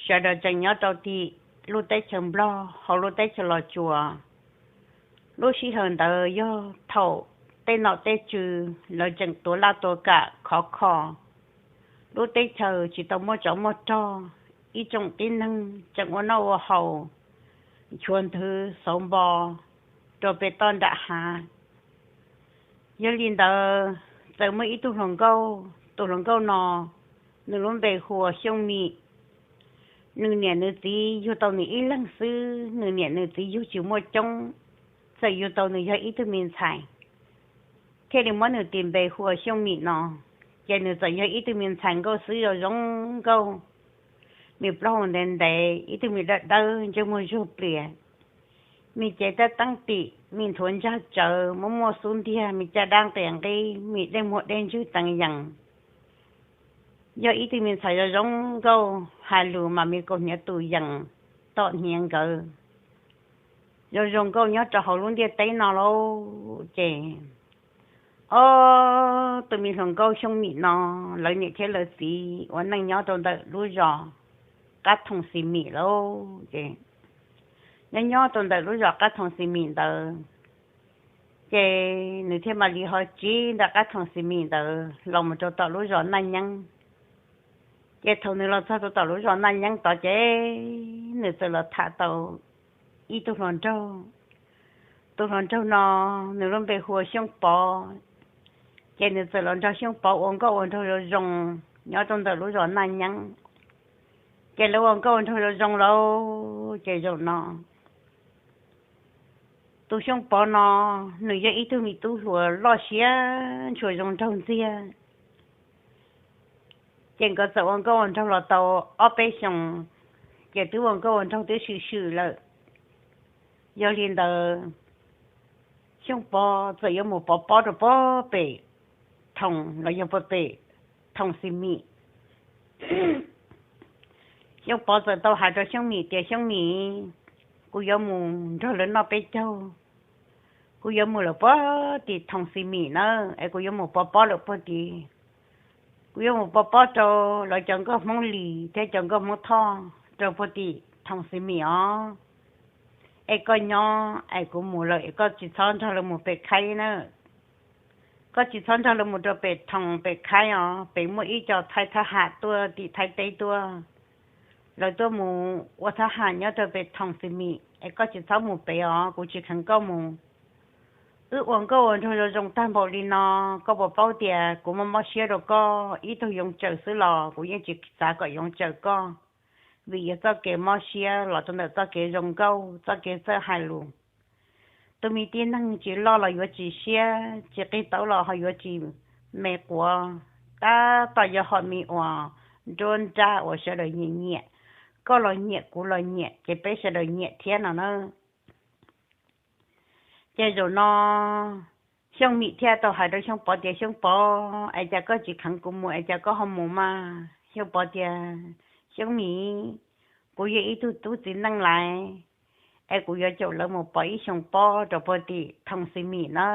sawv daws tseem nyob rau tim lub teb chaws Nplog hauv lub teb chaws Los Tsuas. Lub sij hawm ntawd yog thaum tej nom tej tswv lawv tseem tuav laj tuav kam khov kho, lub teb chaws tsis tau muaj tsov muaj rog, ib tsoom tib neeg tseem ua noj ua haus, nchuav ntwv xauv npo rau pem toj nram hav. Yog li ntawd, txawm muaj ib tug hluas nkauj, tus hluas nkauj no nws lub npe hu ua Xyooj Mim. Nws niam nws txiv yug tau nws ib leeg xwb, nws niam nws txiv yug tsis muaj coob, txawm yug tau nws yog ib tug me ntxhais, thiaj li muab nws tis npe hu ua Xyooj Mim no. Ces nws txawm yog ib tug me ntxhais nkauj xwb, zoo zoo nkauj, me plaub hau ntev ntev, ib tug me dawb dawb, ntsej muag zuag plias, me cev tab teeb tim, me nthuav ntsag tsawv, muaj muaj xub ntiag, me caj dab nqia nqib, me dej muag dej ntswg teev yees. Yog ib tug me ntxhais zoo zoo nkauj, hais lus mas me kaus hniav tus yees tom hniav nkawd. Zoo zoo nkauj nyob rau hauv lub ntiaj teb no lauj. Ces ob tug me hluas nkauj Xyooj Mim no, lawv niam thiab lawv txiv ua neej nyob rau ntawm lub zos Qab Thoom Xis Mim lauj. Ces nyob nyob rau ntawm lub zos Qab Thoom Xis Mim ntawd, ces nws thiaj mam li ho tsiv ntawm Qab Thoom Xis Mim ntawd los mus rau tom lub zos Naj Nyeeb. Ces thaum nws los txog rau tom lub zos Naj Nyeeb tod ces nws txawm los tham tau ib tug hluas nraug. Tus hluas nraug no nws lub npe hu ua Xyooj Pov. Ces nws txawm los nrog Xyooj Pov ua nkauj ua nraug zoo zoo nyob rau ntawm lub zos Naj Nyeeb. Ces lawv ua nkauj ua nraug zoo zoo lauj, ces zaum no tus Xyooj Pov no nws yog ib tug me tub hluas loj siab ntshua zoo nraug ntxiag. Ces nkawd txawm ua nkauj ua nraug los tau ob peb xyoos, ces twb ua nkauj ua nraug twb swm swm lawm. Yog li ntawd, Xyooj Pov txawm yuav mus pov pob rau pem Thoom los yog pem Thoom Xis Mim. Xyooj Pov txawm tau hais rau Xyooj Mim tias, Xyooj Mim, kuv yuav mus nrog lawv noj peb caug, kuv yuav mus lawm puag tim Thoom Xis Mim na, es kuv yuav mus pov pob lawm puag tid. Kuv yuav mus pov pob rau lawv cov nkauj Hmoob Lis thiab cov nkauj Hmoob Thoj rau puag tim Thoom Xis Mim os. Es koj nyob es kuv mus lawm es koj tsis txhob nrog lawv mus pem Khaib na. Koj tsis txhob nrog lawv mus rau pem Thoom pem Khaib os, pem muaj ib co Thaib thab ham tuaj tim Thaib teb tuaj. Lawv tuaj mus ua thab ham nyob rau pem Thoom Xis Mim es koj tsis txhob mus pem os, kuv tsis kheev koj mus. Wb ua nkauj ua nraug zoo zoo tag npaum li no, koj puas paub tias kuv muaj mob siab rau koj ib tug yoov tsawm xwb los kuv yeej tsis xav kom yoov tsawm koj, vim yog txoj kev mob siab los rau ntawm txoj kev zoo nkauj, txoj kev txawj hais lus. Tus me tib neeg tsis loj los yuav tsis siab, tsis qig tau los ho yuav tsis me quav. Tab tom yog hom me uas nruab nrab uas sawv daws nyiam nyiam, koj los nyiam kuv los nyiam ces peb sawv daws nyiam thiab no na. Ces zaum no Xyooj Mim thiaj tau hais rau Xyooj Pov tias, Xyooj Pov, es cas koj tsis kheev kuv mus es cas koj ho mus mas? Xyooj Pov tias, Xyooj Mim, kuv yog ib tug tub txiv neej lais, es kuv yuav caum lawv mus pov ib xyoos pob rau puag tim Thoom Xis Mim na.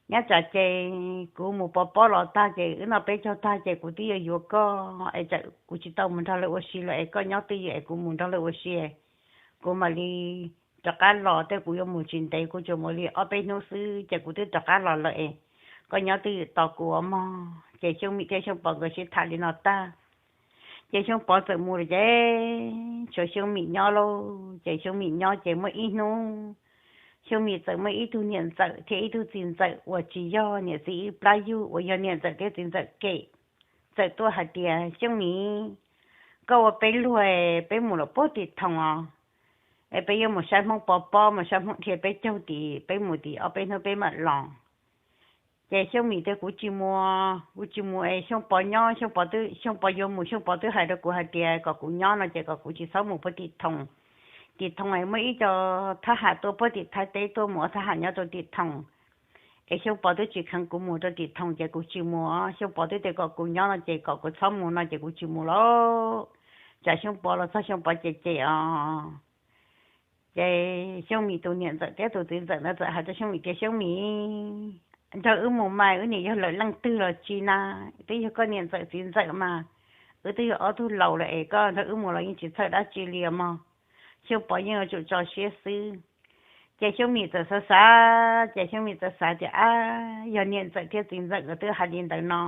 Nyob tsam ces kuv mus pov pob los tag ces wb noj peb caug tag ces kuv twb yuav yuav koj, es tsam kuv tsis tau mus nrog lawv ua si los es koj nyob twj ywm es kuv mus nrog lawv ua si, kuv mam li rov qab los. Tej kuv yuav mus tsis ntev, kuv tsuas mus li ob peb hnub xwb ces kuv twb rov qab los lawm es koj nyob twj ywm tos kuv os mog. Ces Xyooj Mim thiab Xyooj Pov nkawd sib tham li no tag, ces Xyooj Pov txawm mus lawm ces tshuav Xyooj Mim nyob lauj. Ces Xyooj Mim nyob ces muaj ib hnub Xyooj Mim txawm muaj ib tug niam ntxawm thiab ib tug txiv ntxawm uas tsis yog niam txiv ib plab yug, uas yog niam ntxawm thiab txiv ntxawm kem, txawm tuaj hais tias, Xyooj Mim, koj ua peb luag, peb mus lawm puag tim Thoom os, es peb yuav mus saib Hmoob pov pob, mus saib Hmoob dhia peb caug tid, peb mus tim ob peb hnub peb mam los. Ces Xyooj Mim tias, Kuv tsis mus, kuv tsis mus es Xyooj Pov nyob, Xyooj Pov twb, Xyooj Pov yuav mus, Xyooj Pov twb hais rau kuv hais tias kom kuv nyob no ces kom kuv tsis txhob mus puag tim Thoom. Tim Thoom es muaj ib co thab ham tuaj puag tim Thaib teb tuaj mus ua thab ham nyob rau tim Thoom. Es Xyooj Pov twb tsis kheev kuv mus rau tim Thoom ces kuv tsis mus. Xyooj Pov twb tias kom kuv nyob no ces kom kuv txhob mus no ces kuv tsis mus lauj. Tsam Xyooj Pov los txog Xyooj Pov ces cem os. Ces Xyooj Mim tus niam ntxawm thiab tus txiv ntxawm ntawd txawm hais rau Xyooj Mim tias, Xyooj Mim, nrog wb mus mas wb niam yog lawm leej twg los tsis na, twb yog koj niam ntxawm txiv ntxawm mas wb twb yog ob tug laus lawm es koj nrog wb mus los yeej tsis txhawj dab tsi li os mog. Xyooj Pov yeej yuav tsum tso siab xwb. Ces Xyooj Mim txawm xav xav, ces Xyooj Mim txawm xav tias, ab, yog niam ntxawm thiab txiv ntxawm nkawd twb hais li ntawd no,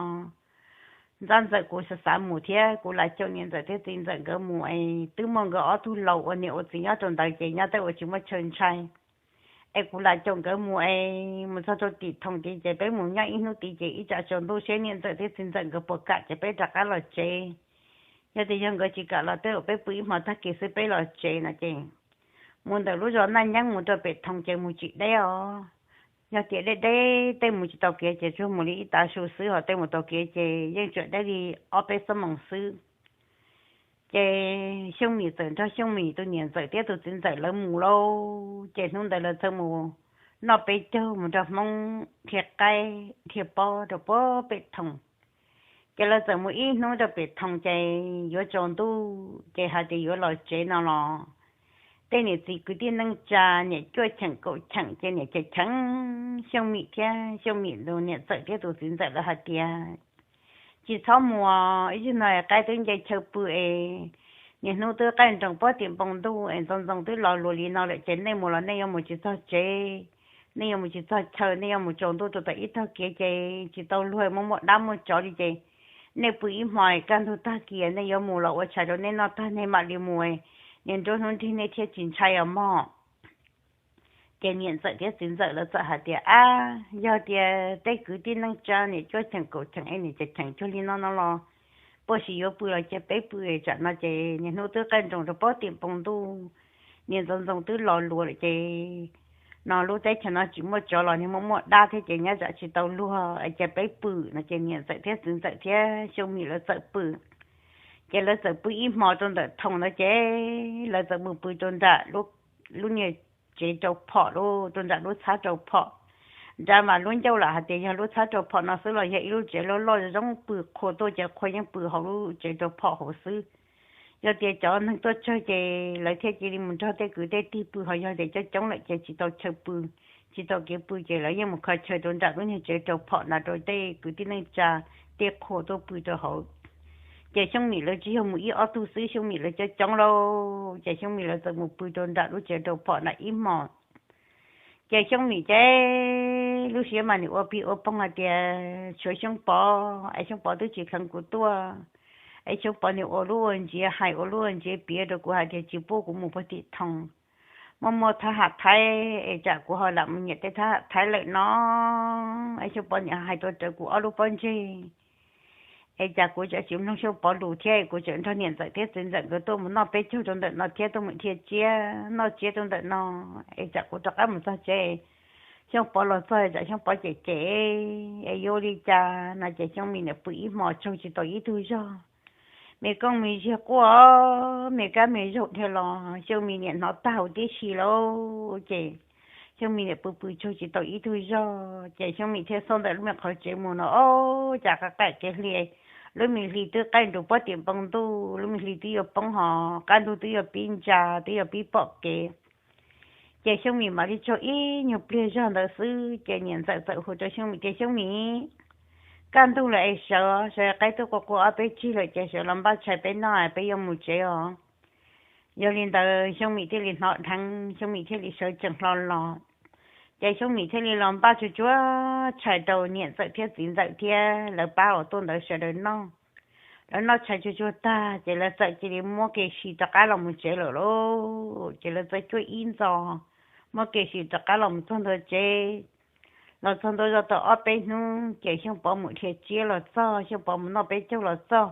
ntxhab ntxawm kuv xav xav mus thiab kuv lam caum niam ntxawm thiab txiv ntxawm nkawd mus es twb muaj nkawd ob tug laus ua niam ua txiv nyob rau ntawd ces nyob tej uas tsis muaj chaw ntshai. Es kuv lam caum nkawd mus es mus txog rau tim Thoom tid ces peb mus nyob ib hnub tid ces ib tsam tsaus ntuj seb niam ntxawm thiab txiv ntxawm nkawd puas kam ces peb rov qab los tsev. Yog tias yog nkawd tsis kam los tej uas peb pw ib hmo tag kis xwb peb los tsev no ces mus ntawm lub zos Naj Nyeeb mus rau pem Thoom ces mus tsis deb os. Yog tias deb deb tej mus tsis tau kev ces tsuas mus li ib tav su xwb, ho tej mus tau kev ces yeej tsuas deb li ob peb xuab moos xwb. Ces Xyooj Mim txawm nrog Xyooj Mim tus niam ntxawm thiab tus txiv ntxawm lawv mus lauj. Ces hnub ntawd lawv txawm mus noj peb caug mus nrog Hmoob dhia qaib dhia pob rau puag pem Thoom. Ces lawv txawm mus ib hnub rau pem Thoom ces yuav tsaus ntuj ces hais tias yuav los tsev no los tej niam txiv kwv tij neej tsa niam cuaj cheem kaum cheem ces niam cheem cheem Xyooj Mim thiab Xyooj Mim tus niam ntxawm thiab tus txiv ntxawm lawv hais tias, tsis txhob mus, ib zaug no qaib twb nce chaw pw es niaj hnub twb qaij nroos pob tim npoo ntuj es ntxoov ntxoo twb los luas li no lawm ces nej mus los nej yuav mus tsis txog tsev, nej yuav mus tsis txog chaw, nej yuav mus tsaus ntuj rau tom ib tog kev ces tsis tau luag, muaj muaj dab muaj tsov li ces nej pw ib hmo es kaj ntug tag kis nej yuav mus los ua tshais rau nej noj tag nej mam li mus, niaj nruab hnub nrig nej thiaj tsis ntshai os mog. Ces niam ntxawm thiab txiv ntxawm lawv txawm hais tias, ab, yog tias tej kwv tij neej tsa niam cuaj cheem kaum cheem es niam cheem cheem cuag li no no los puas sim yuav pw los cia peb pw, tsam no ces niaj hnub twb qaij nroos rau pob tim npoo ntuj, niaj ntxoov ntxoo twb los luas lawm ces no lub teb chaws no tsis muaj tsov los niaj muaj muaj dab thiab ces nyob tsam tsis tau luag es cia peb pw no ces niam ntxawm thiab txiv ntxawm thiab Xyooj Mim lawv txawm pw. Ces lawv txawm pw ib hmo rau ntawm Thoom ntawd ces lawv txawm mus pw rau nram lub niag tsev rau phom, rau nram lub txhab rau phom. Nrad mas lub ncauj lam hais tias yog lub txhab rau phom no xwb los yog ib lub tsev loj loj zoo pw qhua tuaj ces qhua yeej pw hauv lub tsev rau phom hauv xwb. Yog tias cov neeg tuaj tsawg ces lawv thiaj cia li mus nrog tej kwv tej tij pw, ho yog tias coob coob lawm ces tsis tau chaw pw, tsis tau kev pw ces lawv yeej mus kho chaw rau nram lub niag tsev rau phom ntawd rau tej kwv tij neej tsa tej qhua tuaj pw rau hauv. Ces Xyooj Mim lawv tsis yog mus ib ob tug xwb, Xyooj Mim lawv coob coob lauj, ces Xyooj Mim lawv txawm mus pw rau nram lub tsev rau phom ntawd ib hmos. Ces Xyooj Mim ces lub siab mas nws ua plig ua poog hais tias tshuav Xyooj Pov es Xyooj Pov twb tsis kheev kuv tuaj, es Xyooj Pov nws ua lub ua ntsiav hais ua lub ua ntsiav piav rau kuv hais tias tsis pub kuv mus puag tim Thoom, muaj muaj thab ham Thaib es tsam kuv ho lam mus nyiam tej thab ham Thaib lawm no. Es Xyooj Pov nws hais tuaj rawv kuv ob lub pob ntseg es cas kuv tseem tsis mloog Xyooj Pov lus thiab, kuv tseem nrog niam ntxawm thiab txiv ntxawm nkawd tuaj mus noj peb caug rau ntawm no thiab tuaj mus dhia tsiab noj tsiab rau ntawm no, es tsam kuv rov qab mus txog tsev Xyooj Pov los txog tsam Xyooj Pov cem cem es yuav ua li cas no ces Xyooj Mim niam pw ib hmos tsaug tsis tau ib tug zog. Me koob me ziag quaj me kab me zaug dhia los Xyooj Mim niam hnov tag huv tib si lauj. Ces Xyooj Mim niam pw pw tsaug tsis tau ib tug zog ces Xyooj Mim thiaj xauj ntawm lub me qhov tsev mus no, ob, cas qab qaim kev hli, lub me hli twb qaij nroos pob tim npoo ntuj, lub me hli twb yuav poob ho qab ntug twb yuav pib ntsa twb yuav pib pom kev. Ces Xyooj Mim mam li tsaug ib nyuag pliag zog ntawd xwb ces niam ntxawm txawm hu rau Xyooj Mim tias, Xyooj Mim, kaj ntug lawm es sawv, sawv, qaib twb qua qua ob peb tsig lawm ces sawv los npaj tshais peb noj peb yuav mus tsev os. Yog li ntawd Xyooj Mim thiaj li hnov dheev, Xyooj Mim thiaj li sawv tsees hlo los. Ces Xyooj Mim thiaj li los npaj tsuag tsuag tshais rau niam ntxawm thiab txiv ntxawm thiab lawv pab uas tuaj ntawd sawv daws noj. Lawv noj tshais tsuag tsuag tag ces lawv txawm cia li muab kev si rov qab los mus tsev lawm lauj. Ces lawv txawm cuab ib ntxos muab kev si rov qab los mus txog ntua tsev. Los txog ntua zog tau ob peb hnub ces Xyooj Pov mus dhia tsiab los txog, Xyooj Pov mus noj peb caug los txog.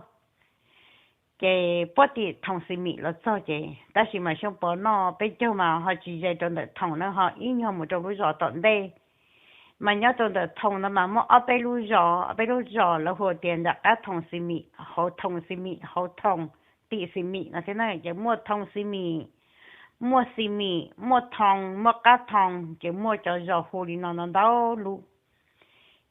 Ces puab tim Thoom Xis Mim los txog ces tab sis mas Xyooj Pov noj peb caug mas ho tsis ze rau ntawm Thoom na, ho ib nyuag mus rau lub zos tom ntej. Mas nyob rau ntawm Thoom no mas muaj ob peb lub zos, ob peb lub zos lawv hu tias nram qab Thoom Xis Mim, hauv Thoom Xis Mim, hauv Thoom, tim Xis Mim no thiab na, ces muaj Thoom Xis Mim, muaj Xis Mim, muaj Thoom, muaj qab Thoom, ces muaj cov zos hu li no no ntau lub.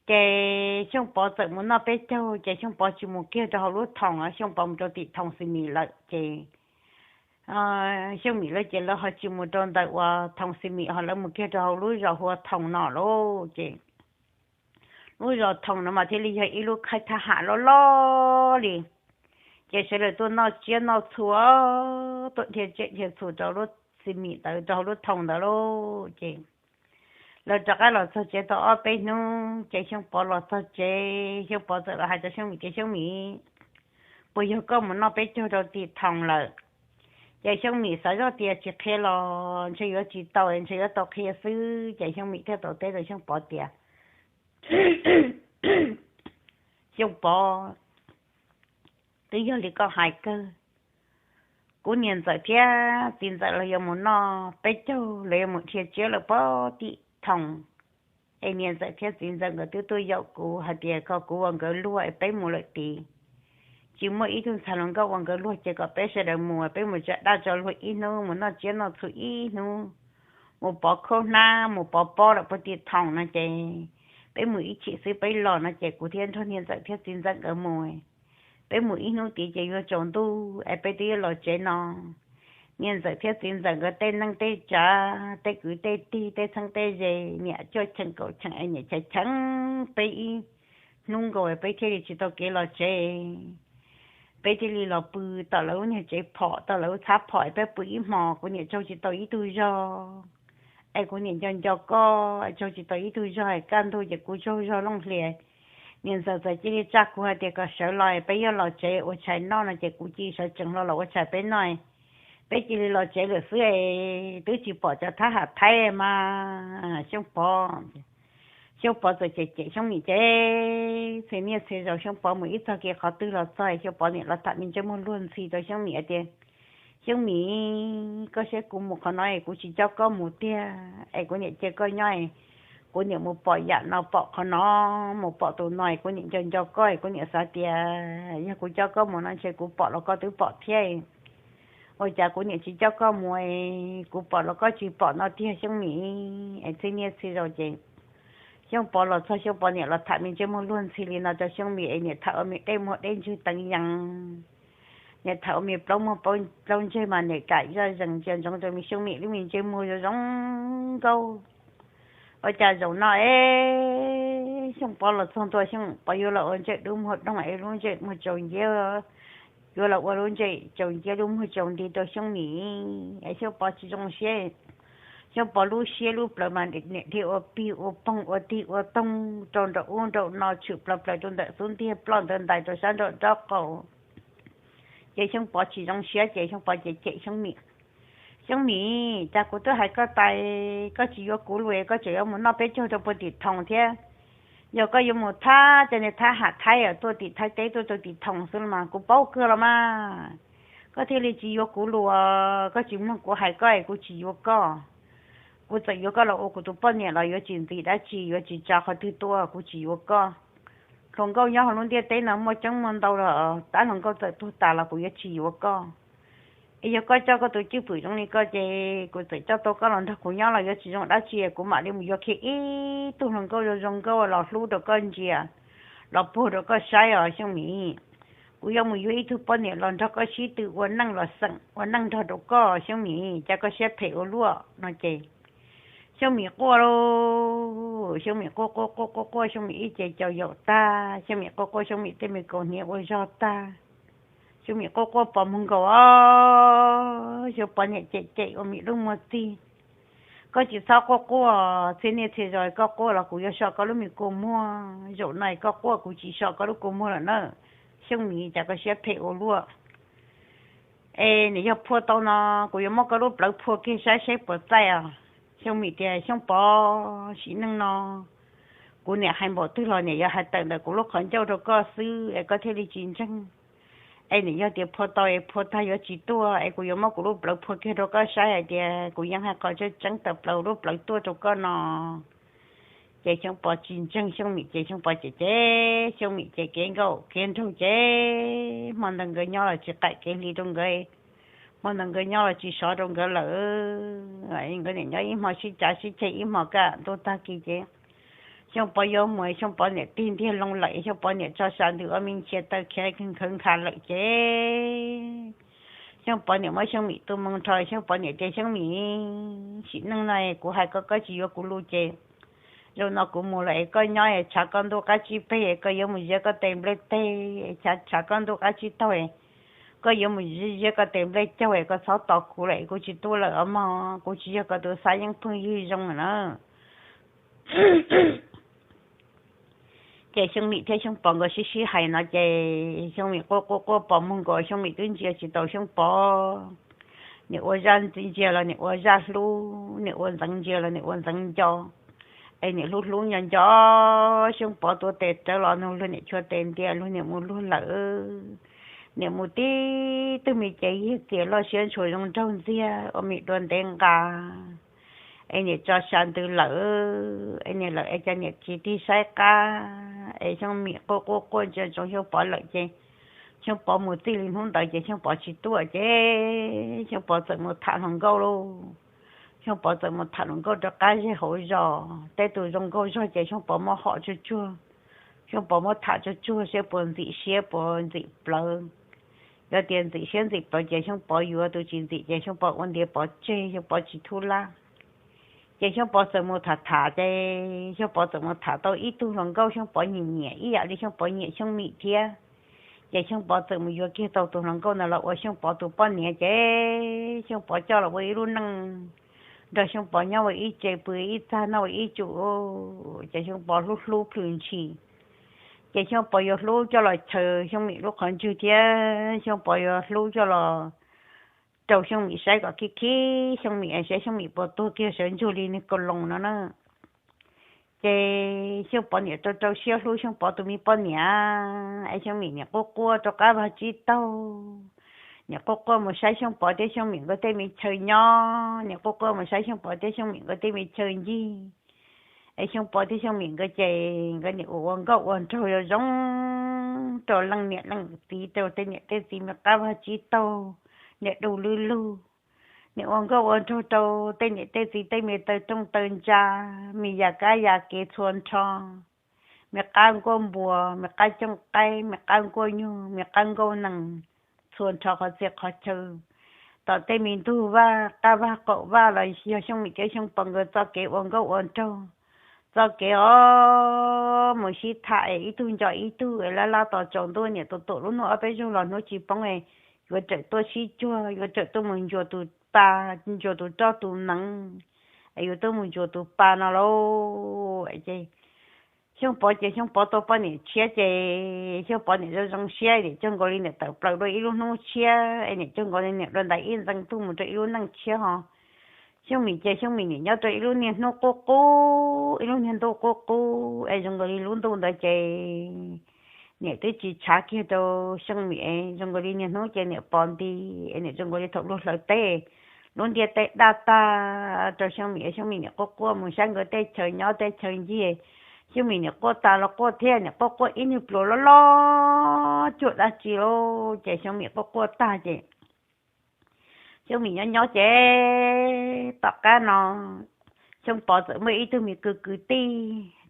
Ces Xyooj Pov txawm mus noj peb caug ces Xyooj Pov tsis mus kiag rau hauv lub Thoom, Xyooj Pov mus rau tim Thoom Xis Mim lawm ces Xyooj Mim lawv ces lawv ho tsis mus rau ntawm uas Thoom Xis Mim ho lawv mus kiag rau hauv lub zos hu ua Thoom no lauj. Ces lub zos Thoom no mas thiaj li yog ib lub khaib thab ham loj loj li. Ces sawv daws tuaj noj tsiab noj txhuv, tuaj dhia tsiaj dhia txhuv rau lub xi mis ntawd, rau lub thoom ntawd lauj. Ces lawv rov qab los txog tsev tau ob peb hnub ces Xyooj Pov los txog tsev, Xyooj Pov txawm los hais rau Xyooj Mim tias, Xyooj Mim, puas yog koj mus noj peb caug rau tim thoom lawm? Ces Xyooj Mim xav zoj tias tsis qhia los ntshe yuav tsis tau, ntshe yuav tau qhia xwb. Ces Xyooj Mim thiaj tau teb rau Xyooj Pov tias, Xyooj Pov, twb yog li koj hais kawg. Kuv niam ntxawm thiab txiv ntxawm los yuav mus noj peb caug, los yuav mus dhia tsiab lawm pem tim thoom. Es niam ntxawm thiab txiv ntxawm nkawd twb tuaj yaum kuv hais tias kom kuv ua nkawd luag es peb mus lawm tid. Tsis muaj ib tug ntxhais hluas nkauj ua nkawd luag ces kom peb sawv daws mus, peb mus tsa dab tso luag ib hnub, mus noj tsiab noj txhuv ib hnub, mus pov khaub hnab, mus pov pob lawm pem tim thoom no ces peb mus ib chim xwb peb los no ces kuv thiaj nrog niam ntxawm thiab txiv ntxawm nkawd mus. Peb mus ib hnub tid ces yuav tsaus ntuj es peb twb yuav los tsev no. Niam ntxawm thiab txiv ntxawm nkawd tej neej tej tsav, tej kwv tej tij, tej txheeb tej ze, niam cuaj cheem kaum cheem es niam cheem cheem peb ib hnub nkaus peb thiaj li tsis tau kev los tsev. Peb thiaj li los pw tom lawv lub niag tsev phom, tom lawv lub txhab phom, peb pw ib hmos kuv niam tsaug tsis tau ib tug zog. Es kuv niam nco nco koj, tsaug tsis tau ib tug zog, kaj ntug ces kuv tsaug zog looj hlias. Niam ntxawm txawm cia li tsa kuv hais tias kom sawv los peb yuav los tsev ua tshais noj no ces kuv cia li sawv tsees hlo los ua tshais peb noj. Peb cia li los tsev lawm xwb es twb tsis pom cov thab ham thaib mas Xyooj Pov. Xyooj Pov txawm cem cem Xyooj Mim ces txhia niaj txhia zaus Xyooj Pov mus ib txog kev qhov twg los txog Xyooj Pov niam los tham me ntsej muag luag ntxhi rau Xyooj Mim tias, Xyooj Mim, koj saib kuv mus qhov no es kuv tsis coj koj mus tiag es kuv niam cia koj nyob. Kuv niam mus pom yam no pom qhov no, mus pom tus no es kuv niam nco nco koj es kuv niam xav tias yog kuv coj koj mus no ntshe kuv pom los koj twb pom thiab. Ua cas kuv niam tsis coj koj mus es kuv pom los koj tsis pom no tiag Xyooj Mim? Es txhia niaj txhia zaus ces Xyooj Pov los txog Xyooj Pov niam los tham me ntsej muag luag ntxhi li no rau Xyooj Mim es niam tham ua me dej muag dej ntswg teev yees. Niam tham ua me plaub muag plaub ntseg mas niam kam zaj zees ntsia ntsoov rau me Xyooj Mim lub me ntsej muag zoo zoo nkauj. Ua cas zaum no es Xyooj Pov los txog ntua Xyooj Pov yuav los ua ntsej dub muag doog es lub ntsej muag tsaus nciab, yuav los ua lub ntsej tsaus nciab lub muag tsaus nti rau Xyooj Mim es Xyooj Pov tsis zoo siab. Xyooj Pov lub siab lub plawv mas niam dhia ua pig ua poog ua tig ua toog rau nraum ub nraum no tshwm plaws plaws rau ntawm xub ntiag ploj ntawd ntais rau sab nraum nraub qaum. Ces Xyooj Pov tsis zoo siab ces Xyooj Pov cem cem Xyooj Mim, Xyooj Mim, cas kuv twb hais koj tas koj tsis yuav kuv lus, koj tseem yuav mus noj peb caug rau puag tim thoom thiab. Yog koj yuav mus thab cov niag thab ham thaib tuaj tim Thaib teb tuaj rau tim thoom xwb los mas kuv paub kawg los mas. Koj thiaj li tsis yuav kuv lus, koj tsis mloog kuv hais koj es kuv tsis yuav koj. Kuv txawm yuav koj los ua kuv tus poj niam los yuav tsis ntxiv dab tsi, yuav tsis tsa qhov twg tuaj, kuv tsis yuav koj. Hluas nkauj nyob hauv lub ntiaj teb no muaj coob muaj ntau los tab hluas nkauj txawm tuag tas los kuv yuav tsis yuav koj. Es yog koj coj koj tus cwj pwm zoo li koj ces kuv txawm coj tau koj los nrog kuv nyob los yuav tsis zoo dab tsi, kuv mam li mus yuav kiag ib tug hluas nkauj zoo zoo nkauj los hlub rau koj ntsia, los puag rau koj saib os Xyooj Mim. Kuv yuav mus yuav ib tug poj niam los nrog koj sib tw ua neej los xeem ua neej nrog rau koj Xyooj Mim, cas koj siab phem ua luaj no ces Xyooj Mim quaj lauj. Xyooj Mim quaj quaj quaj quaj quaj, Xyooj Mim ib ce caus yaum tag, Xyooj Mim quaj quaj Xyooj Mim tej me kaus hniav ua zog tag. Xyooj Mim quaj quaj pos muag nkaus os, Xyooj Pov niam cem cem ua Mim lub muag txig. Koj tsis txhob quaj quaj, txhia niaj txhia zaus koj quaj los kuv yuav so koj lub me kua muag, zaum no koj quaj kuv tsis so koj lub kua muag lawm na. Xyooj Mim, cas koj siab phem ua luaj. Es nws yog phua tau no, kuv yuav muab koj lub plawv phua kiag saib seb puas txaij os. Xyooj Mim tias, Xyooj Pov, sim neej no kuv niam hais npaum twg los niam yuav hais tawm ntawm kuv lub qhov ncauj rau koj xwb es koj thiaj li tsis ntseeg. Es nws yog tias phua tau es phua tag yuav tsis tuaj es kuv yuav muab kuv lub plawv phua kiag rau koj saib hais tias kuv yeej hais qhov tseeb tseeb tawm plaws lub plawv tuaj rau koj no. Ces Xyooj Pov tsis ntseeg Xyooj Mim ces Xyooj Pov cem cem Xyooj Mim ces kev nkauj kev nraug ces hmo ntawd nkawd nyob los tsis qaim kev hli rau nkawd, hmo ntawd nkawd nyob los tsis sov rau nkawd lawm. Nkawd niam nyob ib hmo sib cav sib ceg ib hmo kaj ntug tag kis ces Xyooj Pov yuav mus, Xyooj Pov niam tig ntiag loo lawm, Xyooj Pov niam tso sa ntws ua me nchiav taw khiav nkhaws nkhav lawm ces Xyooj Pov niam muab Xyooj Mim tu moo nrho, Xyooj Pov niam tias, Xyooj Mim, sim neej no kuv hais koj koj tsis yuav kuv lus ces zaum no kuv mus lawm es koj nyob es tshav koj ntuj qab tsib peg es koj yuav mus ziab koj tes nplej teg, tshav koj ntuj qab tsib taug Koj yuav mus ziab koj tes nplej caug es koj txhob tos kuv lawm, kuv tsis tuaj lawm os mog, kuv tsis yog koj tus xav yeeb phooj ywg zoo na. Ces Xyooj Mim thiab Xyooj Pov nkawd sib sib hais no ces Xyooj Mim quaj quaj quaj pos muag nkaus, Xyooj Mim twb ntsia tsis taus Xyooj Pov. Nim ua zaj ntsia los nim ua zaj hlub, nim ua ntxeev ntsia los nim ua ntxeev nco. Es nim hlub hlub nco nco, Xyooj Pov tuav tes rawv los nug luag nim chua tes ntia, luag nim mus luag lawm. Nim mus tib tug me ces yig txias loj siab ntshua zoo nraug ntxiag ua me dua ntev nqa. Es nim tso sa ntws lawm, es nim lawm es cov niam tsis tig saib qab, es Xyooj Mim quaj quaj quaj ntsia ntsoov Xyooj Pov lawm ces Xyooj Pov mus txij li hnub ntawd ces Xyooj Pov tsis tuaj ces Xyooj Pov txawm mus tham hluas nkauj lauj. Xyooj Pov txawm mus tham hluas nkauj rov qab ze hauv zos, tej tus zoo nkauj zog ces Xyooj Pov muab hom tsuag tsuag, Xyooj Pov muab tham tsuag tsuag saib puas ntxim siab puas ntxim plawv. Yog tias ntxim siab ntxim plawv ces Xyooj Pov yuav, tus tsis ntxim ces Xyooj Pov ua ntiav pov tseg, Xyooj Pov tsis thub lab. Ces Xyooj Pov txawm mus tham tham ces Xyooj Pov txawm mus tham tau ib tug hluas nkauj Xyooj Pov nyiam nyiam ib yam li Xyooj Pov nyiam Xyooj Mim thiab. Ces Xyooj Pov txawm mus yuav kiag tau tus hluas nkauj ntawd los ua Xyooj Pov tus poj niam ces Xyooj Pov coj los ua ib lub neej nrog Xyooj Pov nyob ua ib tse, pw ib txag noj ua ib tsum, ces Xyooj Pov hlub hlub plhws ntshis. Ces Xyooj Pov yuav hlub coj los chaws Xyooj Mim lub qhov ntswg thiab Xyooj Pov yuav hlub coj los rau Xyooj Mim saib kom khib khib Xyooj Mim es saib Xyooj Mim puas tuag kiag sawv ntsug li niag kaus loos no na. Ces Xyooj Pov niam rau rau siab hlub Xyooj Pov tus me poj niam, es Xyooj Mim niam quaj quaj rov qab vag tsib taug. Niam quaj quaj mus saib Xyooj Pov thiab Xyooj Mim nkawd tej me chaw nyob, niam quaj quaj mus saib Xyooj Pov thiab Xyooj Mim nkawd tej me chaw ncig. Es Xyooj Pov thiab Xyooj Mim nkawd ces nkawd niam ua ua nkauj ua nraug zoo zoo rau leej niam leej txiv, rau tej niam tej txiv me qab vag tsib taug, niam du lwb lug. Niam ua nkauj ua nraug rau tej niam tej txiv tej me taw rooj taw ntsa, me yam kab yam kev txhua nrho, me qab nkuaj npua, me qab cooj qaib, me qab nkuaj nyuj, me qab nkauj nees, txhua nrho qhov txhia qhov chaw. Tom tej me ntug vaj, qab vaj qaum vaj los yog Xyooj Mim thiab Xyooj Pov nkawd txoj kev ua nkauj ua nraug, txoj kev os mus sib tham es ib tug nco ib tug es lab lab tos tsaus ntuj, niam tus tuam lub hnub ob peb zaug los hnub tsis poob es yuav rawm tuaj sib cuag, yuav rawm tuaj mus ntsuas tus pa, ntsuas tus roj tus nees, es yuav tuaj mus ntsuas tus pa no lauj. Ces Xyooj Pov ces Xyooj Pov tau poj niam tshiab ces Xyooj Pov niam zoo zoo siab, niam cog nkaus li niam tawm plaws dua ib lub hnub tshiab es niam cog nkaus li niam dua ntais ib ntxees tuaj mus rau ib lub neej tshiab ho. Xyooj Mim ces Xyooj Mim niam nyob rau ib lub niag hnub qub qub, ib lub niag ntuj qub qub es zoo nkaus li lub ntuj ntawd ces niam twb tsis tshav kiag rau Xyooj Mim es zoo nkaus li niag hnub ces niam pos nti es niam zoo nkaus li thaum luag hlawv teb, lub ntiaj teb daj tag rau Xyooj Mim es Xyooj Mim niam quaj quaj mus saib nkawd tej chaw nyob tej chaw ncig. Xyooj Mim niam quaj tas los quaj thiab, niam quaj quaj ib niag pluas loj loj cuag dab tsi lauj. Ces Xyooj Mim quaj quaj tag ces Xyooj Mim nyob nyob ces tom qab no Xyooj Pov txawm muaj ib tug me kwv kwv tij,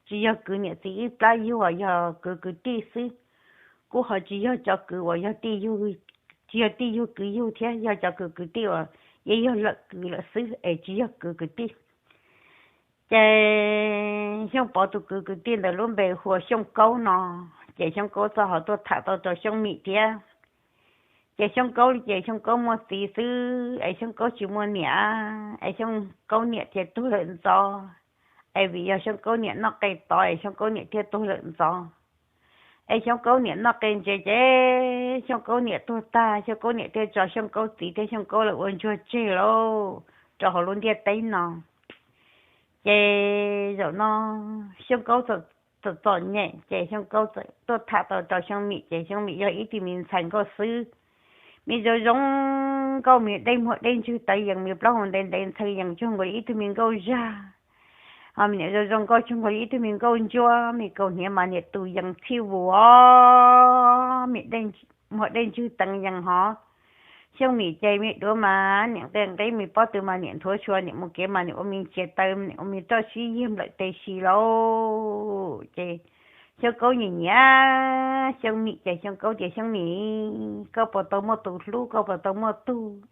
tsis yog kwv niam txiv ib plab yug uas yog kwv kwv tij xwb, kuj ho tsis yog cov kwv uas yog tij yug, tsis yog tij yug kwv yug thiab, yog cov kwv kwv tij uas yeej yog lawm kwv lawm xwb es tsis yog kwv kwv tij. Ces Xyooj Pov tus kwv kwv tij ntawd lub npe hu ua Xyooj Kaub no, ces Xyooj Kaub txawm ho tuaj tham tau rau Xyooj Mim thiab. Ces Xyooj Kaub li ces Xyooj Kaub muaj txiv xwb es Xyooj Kaub tsis muaj niam, es Xyooj Kaub niam thiaj tuag lawm ntxov. Es vim yog Xyooj Kaub niam noj qe tod es Xyooj Kaub niam thiaj tuag lawm ntxov. Es Xyooj Kaub niam noj qe ntse ces Xyooj Kaub niam tuag tag, Xyooj Kaub niam thiaj tso Xyooj Kaub txiv thiab Xyooj Kaub lawv ua ntsuag tseg lauj rau hauv lub ntiaj teb no. Ces zaum no Xyooj Kaub txom txom nyem ces Xyooj Kaub txawm tuaj tham tau rau Xyooj Mim ces Xyooj Mim yog ib tug me ntxhais nkauj xwb, me zoo zoo nkauj, me dej muag dej ntswg tawv yees, me plaub hau ntev ntev ntxhee yees, cuag nkaus li ib tug me nkauj zag. Ho me niam zoo zoo nkauj cuag nkaus li ib tug me nkauj ntsuab, me kaus hniav mas niam tus yees txhij vus os, me dej muag dej ntswg teev yees hov. Xyooj Mim ces me duav mas niam nqi nqib, me pob tw mas niam nthuav tshua, niam mus kev mas niam ua me ntsia taw, niam ua me roj sib yig nplawm tes si lauj. Ces Xyooj Kaub nyiam nyiam Xyooj Mim ces Xyooj Kaub tias, Xyooj Mim, koj puas tau muaj tus hlub, koj puas tau muaj tug?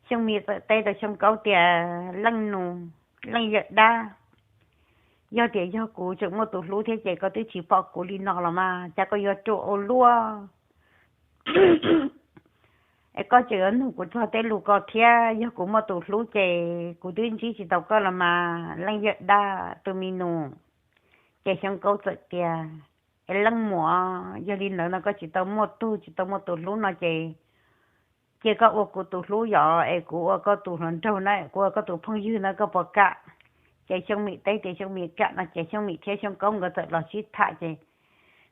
Xyooj Mim txawm teb rau Xyooj Kaub tias, leej nus, leej yawm dab, yog tias yog kuv tseem muaj tus hlub thiab ces koj twb tsis pom kuv li no los mas, cas koj yuav ruam ua luaj. es koj tseem yuav nug kuv txog tej lus ko thiab, yog kuv muaj tus hlub ces kuv twb ntsib tsis tau koj los mas leej yawg dab tus me nus. Ces Xyoo Kaub txawm tias, es leej muam, yog li ntawd no koj tsis tau muaj tug, tsis tau muaj tus hlub no ces cia koj ua kuv tus hlub yom, es kuv ua koj tus hluas nraug na, kuv ua koj tus phooj ywg na, koj puas kam? Ces Xyoo Mim teb tias Xyoo Mim kam no ces Xyoo Mim thiab Xyoo Kaub nkawd txawm los sib tham ces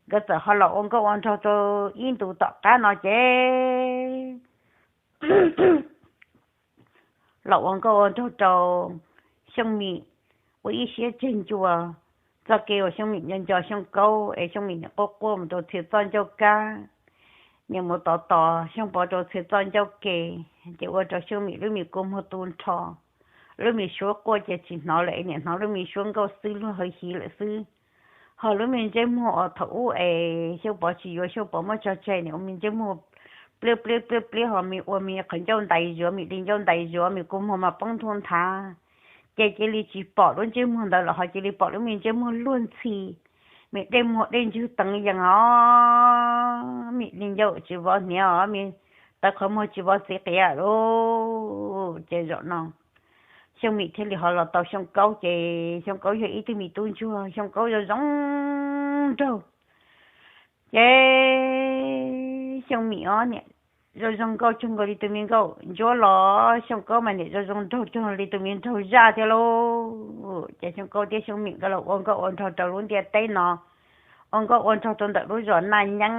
nkawd txawm ho los ua nkauj ua nraug rau ib ntus tom qab no ces los ua nkauj ua nraug rau Xyoo Mim ua ib siab tseg ncua txoj kev uas Xyoo Mim nco nco Xyoo Kaub es Xyoo Mim nim quaj quaj mus rau txhia txoj ncauj kab, nim mus tos tos Xyoo Pov rau txhia txoj ncauj ke, ces ua rau Xyoo Mim lub me kua muag tu nrho, lub me suab quaj ces tsis hnov lawm es nim hnov lub me suab nkauj xwb luag hawv hiv lawm xwb. Ho lub me ntsej muag uas thaum ub es Xyoo Pov tsis yuav Xyoo Pov muab tso tseg nim ua me ntsej muag pliab pliab pliab pliab ho me ua me qhov ncauj ntais zuav, me di ncauj ntais zuav, me kua muag mas poob ntuj nthav, ces cia li tsis pom lub ntsej muag ntawd los ho cia li pom lub me ntsej muag luag ntxhi, me dej muag dej ntswg teev yees os, me di ncauj tsis vov hniav os, me tawv qhov muag tsis vov txiv qiav lauj. Ces zaum no Xyoo Mim thiaj li ho los tau Xyoo Kaub ces Xyoo Kaub yog ib tug me tub ntsuag, Xyoo Kaub zoo zoo nraug. Ces Xyoo Mim os nim zoo zoo nkauj cuag nkaus li tus me nkauj ntsuab los Xyoo Kaub mas nim zoo zoo nraug cuag li tus me nraug zaj thiab lauj. Ces Xyoo Kaub thiab Xyoo Mim nkawd los ua nkauj ua nraug rau lub ntiaj teb no, ua nkauj ua nraug rau ntawm lub zos Naj Nyeeb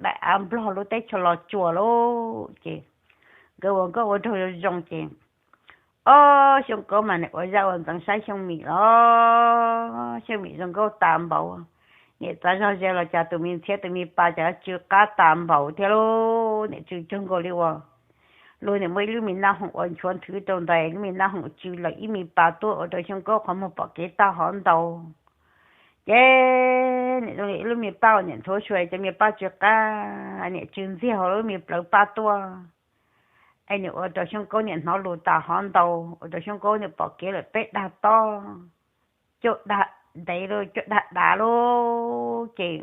daim av nplog lub teb chaws Los Tsuas lauj. Ces nkawd ua nkauj ua nraug zoo zoo ces ob Xyoo Kaub mas nim ua zaj ua ntxeev saib Xyoo Mim los Xyoo Mim zoo nkauj tas npaum, nim txav zog ze los cas tus me ntxhiab tus me pa cas tsw qab tas npaum thiab lauj. Nim tsw cuag nkaus li uas luag nim muaj ib lub me nab hoom uas nchuav nthwv rau ntawd, lub me nab hoom tsw lawm ib me pa tuaj ua rau Xyoo Kaub qhov muag pom kev tag hov ntau. Ces nim zoo li ib lub me paj uas nim nthuav xyuas cov me paj tsw qab, nim tsw ntxiag hauv lub me plawv paj tuaj. Es nim ua rau Xyoo Kaub nim hnov lus tas hov ntau, ua rau Xyoo Kaub nim pom kev lawm peb dag tob, cuaj dag ntev lauj, cuaj dag dav lauj. Ces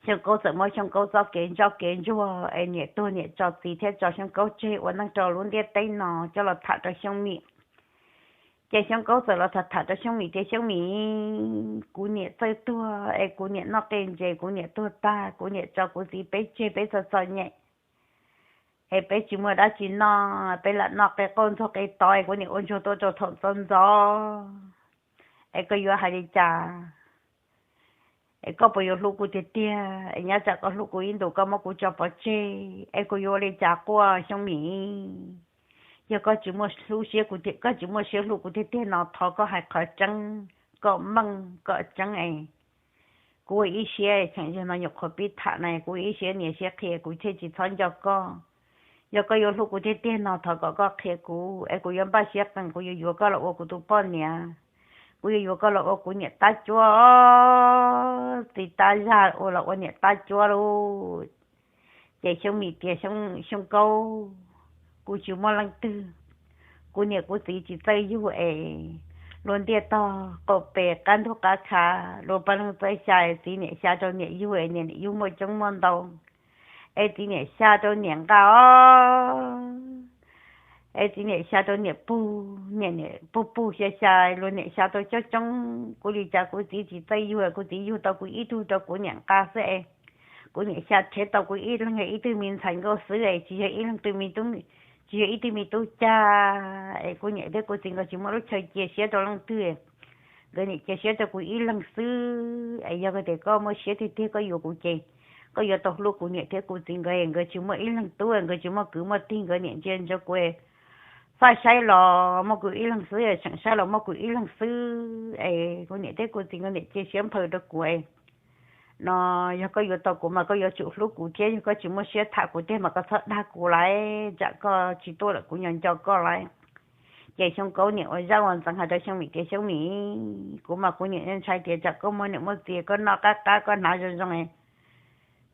Xyoo Kaub txawm muab Xyoo Kaub txoj kev ntsoj kev ntsuag es nim tuag nim tso txiv thiab tso Xyoo Kaub tseg ua neej rau lub ntiaj teb no coj los tham rau Xyoo Mim. Ces Xyoo Kaub txawm los tham tham rau Xyoo Mim tias Xyoo Mim, kuv niam txawj tuag es kuv niam noj qe ntses, kuv niam tuag tag kuv niam tso kuv txiv peb tseg peb txom txom nyem, es peb tsis muaj dab tsi noj, peb lam noj qe qauj ntxuag qe tod es kuv niam ua ntsuag tuaj rau thaum ntxov ntxov. Es koj yuav hais li cas? Es koj puas yuav hlub kuv tiag tiag? Es nyob tsam koj hlub kuv ib ntus koj muab kuv tso pov tseg, es kuv yuav ua li cas quaj Xyoo Mim? Yog koj tsis muaj hlub siab kuv tiag, koj tsis muaj siab hlub kuv tiag tiag no thov koj hais qhov tseeb kom meej kom tseeb es kuv ua ib siab tseem yog no nyuam qhuav pib tham na, kuv ua ib siab nias siab qhia kuv thiaj tsis txhob nco koj. Yog koj yuav hlub kuv tiag tiag no thov kom koj qhia kuv es kuv yuav npaj siab qees, kuv yuav yuav koj los ua kuv tus poj niam, kuv yuav yuav koj los ua kuv niam tab cuab, txiv tab zag ua los ua niam tab cuab lauj. Ces Xyoo Mim tias Xyoo Kaub, kuv tsis muaj leej twg, kuv niam kuv txiv tsis txawj yug es luag ntiaj tog qaum pes qab ntug qab khav, luag paj leej txawj xya es txiv niam xya rau niam yug es niam niam yug muaj coob muaj ntau, es txiv niam xya rau niam nqa os, es txiv niam xya rau niam pug, niam niam pug pug xya xya, luag niam xya tau coob coob. Kuv li cas kuv txiv tsis txawj yug, kuv txiv yug tau kuv ib tug rau kuv niam nqa xwb es kuv niam xya rhev tau kuv ib leeg ib tug me ntxhais nkauj xwb es tsis yog ib leeg tug me tub, tsis yog ib tug me tub cag. Es kuv niam thiab kuv txiv nkawd tsis muaj lub chaw cia siab rau leej twg, nkawd niam cia siab rau kuv ib leeg xwb. Es yog tias koj muaj siab tiag tiag koj yuav kuv ces koj yuav tau hlub kuv niam thiab kuv txiv nkawd, nkawd tsis muaj ib leeg tub, nkawd tsis muaj kwv muaj tij, nkawd niam ntsia ntsoov kuv, faj saib los muaj kuv ib leeg xwb, tseem saib los muaj kuv ib leeg xwb. Es kuv niam thiab kuv txiv nkawd niam cia siab nphaws rau kuv no. Yog koj yuav tau kuv mas koj yuav tsum hlub kuv thiab, yog koj tsis muaj siab tham kuv tiag mas koj txhob dag kuv lawm, tsam koj tsis tuaj lawm kuv nco nco koj lawm. Ces Xyoo Kaub niam ua zaj ua ntxeev hais rau Xyoo Mim tias Xyoo Mim, kuv mas kuv niam ntshai tias tsam koj muaj niam muaj txiv koj noj qab qab koj hnav zoo zoo,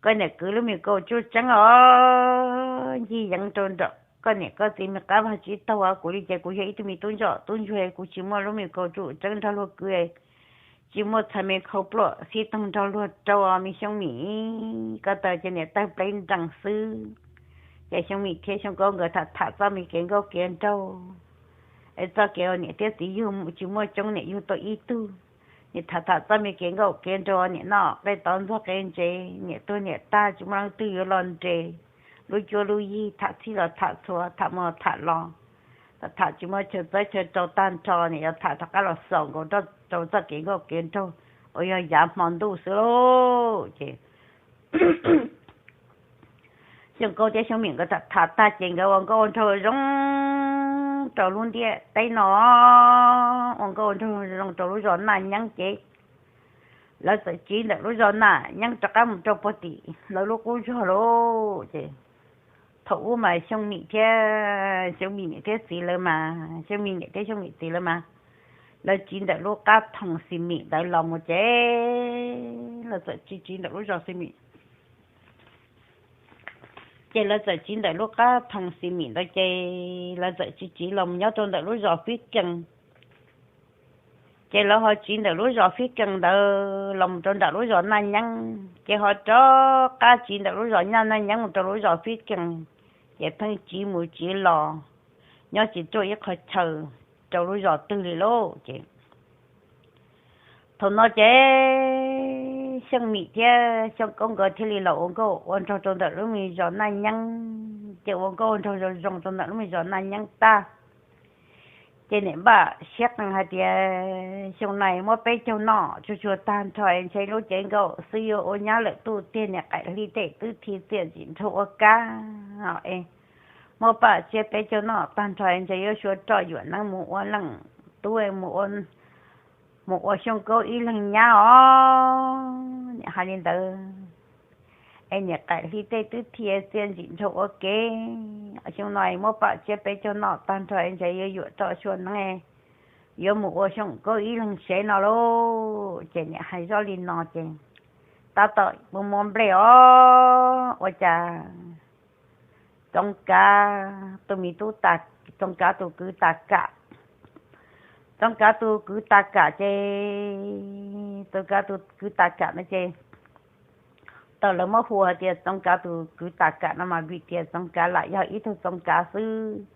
koj niam kwv lub me kaus tsuj tseeb os ncig yeev rau nram koj niam koj txiv me qab vag tsib taug. Kuv li ces kuv yog ib tug me tub ntsuag tub ntsuag, kuv tsis muaj lub me kaus tsuj tseeb nrog luag kwv, tsis muaj txhais me khau pluaj xib toog nrog luag rau, me Xyoo Mim ko taw ces niam tawg pleb nrees xwb. Ces Xyoo Mim thiab Xyoo Kaub nkawd tham tham txoj me kev nkauj kev nraug, es txoj kev uas niam thiab txiv yug tsis muaj coob, niam yug tau ib tug. Niam tham tham txoj me kev nkauj kev nraug, niam noj qe tov ntxuag qe ntsev, niam tuag niam tag tsis muaj leej twg yuav los nres lub cuab lub yig, tham txhij los tham txhua, tham mus tham los, tham tsis muaj chaw txawb chaw rau tag nrho, niam yuav tham rov qab los xaus nkaus rau txoj kev nkauj kev nraug uas yog yav hmo ntuj xwb lauj. Ces Xyoo Kaub thiab Xyoo Mim nkawd tham tham tag ces nkawd ua nkauj ua nraug zoo rau lub ntiaj teb no, ua nkauj ua nraug zoo rau lub zos Naj Nyeeb ces lawv txawm tsiv ntawm lub zos Naj Nyeeb rov qab mus rau puag tim lawv lub qub zog lauj. Ces thaum ub mas Xyoo Mim thiab Xyoo Mim niam thiab txiv lawv mas, Xyoo Mim niam thiab Xyoo Mim txiv lawv mas, lawv tsiv ntawm lub qab thoom Xis Mim ntawd los mus ces lawv txawm tsiv tsiv ntawm lub zos Xis Mim. Ces lawv txawm tsiv ntawm lub qab thoom Xis Mim ntawd ces lawv txawm tsiv tsiv los mus nyob rau ntawm lub zos Fib Kees. Ces lawv ho tsiv ntawm lub zos Fib Kees ntawd los mus rau nram lub zos Naj Nyeeb, ces ho rov qab tsiv ntawm lub zos Naj Nyeeb mus rau lub zos Fib Kees, ces pheej tsiv mus tsiv los nyob tsis ruaj ib qho chaw rau lub zos twg li lauj. Ces thaum no ces Xyooj Mim thiab Xyooj Kaub nkawd thiaj li los ua nkauj ua nraug rau ntawm lub me zos Naj Nyeeb, ces ua nkauj ua nraug zoo zoo rau ntawm lub me zos Naj Nyeeb tag. Ces niam npaj siab qees hais tias xyoo no muab peb caug noj tsuag tsuag tag nrho es ntshe lub cev nkauj xwb yuav ua nyab lawm tuj tiag, niam qaim hli tej twb thi txiaj ntsim nraug ua kab es muab paj tsiab peb caug noj tag nrho es ntshe yuav xyuas roj yuam neeb mus ua leej tub, mus ua Xyooj Kaub ib leeg nyab os. Niam hais li ntawd es niam qaim hli tej twb thi txiaj ntsim nraug ua ke, xyoo no muab paj tsiab peb caug noj tag nrho es ntshe yuav yuam roj xyuas neeb, yuav mus ua Xyooj Kaub ib leeg sev no lauj. Ces niam hais zoj li no ces tab tom mus muab nplej os, ua cas Txoov Kav tus me tub, Txoov Kav tus kwv Tas Kam, Txoov Kav tus kwv Tas Kam ces, Txoov Kav tus kwv Tas Kam no ces tau lawv muab hu hais tias Txoov Kav tus kwv Tas Kam no mas vim tias Txoov Kav lam yog ib tug Txoov Kav xwb,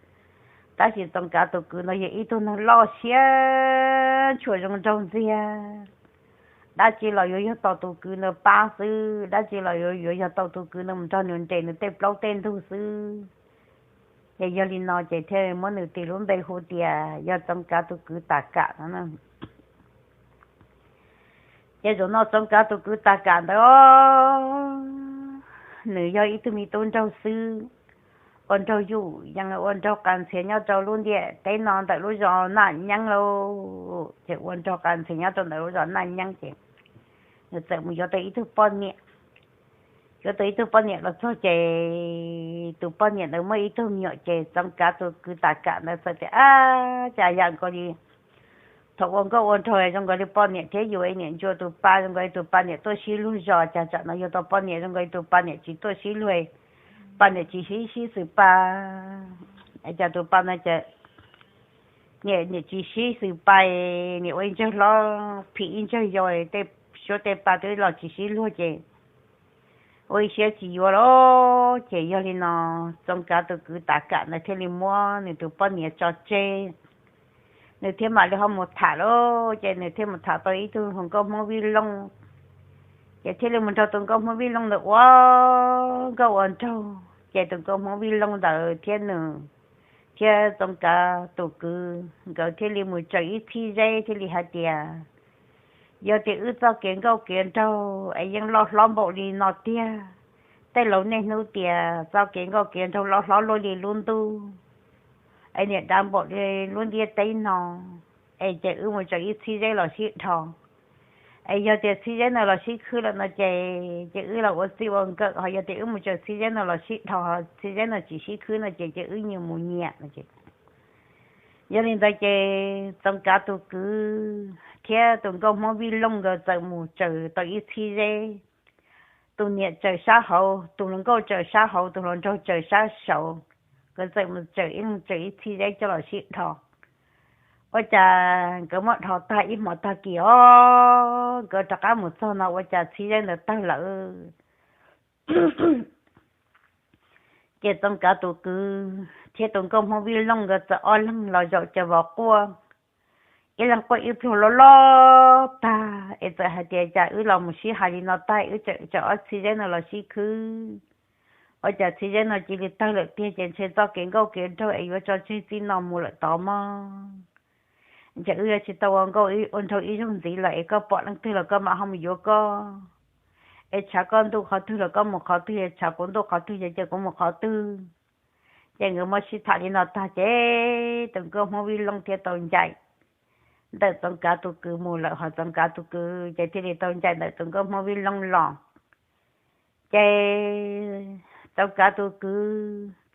tab sis Txoov Kav tus kwv no yog ib tug neeg loj siab ntshua zoo nraug ntxiag. Dab tsi los yuav yog tau tus kwv no pab xwb, dab tsi los yuav yog tau tus kwv no mus nrog nws nres nws tej plaub tej ntug xwb. Ces yog li no ces thiaj muab nws tis lub npe hu tias yog Txoov Kav tus kwv Tas Kam no. Ces zaum no Txoov Kav tus kwv Tas Kam ntawd, nws yog ib tug me tub nraug xwb, ua nraug yuj yees ua nraug qas ntxhias nyob rau lub ntiaj teb no ntawm lub zos Naj Nyeeb lauj. Ces ua nraug qas ntxhias nyob rau ntawm lub zos Naj Nyeeb ces nws txawm mus yuav tau ib tug poj niam. Yuav tau ib tug poj niam los txog ces tus poj niam ntawd muaj ib tug me nyuam ces Txoov Kav tus kwv Tas Kam ntawd txawm tias, Ab, cas yam nkaus li thaum ua nkauj ua nraug zoo nkaus li poj niam thiab yus niam ntsuas tus pa zoo nkaus li tus pa niam tuaj sib luag zos, cas tsam no yug tau poj niam zoo nkaus li tus pa niam tsis tuaj sib luag, pa niam tsis sib sib xws pa. Cas tus pa no cas niam tsis sib xws pa, niam ua ib ntsawg hlob phim ib ntsawg yau, tej suab tej pa twb los tsis sib luag ces ua ib siab tsis yuav lawm. Ces yog li no Txoov Kav tus kwv Tas Kam ntawd thiaj li muab nws tus poj niam tso tseg, nws thiaj mam li ho mus tham lawm. Ces nws thiaj mus tham tau ib tug hluas nkauj Hmoob Vij Looj, ces thiaj li mus nrog tus nkauj Hmoob Vij Looj ntawd ua nkauj ua nraug. Ces tus nkauj Hmoob Vij Looj ntawd thiab nws thiab Txoov Kav tus kwv nkawd thiaj li mus tsaws ib txhib zeb thiaj li hais tias, Yog tias wb txoj kev nkauj kev nraug es yeej loj hlob npaum li no tiag, tej laus niaj hnub tias txoj kev nkauj kev nraug loj hlob luaj li lub ntuj, es niam dav npaum li lub ntiaj teb no, es ces wb mus tsaws ib txhib zeb los sib dhos. Es yog tias txhib zeb no los sib khwb lawm no ces ces wb los ua txij ua nkawm, ho yog tias wb mus tsaws txhib zeb no los sib dhos, txhib zeb no tsis sib khwb no ces ces wb nyias mus nyias no ces. Yog li ntawd ces Txoov Kav tus kwv thiab tus nkauj Hmoob Vij Looj nkawd txawm mus tsaws tau ib txhib zeb. Tus niam tsaws sab hauv, tus hluas nkauj tsaws sab hauv, tus hluas nraug tsaws sab saud. Nkawd txawm mus tsaws ib leeg tsaws ib txhib zeb coj los sib dhos. Ua cas nkawd muab dhau tag ib hmo tag kis os, nkawd rov qab mus txog no ua cas Txhiv Zeb ntawd tawg lawm. Ces Txoov Kav tus kwv thiab tus nkauj Hmoob Vij Looj nkawd txawm ob leeg los zaum cov vos quaj, ib leeg quaj ib pluag loj loj tag es txawm hais tias, Cas wb los mus sib hais li no tag wb tseem tso ob Txhiv Zeb no los sib khwb, ua cas Txhiv Zeb no cia li tawg lawm tiag, ces ntshe txoj kev nkauj kev nraug es yuav tso tseg txij no mus lawm tod mog. Ntshe wb yuav tsis tau ua nkauj ua nraug ib zaug ntxiv lawm es koj pom leej twg los koj mam ho mus yuav koj, es tshav koj ntuj qhov twg los koj mus qhov twg, tshav kuv ntuj qhov twg ces kuv mus qhov twg. Ces nkawd muab sib tham li no tag ces tus nkauj Hmoob Vij Looj thiaj tau ncaim ntawm Txoov Kav tus kwv mus lawm, ho Txoov Kav tus kwv ces thiaj li tau ncaim ntawm tus nkauj Hmoob Vij Looj los. Ces Txoov Kav tus kwv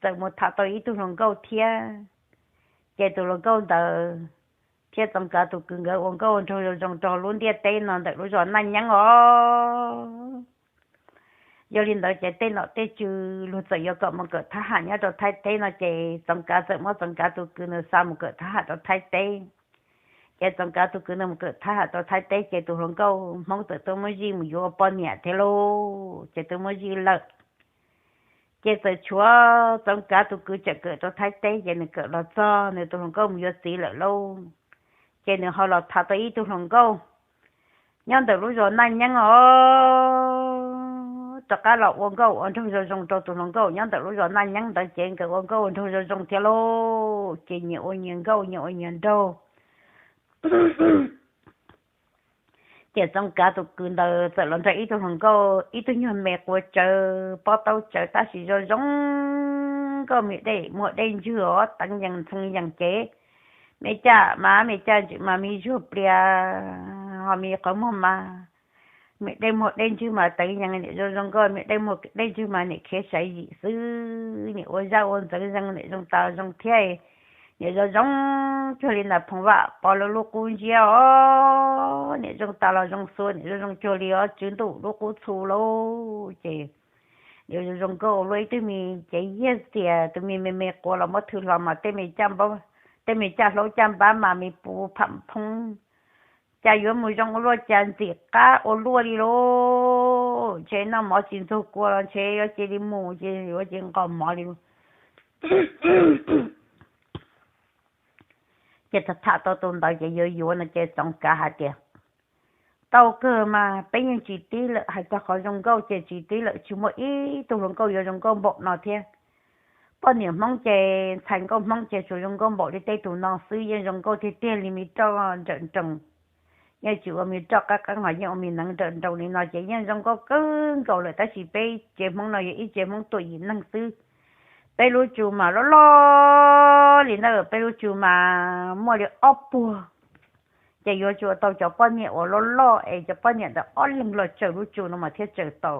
txawm mus tham tau ib tug hluas nkauj thiab, ces tus hluas nkauj ntawd thiab Txoov Kav tus kwv nkawd ua nkauj ua nraug zoo zoo rau lub ntiaj teb no ntawm lub zos Naj Nyeeb os. Yog li ntawd ces tej nom tej tswv luag txawm yuav kom mus kawm thab ham nyob rau Thaib teb no ces Txoov Kav txawm muab Txoov Kav tus kwv nws xa mus kawm thab ham rau Thaib teb. Ces Txoov Kav tus kwv nws mus kawm thab ham rau Thaib teb ces tus hluas nkauj Hmoob txawm tuaj muab zij mus yuav ua poj niam thiab lauj, ces twb muab zij lawm. Ces txawm tshuav Txoov Kav tus kwv tseem kawm rau Thaib teb, ces nws kawm los txog nws tus hluas nkauj mus yuav txiv lawm lauj. Ces nws ho los tham tau ib tug hluas nkauj nyob ntawm lub zos Naj Nyeeb os, rov qab los ua nkauj ua nraug zoo zoo rau tus hluas nkauj nyob ntawm lub zos Naj Nyeeb ntawd ces nkawd ua nkauj ua nraug zoo zoo thiab lauj, ces nyias ua nyias nkauj nyias ua nyias nraug. Ces Txoov Kav tus kwv ntawd txawm los nrog ib tug hluas nkauj ib tug nyuag me quav tsawv pob taub tsawv tab sis zoo zoo nkauj, me dej muag dej ntswg os, teev yees ntxhee yees ces me caj mas me caj ntswg mas me zuag plias, ho me qhov muag mas me dej muag dej ntswg mas teev yees, niam zoo zoo nkauj, me dej muag dej ntswg mas niam khiav saib yim xwb, niam ua zaj ua ntxeev zoo, niam zoo tas zoo thiab, niam zoo zoo cuag li nas phoom vam pov lawv lub qub ntsiab os, niam zoo tas los zoo xua, niam zoo zoo cuag li ob tswv ntuj lub qub txhu lauj. Ces niam zoo zoo nkauj ua luaj ib tug me cev yiag tias tus me me me quav los muab thw hlo mas tej me caj hlaub caj npab mas me puv pham phoob, cas yuav mus zoo ua luaj, cas ntxim qab ua luaj li lauj. Ntshe noj mov tsis ntxuag kua los ntshe yuav cia li mus ces yuav cia li nqos mov li. Ces tham tham tau tus ntawd ces yuav yuav no ces Txoov Kav hais tias, Tau kawg mas peb yeej tsis tib lawm, hais txog qhov zoo nkauj ces tsis tib lawm, tsis muaj ib tug hluas nkauj yuav zoo nkauj npaum no thiab. Poj niam Hmoob ces ntxhais nkauj Hmoob ces tsuas zoo nkauj npaum li tej tus no xwb, yeej zoo nkauj tiag tiag li me roj nrawm nroos. Yeej tsis ua me roj qab qeeb ho yeej ua me neev nrawm nroos li no ces yeej zoo nkauj kawg nkaus lawm, tab sis peb tsev Hmoob no yog ib tsev Hmoob tuam yim neeg xwb. Peb lub tsu mas loj loj li ntawd, peb lub tsu mas muaj li ob puag. Ces yuav tsum tau cov poj niam uas loj loj es cov poj niam ntawd ob leeg los tsaws lub tsu no mas thiaj tsaws tau.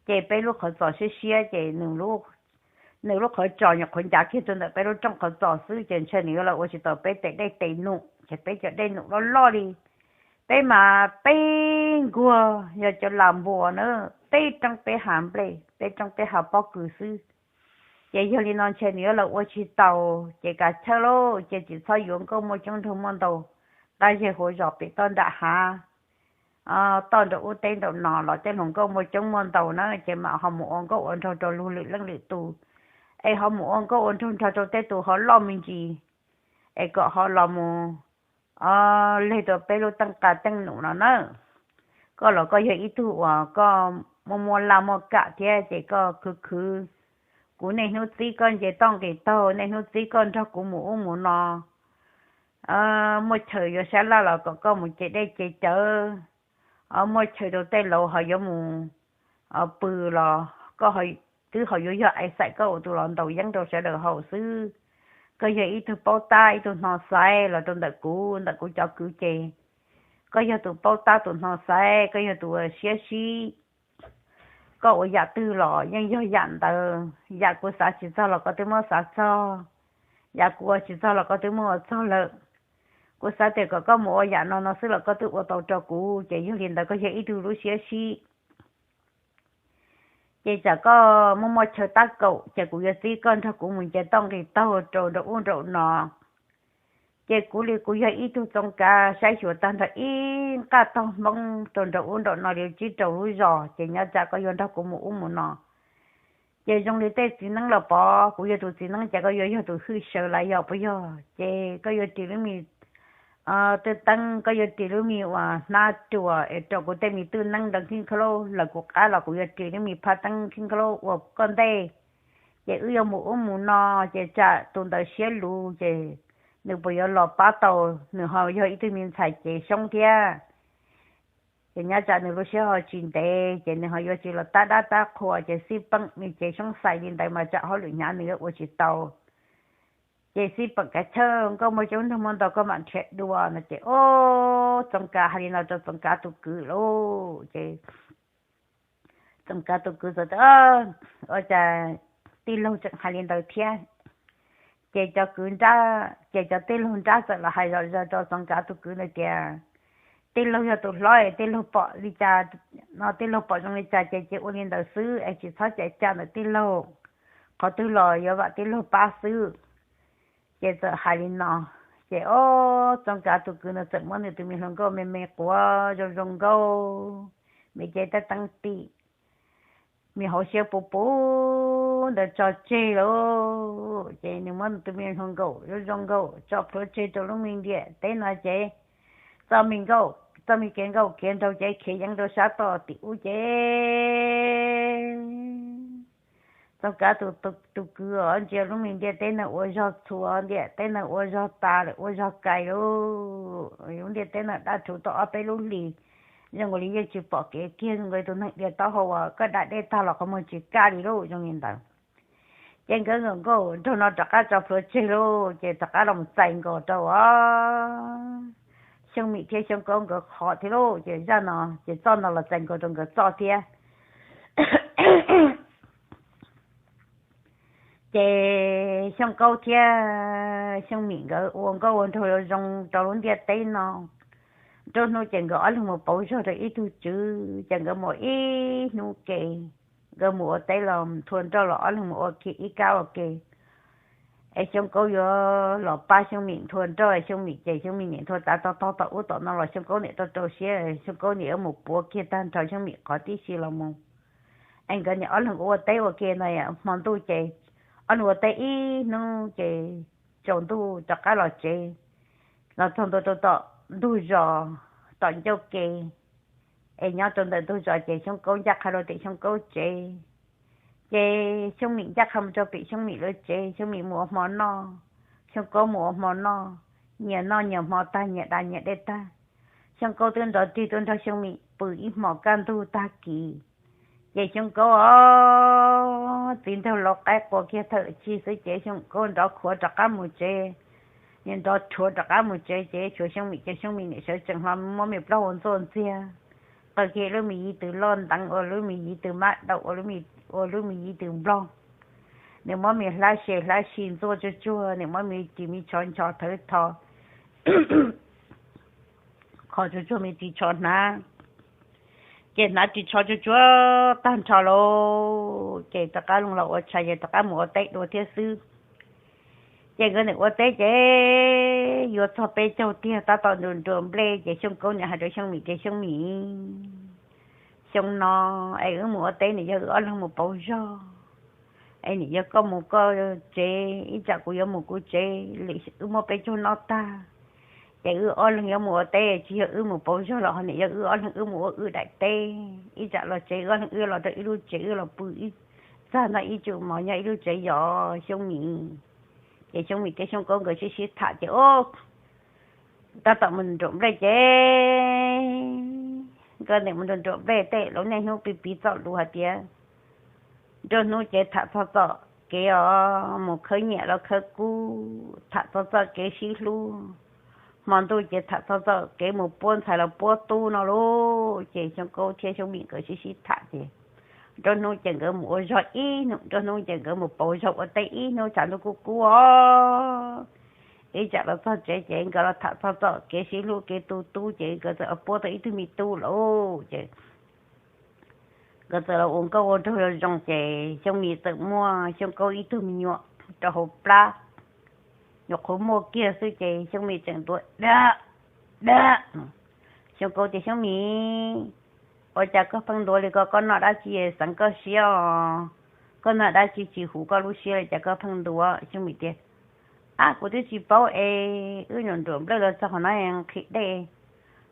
Ces peb lub qhov txos siab siab ces nws lub qhov tsos nyuam qhuav ncav kiag rau ntawm peb lub rooj qhov txos xwb ces ntshe nws yuav los ua tsis tau peb tes dej tes num, ces peb cov dej num loj loj li. Peb mas peb nkuag yog cov las npuas na, peb roob peb hav nplej, peb roob peb hav pob kws xwb. Ces yog li no ntshe nws yuav los ua tsis tau, ces kav chawj lauj, ces tsis txhob yuav nkauj muaj coob nraug muaj ntau qab zej hauv zos pem toj nram hav, toj nraum ub teb nraum no los tej hluas nkauj muaj coob muaj ntau na, ces mam ho mus ua nkauj ua nraug rau luag lwm leej lwm tus, es ho mus ua nkauj ua nraug nrog rau tej tus ho loj me ntsis, es kom ho los mus leg rau peb lub teej qa teej num no na. Koj los koj yog ib tug uas koj muaj muaj laj muaj kam thiab ces koj khwv khwv kuv, niaj hnub txib koj nce toj nqis taug, niaj hnub txib koj nrog kuv mus ub mus no. Muaj chaw yuav sab laj los kom koj mus ce dej ce cawv, muaj chaw rau tej laus ho yuav mus pw los koj twb ho yuav yog ais xaim koj ua tus los ntaus yeeb rau sawv daws haus xwb. Koj yog ib tug paub tab ib tug hno xaiv los rau ntawm kuv, ntawm kuv cov kwv ces koj yog tus paub tab tus hno xaiv, koj yog tus siab sib. Koj ua yam twg los yeej yog yam ntawd, yam kuv xav tsis txog los koj twb muab xav txog, yam kuv ua tsis txog los koj twb muab ua txog lawm. Kuv xav tias kom koj mus ua yam no no xwb los koj twb ua tau rau kuv, ces yog li ntawd koj yog ib tug lub siab sib. Ces tsam koj muaj muaj chaw tab kaum ces kuv yuav txib koj nrog kuv mus nce toj nqis taug rau nraum ub nraum no. Ces kuv li kuv yog ib tug txoov kav saib xyuas tag nrho ib nqaj tog Hmoob rau nraum ub nraum no li tsib rau lub zos, ces nyob tsam koj yuav nrog kuv mus ub mus no. Ces zoo li tej txiv neeb los pov kuv yog tus txiv neeb, ces koj yuav yog tus hwj saw lawm yog puas yog? Ces koj yuav ris lub me twj teeb, koj yuav ris lub me uas hnab ruas es rau kuv tej me twj neeb ntawd khib khaub lawm kuv qab los kuv yuav ris lub me phab teeb khib khaub ua koj ntej. Ces wb yuav mus ub mus no, ces tsam tus ntawd siab luv ces nws puas yuav los pab tau, nws ho yog ib tug me ntxhais cev xyoob thiab. Ces nyob tsam nws lub siab ho tsis ntev ces nws ho yuav tsis los tab dab tab qhua, ces xij peem me cev xyoob xais li ntawd mas tsam hauj lwm hnyav nws yuav ua tsis tau. Ces xij peem kav chawj nkauj muaj coob nrog muaj ntau koj mam nrhiav dua no. Ces ob txoov kav hais li no rau txoov kav tus kwv lauj. Ces txoov kav tus kwv txawm tias, ua cas tij laug tseem hais li ntawd thiab? Ces cov kwv nrab, ces cov tij laug nrab txawm los hais zom zaws rau txoov kav tus kwv ntawd tias, tij laug yog tus hlob es tij laug pom li cas no, tij laug pom zoo li cas ces cia ua li ntawd xwb es tsis txhob cais cai ntawm tij laug, qhov twg los yuav vam tij laug pab xwb. Ces txawm hais li no, ces ob txoov kav tus kwv ntawd txawm muab nws tus me hluas nkauj me me quav zoo zoo nkauj, me cev tab teeb tim, me hauv siab puv puv ntawd tso tseg lauj. Ces nws muab nws tus me hluas nkauj zoo zoo nkauj tso plhuav tseg rau lub me ntiaj teb no ces txoj me nkauj, txoj me kev nkauj khiav nraug ces khiav yeev rau sab toj tim ub ces txoov kav tus, tus kwv os ntsia lub me ntiaj teb no ua zog txhua, ntiaj teb no ua zog tas lawm ua zog kais lauj. Lub ntiaj teb no dab rhuv tau ob peb lub hlis, zoo nkaus li yeej tsis pom kev kiag, zoo nkaus li tus neeg dhia taub hau uas koj da dej tag los qhov muag tsis kaj li lauj, zoo li ntawd. Ces nkawd nkauj nraug no rov qab tso plhuav tseg lauj, ces rov qab los txais nkaus rau Xyooj Mim thiab Xyooj Kaub nkawd qhov thiab lauj. Ces zaj no ces txoj no los txais nkaus rau nkawd txoj thiab. Ces Xyooj Kaub thiab Xyooj Mim nkawd ua nkauj ua nraug zoo rau lub ntiaj teb no. Nruab hnub ces nkawd ob leeg mus pauv zog rau ib tug tswv, ces nkawd mus ib hnub ke, nkawd mus ua teb los nthua nroj los ob leeg mus ua kiag ib kab ua ke. Es Xyooj Kaub yuav los pab Xyooj Mim nthua nroj, Xyooj Mim ces Xyooj Mim niam nthua tav tog tog tom ub tom no los Xyooj Kaub niam rau rau siab, Xyooj Kaub niam yuav mus puav kiag tag nrho Xyooj Mim qhov tib si los mus. Es nkawd niam ob leeg ua teb ua ke no hmo ntuj ces ob leeg ua teb ib hnub ces tsaus ntuj rov qab los tsev, los txog ntua rau tom ntug zos tom ncauj ke, es nyob rau ntawm ntug zos ces Xyooj Kaub ncaj qha rau tim Xyooj Kaub tsev, ces Xyooj Mim ncaj qha mus rau pem Xyooj Mim lawv tsev, Xyooj Mim mus ua hmo noj, Xyooj Kaub mus ua hmo noj, nyias noj nyias hmo tag nyias da nyias dej tag, Xyooj Kaub twb nrov rig tuaj nrog Xyooj Mim pw ib hmos kaj ntug tag kis. Ces Xyooj Kaub os, txiv nraug laus qaib qua kiag thawm tsig xwb ces Xyooj Kaub nrov khuav rov qab mus tsev. Nws nrov rhuav rov qab mus tsev ces tshuav Xyooj Mim ces Xyooj Mim niam sawv tsees hlo muab me plaub hau ntxuaj ntxiag, qaws kiag lub me yiv tws loj nteev ua lub me yiv tws mab daum ua lub me yiv tws nplog. Nws muab me hlab se hlab si ntxuaj tsuag tsuag, nws muab me ris me tsho ncho thawv tho, kho tsuag tsuag me ris tsho hnav. Ces hnav ris tsho tsuag tsuag tag nrho lauj, ces rov qab loo los ua tshais ces rov qab mus ua teb dua thiab xwb. Ces nkawd niam ua teb ces yuav txog peb caug tiag tab tom nruas nruas nplej ces Xyooj Kaub niam hais rau Xyooj Mim tias, Xyooj Mim, xyoo no es wb mus ua teb, nim yog wb ob leeg mus pauv zog, es nim yog koj mus koj tsev, ib tsam kuv yuav mus kuv tsev, wb muab peb caug noj tag, ces wb ob leeg yuav mus ua teb, tsis yog wb mus pauv zog los ho nim yog wb ob leeg wb mus ua wb daim teb, ib tsam los tsev wb ob leeg wb los rau ib lub tsev wb los pw ib txaj noj ib tsum mov nyob ib lub tsev yos Xyooj Mim. Ces Xyooj Mim thiab Xyooj Kaub nkawd sib sib tham ces tab tom mus nruam nplej ces nkawd niam mus nruam nplej tej lub niaj hnub piv piv txoj lus hais tias, nruab hnub ces tham txog txoj kev os mus khawb nyiam los khawb kub, tham txog txoj kev sib hlub, hmo ntuj ces tham txog txoj kev mus puab ntxhais los puab tub no lauj. Ces Xyooj Kaub thiab Xyooj Mim nkawd sib sib tham ces nruab hnub ces nkawd mus ua zog ib hnub, nruab hnub ces nkawd mus pauv zog ua teb ib hnub tshav ntuj kub kub os. Ib tsam los txog tsev ces nkawd los tham txog txoj kev sib hlub kev tu tub ces nkawd txawm los puab tau ib tug me tub lauj. Ces nkawd txawm los ua nkauj ua nraug zoo zoo ces Xyooj Mim txawm muaj Xyooj Kaub ib tug me nyuam rau hauv plab. nyuam qhuav muaj kiag xwb ces Xyooj Mim tseem ntuav dab dab. Xyoo Kaub tias, Xyooj Mim, ua cas koj pheej ntuav li ko, koj noj dab tsi xeev koj siab os? Koj noj dab tsi tsis huv koj lub siab li cas koj pheej ntuav? Xyooj Mim tias, Ab, kuv twb tsis paub es wb nyuam nruam nplej los txog qhov no nqhis dej,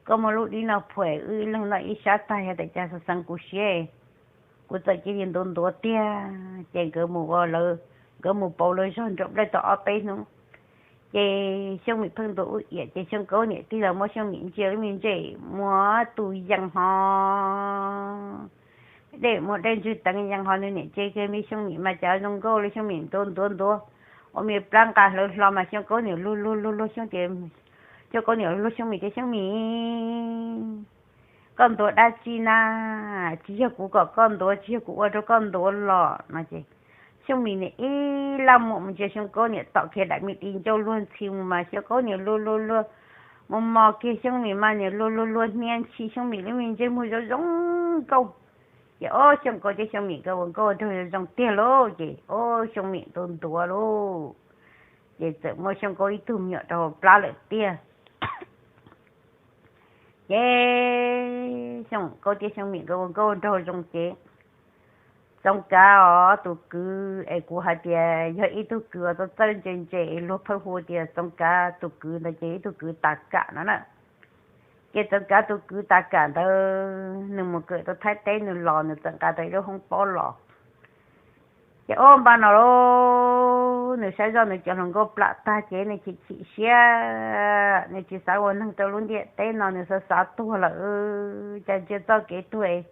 koj muab lub dib no phuam wb ib leeg noj ib sab tag, yog tias cas xeev kuv siab, kuv txawm cia li ntuav ntuav tiag. Ces nkawd mus ua lawv, nkawd mus pauv lawv zog nruam nplej tau ob peb hnub, ces Xyooj Mim pheej ntuav ua iam, ces Xyoo Kaub niam tij los muab Xyooj Mim ntsia lub me ntsej muag tus yees ho dej, muaj dej ntswg teev yees ho, nws niam ces kiag me Xyooj Mim mas cas zoo nkauj li. Xyooj Mim ntuav ntuav ntuav ua me plab nqa hlawv hlo mas Xyoo Kaub niam luag luag luag luag Xyooj tias, Xyoo Kaub niam luag Xyooj Mim tias, Xyooj Mim, koj ntuav dab tsi na? Tsis yog kuv kom koj ntuav, tsis yog kuv ua rau koj ntuav los no ces Xyooj Mim niam ib laj muam mus ntsia Xyoo Kaub niam tom kiag daim me di ncauj luag ntxhi mus mas Xyoo Kaub niam luag luag luag mus mos kiag Xyooj Mim mas niam luag luag luag hnia ntshis Xyooj Mim lub me ntsej muag zoo zoo nkauj. Ces ob Xyooj Kaub thiab Xyooj Mim nkawd ua nkauj ua nraug zoo zoo tiag lauj, ces ob Xyooj Mim ntuav ntuav lauj, ces txawm muab Xyooj Kaub ib tug me nyuam rau hauv plab lawm tiag. Ces Xyooj Kaub thiab Xyooj Mim nkawd ua nkauj ua nraug zoo ces Txoov Kav os, tus kwv es kuv hais tias yog ib tug kwv uas txawj txawj ntse ntse es luag pheej hu tias Txoov Kav tus kwv ntawd ces ib tug kwv tas kam no na. Ces Txoov Kav tus kwv tas kam ntawd nws mus kawm rau Thaib teb nws los nws txawm nqa tau ib lub hoob pob los. Ces ob npaj no lauj, nws saib zoj nws cov hluas nkauj plam tag ces nws chim chim siab, nws tsis xav ua neeg rau lub ntiaj teb no, nws xav xav tuag lawm. Cas ntsia txoj kev tuag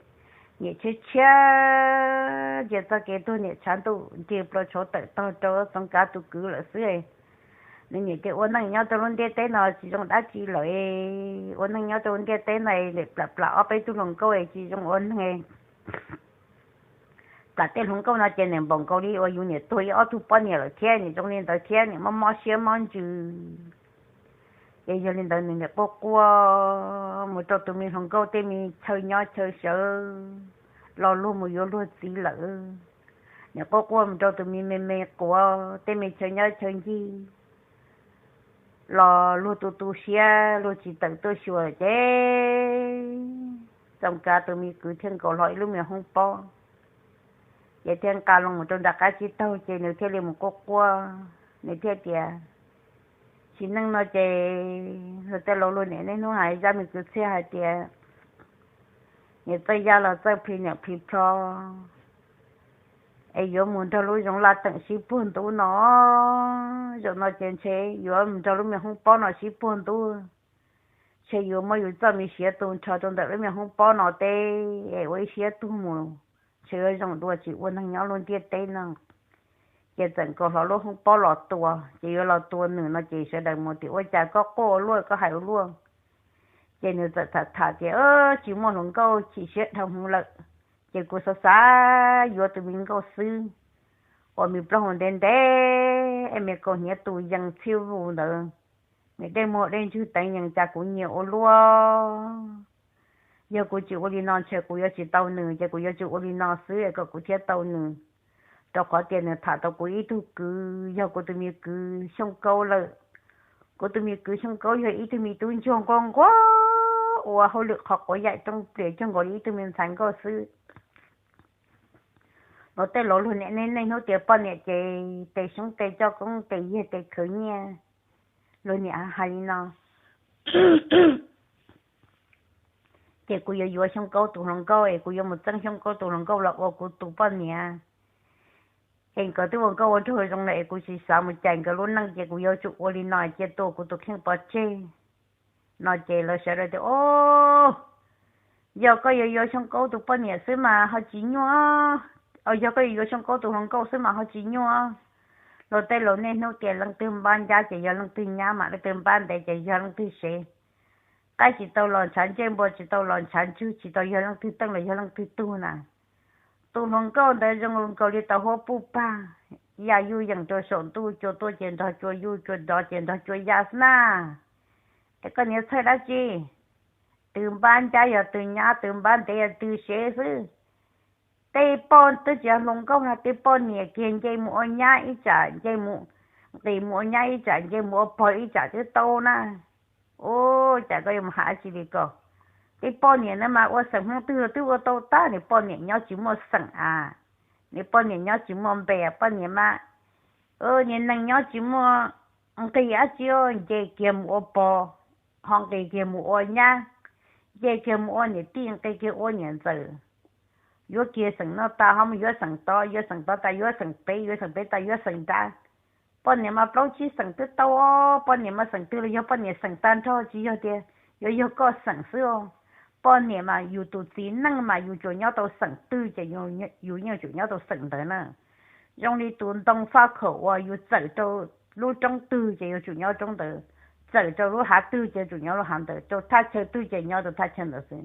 niam tshiab tshiab, ntsia txoj kev tuag niam tshav ntuj nrig plua tshauv tawm tog rau Txoov Kav tus kwv lawm xwb. Nws niam tias ua neeg nyob rau lub ntiaj teb no tsis zoo dab tsi lawm, ua neeg nyob rau lub ntiaj teb no plam plam ob peb tug hluas nkauj tsis zoo ua neeg. Plam tej hluas nkauj no ces niam npaum nkaus li uas yus niam tuag ib ob tug poj niam lawm thiab, niam zoo li ntawd thiab niam mob mob siab mob ntsws. Ces yog li ntawd nws niam quaj quaj mus rau tus me hluas nkauj tej me chaw nyob chaw sawv los luag mus yuav luag txiv lawm. Niam quaj quaj mus rau tus me me me quav tej me chaw nyob chaw ncig los luag tu tu siab luag tsis tawm tuaj xyuas ces Txoov Kav tus me kwv thiaj nkaus hlo ib lub me hoob pob, ces thiaj nqa los mus rau nram qab tsib taug ces nws thiaj li mus quaj quaj, nws thiaj tias, sim neej no ces luag tej laus luag niam niaj hnub hais zaj me kwv txhiaj hais tias, niam txawj yaj los txawj plhis niam plhis plho, es yuav mus nrog lub zoov laj teem sib puag ntub no. Zaum no ces ntshe yuav mus nrog lub me hoob pob no sib puag ntub, ntshe yuav muab yus txoj me siav tu nrho rau ntawm lub me hoob pob no teb es ua ib siab tuag mus, ntshe yuav zoo dua tsis ua neeg nyob lub ntiaj teb no. Ces txawm nkaus hlo lub hoob pob los tua, ces yuav los tua nws no ces sawv daws mus tias ua cas koj quaj ua luaj koj hais ua luaj. Ces nws txawm tham tham tias tsis muaj hluas nkauj chim siab dhau hwv lawm, ces kuv xav xav yuav tus me nkauj xwb uas me plaub hau ntev ntev es me kaus hniav tus yees txhij vus ntawd, me dej muag dej ntswg teev yees cas kuv nyiam ua luaj. Yog kuv tsis ua li no ntshe kuv yuav tsis tau nws, ces kuv yuav tsum ua li no xwb es kom kuv thiaj tau nws. Rau qhov tias nws tham tau kuv ib tug kwv yog kuv tus me kwv Xyooj Kaub lawm. Kuv tus me kwv Xyooj Kaub yog ib tug me tub ntsuag nquag nquag ua hauj lwm qhov quav yaim rooj plias cuag nkaus li ib tug me ntxhais nkauj xwb. Luag tej laus luag niam niaj hnub tias poj niam ces tes xyoob tes coj koob tes yag tes khawv nyiaj, luag niam hais li no. Ces kuv yuav yuav Xyooj Kaub tus hluas nkauj es kuv yuav mus txeeb Xyooj Kaub tus hluas nkauj los ua kuv tus poj niam. Es nkawd twb ua nkauj ua nraug zoo lawm es kuv tsis xav mus cais nkawd lub neej ces kuv yuav tsum ua li no cia tua kuv tus kheej pov tseg. No ces lawv sawv daws tias, O, yog koj yuav yuav Xyooj Kaub tus poj niam xwb mas ho tsis nyuaj, yog koj yuav yuav Xyooj Kaub tus hluas nkauj xwb mas ho tsis nyuaj. Luag tej laus niaj hnub tias leej twg npab ncab ces yog leej twg nyab, mas leej twg npab ntev ces yog leej twg sev. Qaib tsis tau los ntshav ntsej, npua tsis tau los ntshav ntswg, tsis tau yog leej twg teej los yog leej twg tug na. Tus hluas nkauj ntawd zoo nkaus li tau huab puj pag, ya yuj yeem rau saum ntuj, cua tuaj ces nrog cua yuj, cua nrov ces nrog cua ya xwb na. Es koj niam txhawj dab tsi? Twg npab ncab yog twg nyab, twg npab ntev yog twg sev xwb. Tej poj twb tsis yog hluas nkauj no, tej poj niam kiag nce mus ua nyab ib tsam nce mus nqis mus ua nyab ib tsam, nce mus ua pog ib tsam twb tau na. Ua cas koj yuav mus hais tsi li ko? Tej poj niam na mas ua xeem Hmoob twg los twb ua tau tag, niam poj niam nyob tsis muaj xeem a, niam poj niam nyob tsis muaj npe, poj niam mas, niag neeg nyob tsis muaj nqis dab tsi, nce kiag mus ua pog, ho nqis kiag mus ua nyab, nce kiag mus ua niam tij, nqis kiag ua niam ntxawm, yuav kiag xeem no tas ho mus yuav xeem tod, yuav xeem tod tas yuav xeem pem, yuav xeem pem tas yuav xeem nrad. Poj niam mas plaub tsib xeem twb tau, poj niam mas xeem twg los yog poj niam xeem tag nrho, tsis yog tias yuav yog koj xeem xwb. Poj niam mas yus tus txiv neej mas yus tsuas nyob tau xeem twg ces yus yeej tsuas nyob tau xeem ntawd na. Zoo li tus ntoo faj khaum uas yus txawm rau lub roob twg ces yuav tsum nyob roob ntawd, txawm rau lub hav twg ces yuav tsum nyob lub hav ntawd, rau thaj chaw twg ces nyob rau thaj chaw ntawd xwb.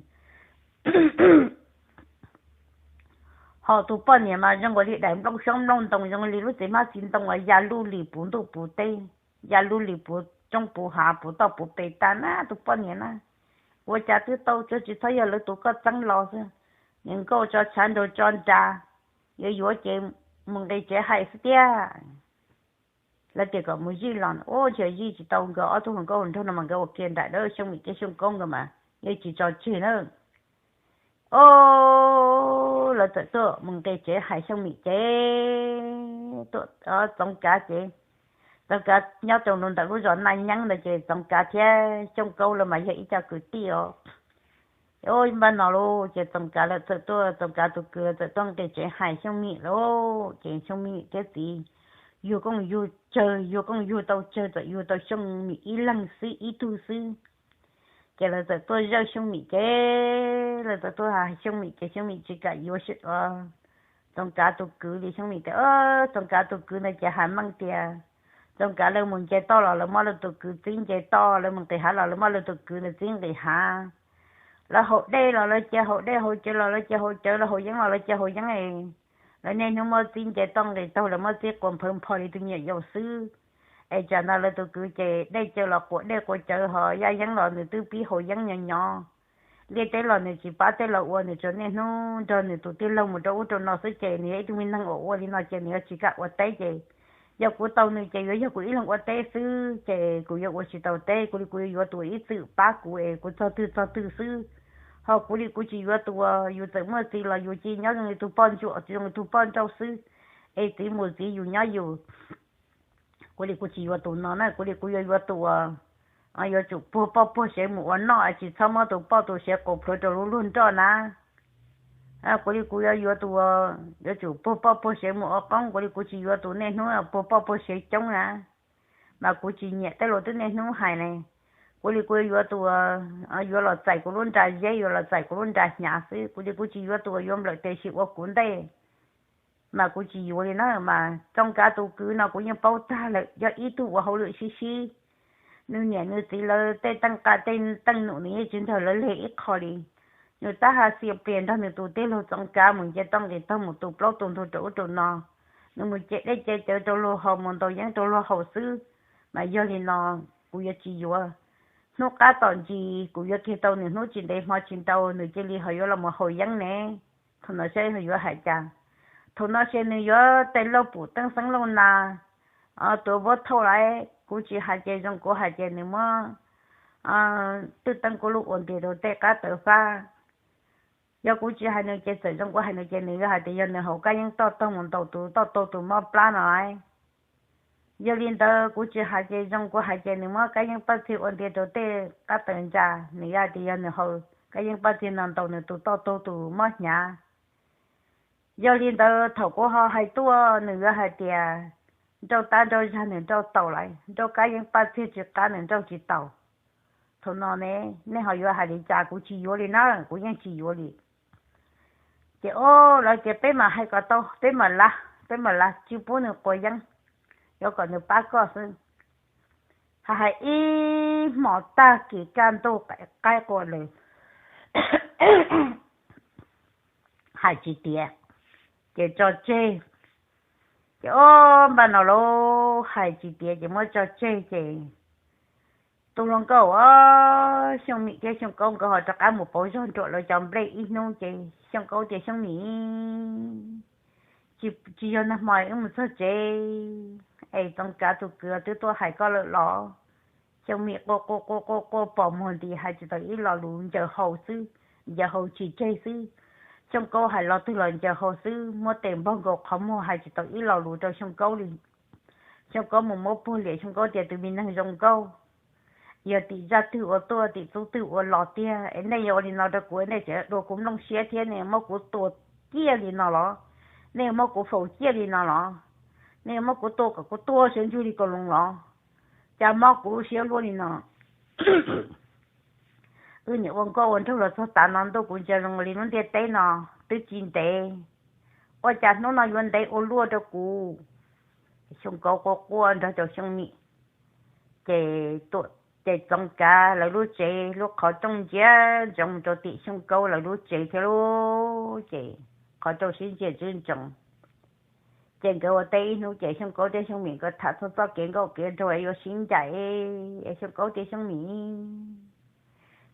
Ho tus poj niam mas zoo nkaus li daim nplooj xyoob nplooj ntoo, zoo li lub txiv hmab txiv ntoo uas ya luj li puv ntuj puv teb, ya luj li puv roob puv hav puv toj puv pes tag na tus poj niam na. Ua cas twb tau, tsuas tsis txhob yog lawv tus koj txeeb los xwb. Niam nkauj tso tshav nraug tso nra, yuav yuav ces mus nqis tsev hais xwb tiag. Lawv tias kom mus zij los, ua cas zij tsis tau, nkawd ob tug hluas nkauj hluas nraug no mas nkawd ua kiag nraim dawb, Xyooj Mim thiab Xyooj Kaub nkawd mas yeej tsis tso tseg na. Os, lawv txawm tuaj mus nqis tsev hais Xyooj Mim ces, Txoov Kav ces, Txoov Kav nyob rau ntawm lub zos Naj Nyeeb ntawd ces Txoov Kav thiab Xyooj Kaub lawv mas yog ib co kwv tij os. Ua npaj no lauj ces Txoov Kav lawv txawm tuaj, Txoov Kav tus kwv lawv txawm tuaj nqis tsev hais Xyooj Mim lauj. Ces Xyooj Mim thiab txiv yug kooj yug tsawg, yug kooj yug tau tsawg, txawm yug tau Xyooj Mim ib leeg xwb, ib tug xwb. Ces lawv txawm tuaj zawj Xyooj Mim ces, lawv txawm tuaj hais Xyooj Mim ces Xyooj Mim tsis kam yuav Txoov Kav tus kwv li. Xyooj Mim tias, Txoov Kav tus kwv ntawd ces hais meej tias Txoov Kav lawv mus nce toj los lawv muab lawv tus kwv txib nce toj, lawv mus nqis hav los lawv muab lawv tus kwv ntawd txib nqis hav, lawv haus dej los lawv cia haus dej, haus cawv los lawv cia haus cawv, lawv haus yeeb los lawv cia haus yeeb. Lawv niaj hnub muab txib nce toj nqis taug, lawv muab txib quas nphawv npho li tus me nyuam yaus xwb. Es tsam no lawv tus kwv ces dej cawv los quas dej quas cawv, ho yaj yeeb los nws twb pib haus yeeb nyo nyo. Liaj teb los nws tsis pab tej los ua, nws tsuas niaj hnub nrog nws tus tij laug mus rau ub rau no xwb. Ces nws yog ib tug me neeg uas ua li no ces nws yuav tsis kam ua teb ces yog kuv tau nws ces yuav yog kuv ib leeg ua teb xwb, ces kuv yuav ua tsis tau teb. Kuv li kuv yuav yuav tus uas ib txwm pab kuv es kuv txog twg txog twg xwb. Ho kuv li kuv tsis yuav tus uas yus txawm muaj txiv los yus cia nyob zoo li tus poj ntsuam, zoo li tus poj nrauj xwb, es txiv mus txiv yus nyob yus. Kuv li kuv tsis yuav tus no na, kuv li kuv yuav yuav tus uas yuav tsum puag poj puag sev mus ua noj, tsis txhob muab tus poj tus sev qus plhuav rau lub luag nroj na. Kuv li kuv yuav yuav tus uas yuav tsum puag poj puag sev mus ua qoob, kuv li kuv tsis yuav tus niaj hnub puag poj puag sev coob na. Mas kuv tsis nyiam tej lus twb niaj hnub hais ne. Kuv li kuv yuav tus uas yuav los txais kuv lub nra zeb, yuav los txais kuv lub nra hnyav xwb. Kuv li kuv tsis yuav tus uas yuav nplawm tes sim ua kuv ntej. Mas kuv tsis yuav li na. Mas Txoov Kav tus kwv no kuv yeej paub tag lawm, yog ib tug uas hauj lwm sib sib. Nws niam nws txiv lawv tej teej qa tej teej num nws yeej tsis nrog lawv leg ib qho li. Nws tab haj xia plias nrog nws tus tij laug Txoov Kav mus nce toj nqis taug mus tu plaub tu ntug rau ub rau no. Nws mus ce dej ce cawv rau luag haus, mus ntaus yeeb rau luag haus xwb. Mas yog li no kuv yuav tsis yuav. Hnub qab tom ntsis kuv yuav kiag tau nws hnub tsis ntev hmo tsis ntau, nws cia li ho yuav los mus haus yeeb ne. Thaum no saib yuav hais cas. Thaum no ces nws yuav tais lauj pum teeb xeeb lauj na, tuav vuab thauj lawm. Kuv tsis hais ces zoo, kuv hais ces nws muab twj teeb kuv lub ua ntiag rau tej qab tawv fab. Yog kuv tsis hais nws ces txawm zoo kuv hais nws ces nws yuav hais tias yog nws haus kab yeeb toj taug mus ntaus tus toj taug tus mob plab no lawm. Yog li ntawd kuv tsis hais ces zoo, kuv hais ces nws muab kab yeeb paj txiag ua ntiag rau tej qab tawv ntsa, nws yuav hais tias yog nws haus kab yeeb paj txiag no ntaus nws tus toj taug tus mob hnyav. Yog li ntawd thaum kuv ho hais tuaj nws yuav hais tias nrauj tab nrauj zag nws nrauj taus lawm, nrauj kab yeeb paj txiag tsis qab nws nrauj tsis taus. Thaum no ne, nej ho yuav hais li cas? Kuv tsis yuav li na, kuv yeej tsis yuav li. Ces o, lawv tias peb mam hais kom tau, peb mam lav, peb mam lav tsis pub nws quas yeeb, yuav kom nws pab koj xwb. Hais hais ib hmos tag kis kaj ntug qaib qua lawm, hais tsis tiav, ces tso tseg. Ces o, npaj no lauj, hais tsis tiav ces muab tso tseg ces tus hluas nkauj Xyooj Mim thiab Xyooj Kaub nkawd ho rov qab mus pauv zog nruam lawv cov nplej ib hnub ces Xyooj Kaub tias Xyooj Mim, tsis yog nag hmo wb mus txog tsev, Es Txoov Kav tus kwv twb tuaj hais koj lawm los? Xyooj Mim quaj quaj quaj quaj quaj pom muag nti hais tsis tau ib lo lus, ncaws hau xwb, ncaws hau tsis tseg xwb. Xyooj Kaub hais lo twg los ncaws hau xwb, muab tes npog nkaus qhov muag hais tsis tau ib lo lus rau Xyooj Kaub li. Xyooj Kaub mus muab puag liam, Xyooj Kaub tias, tus me neeg zoo nkauj, yog tim zaj twg ua tuaj, tim txub twg ua los tiag es nej yuav ua li no rau kuv, nej tseem dua kuv nplooj siab thiab, nej yuav muab kuv tua ciaj li no los? Nej yuav muab kuv faus ciaj li no los? Nej yuav muab kuv tua kom kuv tuag sawv ntsug li kaus loos los? Cas mob kuv lub siab luaj li no? Wb niam ua nkauj ua nraug los txog tav no ntuj, kuv ntsia zoo li lub ntiaj teb no twb tsis ntev, ua cas hnub no yuav ntev ua luaj rau kuv? Xyooj Kaub quaj quaj nrog rau Xyooj Mim, ces, ces Txoov Kav lawv lub tsev, lub qhov rooj ntsia ntsoov mus rau tim Xyooj Kaub lawv lub tsev thiab lub, ces qhov rooj sib ntsia ntsoov. Ces nkawd ua teb ib hnub ces Xyooj Kaub thiab Xyooj Mim nkawd tham txog txoj kev nkauj kev nraug es yuav sib ncaim. Es Xyooj Kaub tias, Xyooj Mim,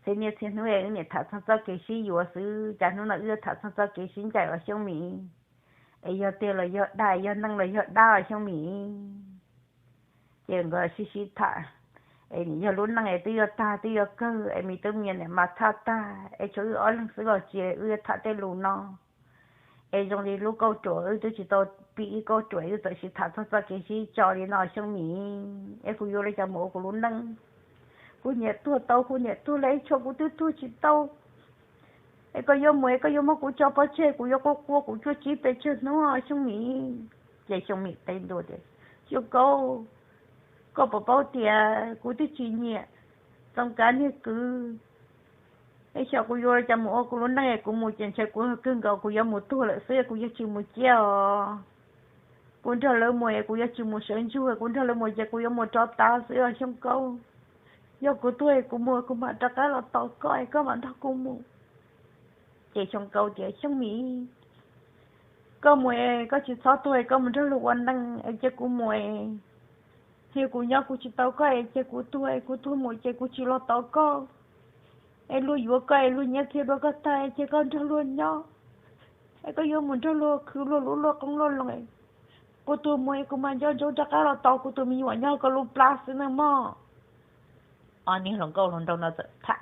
txhia niaj txhia hnub es wb niam tham txog txoj kev sib yuav xwb, cas hnub no wb yuav tham txog txoj kev sib ncaim os Xyooj Mim? Es yog tiag los yog dag, yog neeg los yog dab os Xyooj Mim? Ces nkawd sib sib tham, es yog lub neej es twb yuav tag twb yuav kawg, es me tub me nyuam niam mas thaj tag, es tshuav wb ob leeg xwb los tsis, wb yuav tham tej lus no. Es zoo li lub kauj ruam wb twb tsis tau pib ib kauj ruam, wb txawm sib tham txog txoj kev sib tso li no Xyooj Mim, es kuv yuav li cas mus ua kuv lub neej? Kuv niam tuag tau, kuv niam tuag lawm, tshuav kuv twb tuag tsis tau. Es koj yuav mus es koj yuav muab kuv tso pov tseg, kuv yuav quaj quaj kuv cuaj tsib pes tsawg hnub Xyooj Mim. Ces Xyooj Mim teb ntua tias, Xyooj Kaub, koj puas paub tias kuv twb tsis nyiam Txoov Kav niag kwv. Es xyov kuv yuav li cas mus ua kuv lub neej, kuv mus ces ntshe kuv kawg nkaus kuv yuav mus tuag lawm xwb, kuv yuav tsis mus ciaj os. Kuv nrog lawv mus es kuv yuav tsis mus sawv ntsug, kuv nrog lawv mus ces kuv yuav mus rov tav xwb os Xyooj Kaub. Yog kuv tuag es kuv mus kuv mam rov qab los tos koj es koj mam nrog kuv mus. Ces Xyooj Kaub tias, Xyooj Mim, koj mus es koj tsis txhob tuag es koj mus nrog luag ua neej es cia kuv mus es, yog kuv nyob kuv tsis tau koj es cia kuv tuag es kuv tuag mus ces kuv tsis los tos koj. Es luag yuav koj es luag nyiam thiab dua koj tag es cia koj nrog luag nyob. Es koj yuav mus nrog luag khwv luag lub luaj qoob luaj loo. Kuv tuag mus es kuv mam nco ntsoov rov qab los tos kuv tus me nyuam nyob koj lub plab xwb nawb mog. Ob niag hluas nkauj hluas nraug no txawm tham,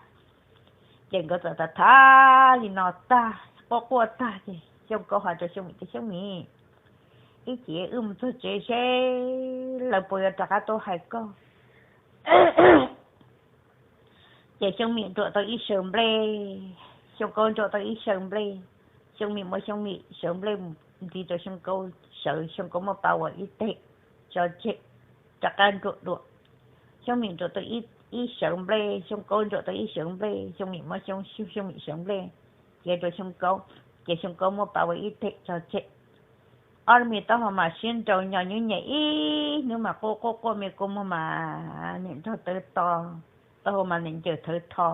ces nkawd txawm tham tham li no tag, quaj quaj tag ces Xyooj Kaub hais rau Xyooj Mim tias, Xyooj Mim, ib chim wb mus txog tsev seb lawv puas yuav rov qab tuaj hais koj. Ces Xyooj Mim nruam tau ib saw nplej, Xyooj Kaub nruam tau ib saw nplej. Xyooj Mim muab Xyooj Mim saw nplej mus ntxiv rau Xyooj Kaub, sawv Xyooj Kaub muab pav ua ib teg tso tseg, rov qab nruam dua. Xyooj Mim nruam tau ib saw nplej, Xyooj Kaub nruam tau ib saw nplej, Xyooj Mim muab Xyooj, Xyooj Mim saw nplej cia rau Xyooj Kaub, ces Xyooj Kaub muab pav ua ib teg tso tseg. Ob me taub hau mas siab nrau nyo nyuj nyem ib hnub mas quaj quaj quaj me kua muag mas nim nrog tawv to, taub hau mas nim ncaws thawv tho,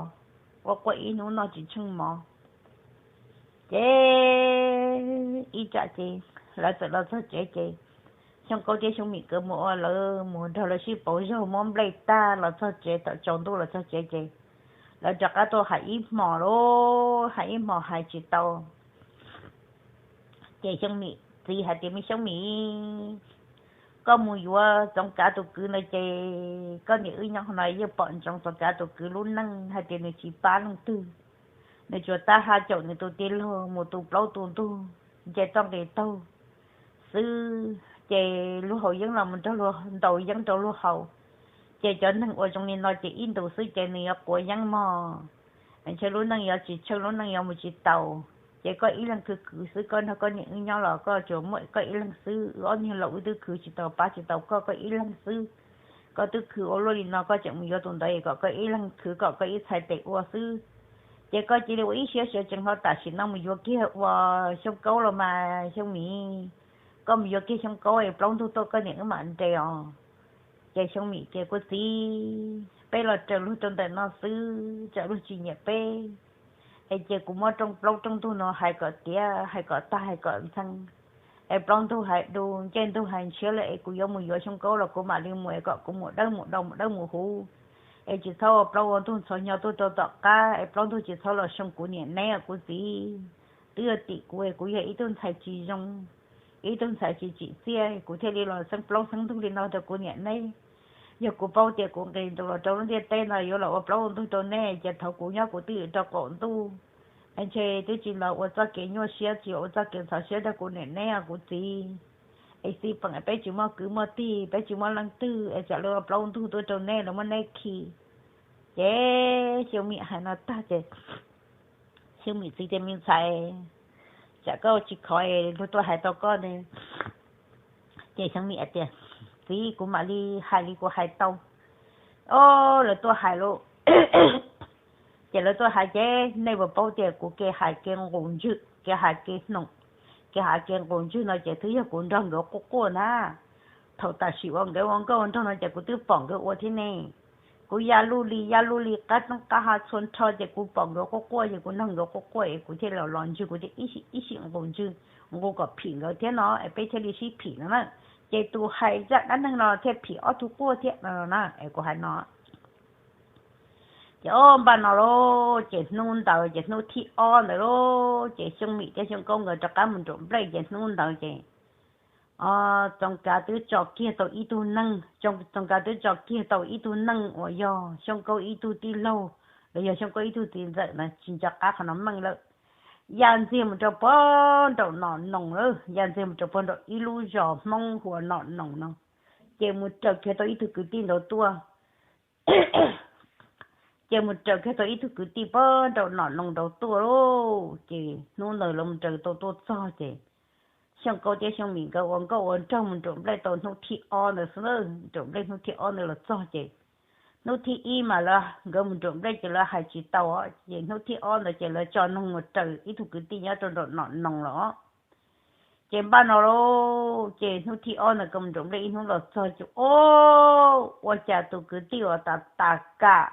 quaj quaj ib hnub noj tsis tsheej mov. Ces ib tsam ces lawv txawm los txog tsev ces Xyooj Kaub thiab Xyooj Mim nkawd mus ua, lawv mus nrog lawv sib pauv zog muab nplej tag los txog tsev, thaum tsaus ntuj los txog tsev ces lawv rov qab tuaj hais ib hmos lauj, hais ib hmos hais tsis tau. Ces Xyooj Mim txiv hais tias, Me Xyooj Mim, koj mus yuav Txoov Kav tus kwv ntawd ces koj niam wb nyob qhov no yeej pom ntsoov Txoov Kav tus kwv lub neej hais tias nws tsis pab leej twg, nws tsuas tab hab caum nws tus tij laug mus tu plaub tu ntug, nce toj nqis taug xwb. Ces luag haus yeeb los mus nrog luag ntaus yeeb rau luag haus. Ces cov neeg uas zoo li no ces ib ntus xwb ces nws yuav quav yeeb mog. Ntshe lub neej yuav tsis tsheej, lub neej yuav mus tsis taus. Ces koj ib leeg khwv khwv xwb, koj nrog koj niam wb nyob los koj tsuas muaj koj ib leeg xwb, wb ob niag laus wb twb khwv tsis tau pab tsis tau koj, koj ib leeg xwb. Koj twb khwv ua luaj li no koj tseem mus yuav tus ntawd es kom koj ib leeg khwv kom koj ib txhais tes ua xwb. Ces koj cia li ua ib siab sawv tsees hlo, tam sim no mus yuav kiag ua Xyooj Kaub los mas Xyooj Mim. Koj mus yuav kiag Xyooj Kaub es plaub ntug tuaj koj niam wb mam nres os. Ces Xyooj Mim tias, Kuv txiv, peb los raws luag rau ntawm no xwb, tsam luag tsis nyiam peb. Es cia kuv muab rooj plaub rooj ntug no hais kom tiav hais kom tag hais kom ntxhee, es plaub ntug hais du, ncej ntug hais ntshiab lawm es kuv yuav mus yuav Xyooj Kaub los kuv mam li mus, es kom kuv mus dawb mus do mus dawb mus huv. Es tsis txhob ua plaub ua ntug ntxhov nyo tuaj rau tom qab, es plaub ntug tsis txhob los xyoo kuv niam neb os kuv txiv. Twb yog tim kuv es kuv yog ib tug ntxhais tsis zoo. ib tug ntxhais tsis tsim txiaj, kuv thiaj li los xeeb plaub xeeb ntug li no rau kuv niam neb. Yog kuv paub tias kuv nqis ntua los rau lub ntiaj teb no yuav los ua plaub ua ntug rau neb, ces thaum kuv nyob kuv twb ywm rau qaum ntuj, es ntshe twb tsis los ua txoj kev nyuaj siab, tsis ua txoj kev ntxhov siab rau kuv niam neb kuv txiv. Es xij peem peb tsis muaj kwv muaj tij, peb tsis muaj leej twg es tsam li ua plaub ntug tuaj rau neb los muab neb khi. Ces Xyooj Mim hais no tag ces Xyooj Mim txiv tias, Me ntxhais, tsam koj tsis khov es luag tuaj hais tau koj ne. Ces Xyooj Mim hais tias, Txiv, kuv mam li hais li kuv hais tau. Ob, lawv tuaj hais lauj. Ces lawv tuaj hais ces nej puas paub tias kuv kev hais kev nqus ntswg, kev hais kev hnoos, kev hais kev nqus ntswg no ces twb yog kuv nrog nkawd quaj quaj na. Thaum tam sim uas nkawd ua nkauj ua nraug no ces kuv twb pom nkawd ua thiab ne. Kuv ya luj li ya luj li qab roob qab hav txhua nrho ces kuv pom nkawd quaj quaj ces kuv nrog nkawd quaj quaj es kuv thiaj los los ntswg, kuv thiaj ib sim ib sim nqus ntswg, nqus kom phim nkawd thiab no es peb thiaj li sib phim no na. Ces tus hais zaj dab neeg no thiaj phim ob tug quaj thiab no na es kuv hais no. Ces ob npaj no lauj, ces hnub ntawd ces hnub thib ob ntawd lauj, ces Xyooj Mim thiab Xyooj Kaub nkawd rov qab mus nraum nplej ces hnub ntawd ces Txoov Kav twb tso kiag tau ib tug neeg, Txoov Kav twb tso kiag tau ib tug neeg uas yog Xyooj Kaub ib tug tij laug, los yog Xyooj Kaub ib tug txiv ntxawm na, tsis nco qab qhov no meej lawm. Ya ntxiag mus rau puag nraum Nom Noos lawm, ya ntxiag mus rau puag nraum ib lub zos Hmoob hu ua Nom Noos no, ces mus raws kiag tau ib tug kwv tij ntawd tuaj. Ces mus raws kiag tau ib tug kwv tij puag nraum Nom Noos ntawd tuaj lauj. Ces hnub ntawd lawv mus raws tau tuaj txog ces Xyooj Kaub thiab Xyooj Mim nkawd ua nkauj ua nraug mus nraum nplej tau hnub thib ob ntawd xwb, nraum nplej hnub thib ob ntawd los txog ces hnub thib ib mas lawv nkawd mus nraum nplej ces lawv hais tsis tau, ces hnub thib ob ntawd ces lawv tso neeg mus raws ib tug kwv tij nyob rau nraum Nom Noos los. Ces npaj no lauj, ces hnub thib ob ntawd nkawd mus nraum nplej ib hnub los txog ces, o, ua cas tus kwv tij uas tas tas kam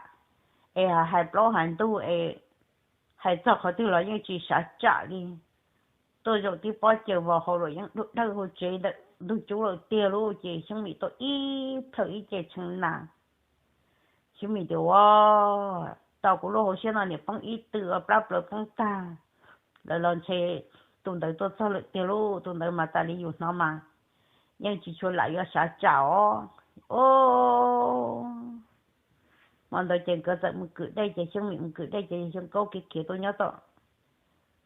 es hais plaub hais ntug es hais txog qhov twg los yeej tsis sav tsam li. Tuaj zaum tib pob caws vos hauv lawm yeej dub dawj hauv tsev ntawm ntug cub lawm tiag lauj. Ces Xyooj Mim tau ib plhaw ib ce tshee nas. Xyooj Mim tias, Ua, tau kuv lub hauv siab no niam poob ib tw ua plab plaws poob tag. Lawv los ntshe tus ntawd tuaj txog lawm tiag lauj, tus ntawd mas tas li yus hnov mas yeej tsis tshua lam yuav sav tsam os. O, hmo ntawd ces nkawd txawm mus kwm dej ces Xyooj Mim mus kwm dej ces Xyooj Kaub khiav khiav tuaj nyob tom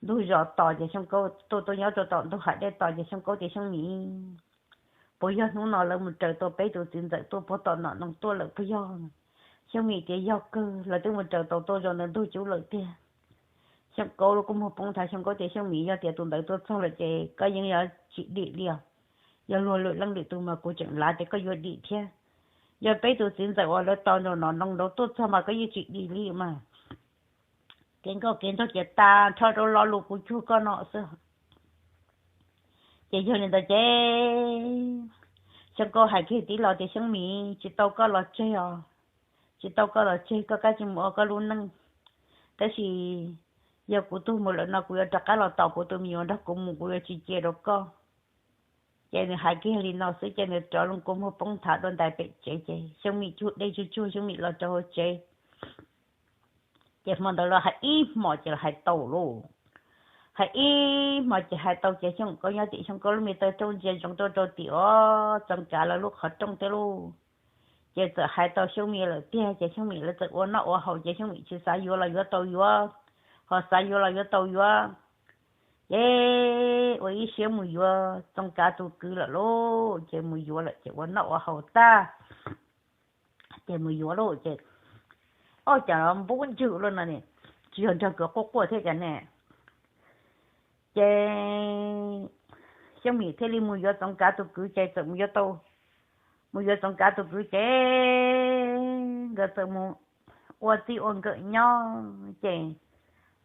ntug zos tos ces Xyooj Kaub tuaj tuaj nyob rau tom ntug hav dej tos ces Xyooj Kaub tias, Xyooj Mim, puas yog hnub no lawv mus raws tau peb tus txiv ntxawm tuaj puag tom Nom Noos tuaj lawm puas yog? Xyooj Mim tias, Yog kawg, lawv twb mus raws tau tuaj zos ntawd ntug cub lawm tiag. Xyooj Kaub lub kua muag poob nthav, Xyooj Kaub tias, Xyooj Mim, yog tias tus ntawd tuaj txog lawm ces koj yeej yuav tsis dim li os. Yog luag lwm leej lwm tus mas kuv tseem lav tias koj yuav dim thiab. Yog peb tus txiv ntxawm uas lawv tos nraum Nom Noos ntawd tuaj txog mas koj yeej tsis dim li mas. Kev nkauj kev nraug ces tag nrho rau lo lus kuv cuag koj no xwb. Ces yog li ntawd ces Xyooj Kaub hais kiag tib lo tias, Xyooj Mim, tsis tau koj los tseg os, tsis tau koj los tseg, koj kav tsij mus ua koj lub neej. Tab sis yog kuv tuag mus lawm no kuv yuav rov qab los tos kuv tus me nyuam nrog kuv mus, kuv yuav tsis cia rau koj. Ces nws hais kiag li no xwb ces nws rov lub kua muag poob nthav dua ntais pem tsev ces Xyooj Mim cug dej tsuag tsuag Xyooj Mim los rau hauv tsev. Ces hmo ntawd los hais ib hmos ces los hais tau lauj. Hais ib hmos ces hais tau ces Xyooj Kaub nyob tim Xyooj Kaub lub me taw rooj ntsia ntsoov tuaj rau tim os Txoov Kav lawv lub qhov rooj thiab lauj. Ces txawm hais tau Xyooj Mim lawm tiag ces Xyooj Mim lawv txawm ua noj ua haus ces Xyooj Mim tsis xav yuav los yuav tau yuav, ho xav yuav los yuav tau yuav. Ces ua ib siab mus yuav Txoov Kav tus kwv lawm lauj. Ces mus yuav lawm ces ua noj ua haus tag ces mus yuav lauj. Ces ob cov npub ntswg lawm no ne, tsis yog nrog nkawd quaj quaj thiab cas ne. Ces Xyooj Mim thiaj li mus yuav Txoov Kav tus kwv ces txawm mus yuav tau, mus yuav Txoov Kav tus kwv ces nkawd txawm mus ua txij ua nkawm nyob ces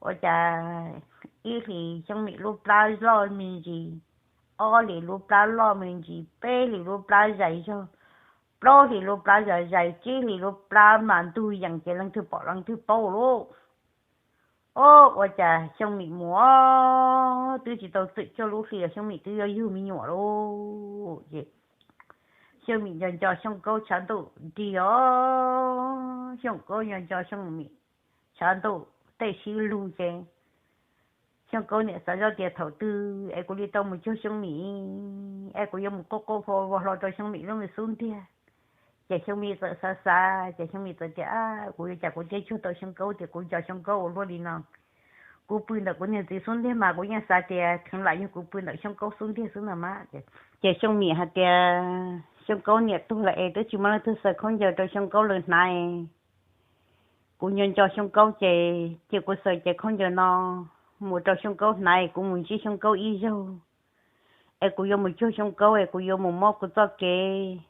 ua cas ib hlis Xyooj Mim lub plab loj me ntsis, ob hlis lub plab loj me ntsis, peb hlis lub plab zais zog, plaub hlis lub plab zais zais, tsib hlis lub plab mas ntug yees ces leej twg pom leej twg paub lauj. Ob, ua cas Xyooj Mim mus twb tsis tau txwm cuaj lub hli los Xyooj Mim twb yuav yug me nyuam lauj. Ces Xyooj Mim nco nco Xyooj Kaub tshav ntuj nrig os, Xyooj Kaub nco nco Xyooj Mim tshav ntuj tej sib lug ces Xyooj Kaub niam xav zoj tias thaum twg es kuv li tau mus cuag Xyooj Mim, es kuv yuav mus quaj quaj hlo rau Xyooj Mim lub me xub ntiag. Ces Xyooj Mim txawm xav xav ces Xyooj Mim txawm tias, kuv yuav cas kuv thiaj cuag tau Xyooj Kaub tias kuv nco Xyooj Kaub ua luaj li no. Kuv pw ntawm kuv niag txiv xub ntiag mas kuv yeej xav tias kheev lam yog kuv pw ntawm Xyooj Kaub xub ntiag xwb no mas. Ces Xyooj Mim hais tias Xyooj Kaub niam tuag lawm es twb tsis muaj leej twg xaws khaub ncaws rau Xyooj Kaub lawv hnav. Kuv nco nco Xyooj Kaub ces cia kuv xaws cev khaub ncaws no mus rau Xyooj Kaub hnav, kuv mus ntsib Xyooj Kaub ib zaug, es kuv yuav mus cuag Xyooj Kaub es kuv yuav mus muab kuv txoj kev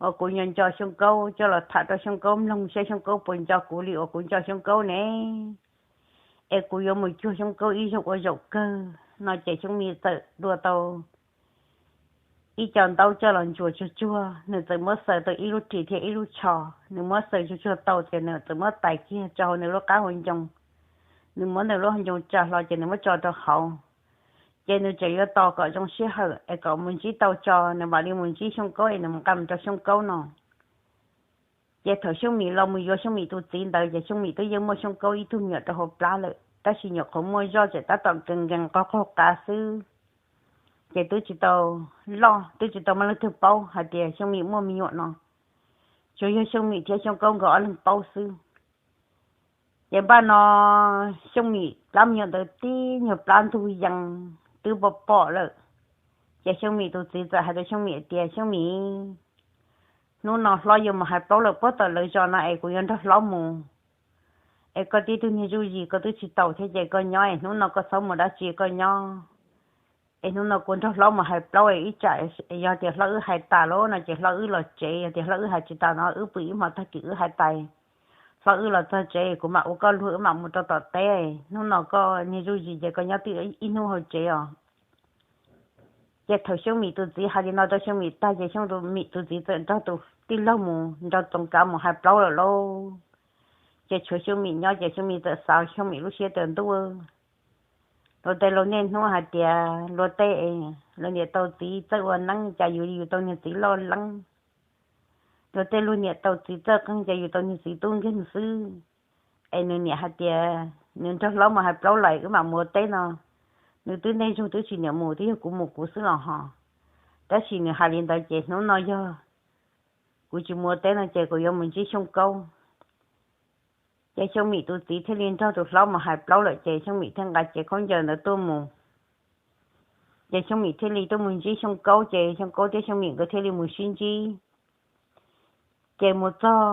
uas kuv nco nco Xyooj Kaub coj los tham rau Xyooj Kaub mloog saib Xyooj Kaub puas nco kuv li uas kuv nco Xyooj Kaub ne. Es kuv yuav mus cuag Xyooj Kaub ib zaug ua zaum kawg no. Ces Xyooj Mim txawm dua tau ib co ntaub coj los ntsuas tsuag tsuag, nws txawm muab xaws tau ib lub ris thiab ib lub tsho. Nws muab xaws tsuag tsuag tau ces nws txawm muab tais kiag rau hauv nws lub qab hauv ncoo. Nws muab nws lub hauv ncoo tsa hlo ces nws muab tso rau hauv. Ces nws tseem yuav tos kom zoo sij hawm es kom mus ntsib tau tso nws mam li mus ntsib Xyooj Kaub es nws mus nqa mus rau Xyooj Kaub no. Ces thaum Xyooj Mim los mus yuav Xyooj Mim tus txiv ntawd ces Xyooj Mim twb yeej muaj Xyooj Kaub ib tug me nyuam rau hauv plab lawm, tab sis nyuam qhuav muaj zoj tseem tab tom nkees nkees qaug qaug qav xwb. Ces twb tsis tau loj, twb tsis tau muaj leej twg paub hais tias Xyooj Mim muaj me nyuam no, tsuas yog Xyooj Mim thiab Xyooj Kaub nkawd ob leeg paub xwb. Ces npaj no Xyooj Mim plab me nyuam ntawd tib nyuag plab ntug yees twb pom pom lawm. Ces Xyooj Mim tus txiv txawm hais rau Xyooj Mim tias, Xyooj Mim, hnub no hlob yuav mus hais plaub lawm puag tom lawv zos no es kuv yuav nrog hlob mus. Es koj tib tug niag zuj zis koj twb tsis taus thiab ces koj nyob es hnub no koj txhob mus dab tsi koj nyob. Es hnub no kuv nrog hlob mus hais plaub es ib tsam yog tias hlob wb hais tas lawm no ces hlob wb los tsev, yog tias hlob wb hais tsis tas no wb pw ib hmo tag kis wb hais tas, hlob wb los txog tsev kuv mam ua koj luag wb mam mus rau tom teb. Hnub no koj niag zuj zis ces koj nyob twj ib hnub hauv tsev os. Ces thaum Xyooj Mim tus txiv hais li no rau Xyooj Mim tag ces Xyooj Mim tus txiv txawm nrog tus tij laug mus nrog Txoov Kav mus hais plaub lawm lauj. Ces tshuav Xyooj Mim nyob ces Xyooj Mim txawm xav Xyooj Mim lub siab tas ntuj, luag tej laus niaj hnub hais tias luag tej, luag niam tau txiv txawj ua neeb cas yus li yus tau niag txiv loj leeb. Luag tej luag niam tau txiv txawj qeej cas yus tau niag txiv tub nkeeg xwb. Es nws niam hais tias nws nrog hlob mus hais plaub lawm wb mam mus ua teb no, nws twb niaj zaus twb tsis niam mus twb yog kuv mus kuv xwb los hos. Tab sis nws hais li ntawd ces hnub no yog kuv tsis mus ua teb no ces kuv yuav mus ntsib Xyooj Kaub. Ces Xyooj Mim tus txiv thiaj li nrog tus hlob mus hais plaub lawm ces Xyooj Mim thiaj nqa cev khaub ncaws ntawd tuaj mus. Ces Xyooj Mim thiaj li tuaj mus ntsib Xyooj Kaub ces Xyooj Kaub thiab Xyooj Mim nkawd thiaj li mus sib ntsib. Ces mus txog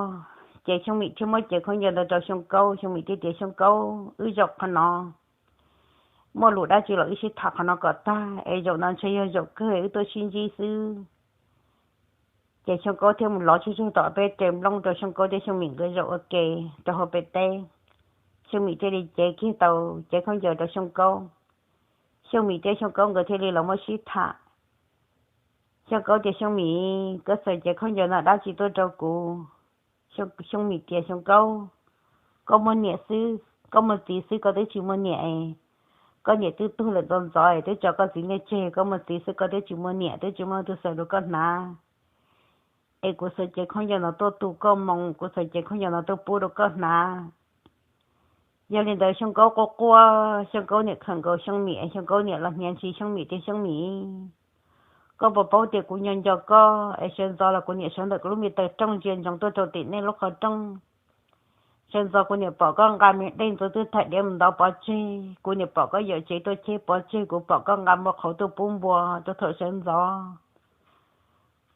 ces Xyooj Mim thiaj muab cev khaub ncaws ntawd rau Xyooj Kaub, Xyooj Mim thiaj tias, Xyooj Kaub, wb zaum qhov no muaj lus dab tsi los wb sib tham qhov no kom tag es zaum no ntshe yog zaum kawg wb tuaj sib ntsib xwb. Ces Xyooj Kaub thiaj mus lov tsuj tsuag tom peb res nplooj rau Xyooj Kaub thiab Xyooj Mim nkawd zaum ua ke rau hauv pem teb. Xyooj Mim thiaj li cev kiag tau cev khaub ncaws rau Xyooj Kaub. Xyooj Mim thiab Xyooj Kaub nkawd thiaj li los muab sib tham. Xyooj Kaub tias, Xyooj Mim, koj txawm cev khaub ncaws no dab tsi tuaj rau kuv? Xyooj Mim tias, Xyooj Kaub, koj muaj niam xwb, koj muaj txiv xwb koj twb tsis muaj niam. Koj niam twb tuag lawm ntxov ntxov es twb tso koj txiv niaj tseg, koj muaj txiv xwb koj twb tsis muaj niam, twb tsis muaj leej twg xaws rau koj hnav. Es kuv txawm cev khaub ncaws no tuaj tu koj moo, kuv txawm cev khaub ncaws no tuaj pub rau koj hnav. Yog li ntawd Xyooj Kaub quaj quaj, Xyooj Kaub niam khawm nkaus Xyooj Mim es Xyooj Kaub niam los hniav ntshis Xyooj Mim tias, Xyooj Mim, koj puas paub tias kuv nco nco koj es sawv ntxov los kuv niam sawv ntawm kuv lub me taw rooj ntsia ntsoov tuaj rau tim nej lub qhov rooj. Sawv ntxov kuv niam pom koj nqa me dej ntxuav twb thaim diav mus ntov pov tseg, kuv niam pom koj yawm tsev tuaj cheb pov tseg, kuv pom koj nqa npua qhauv tuaj pub npua rau thaum sawv ntxov.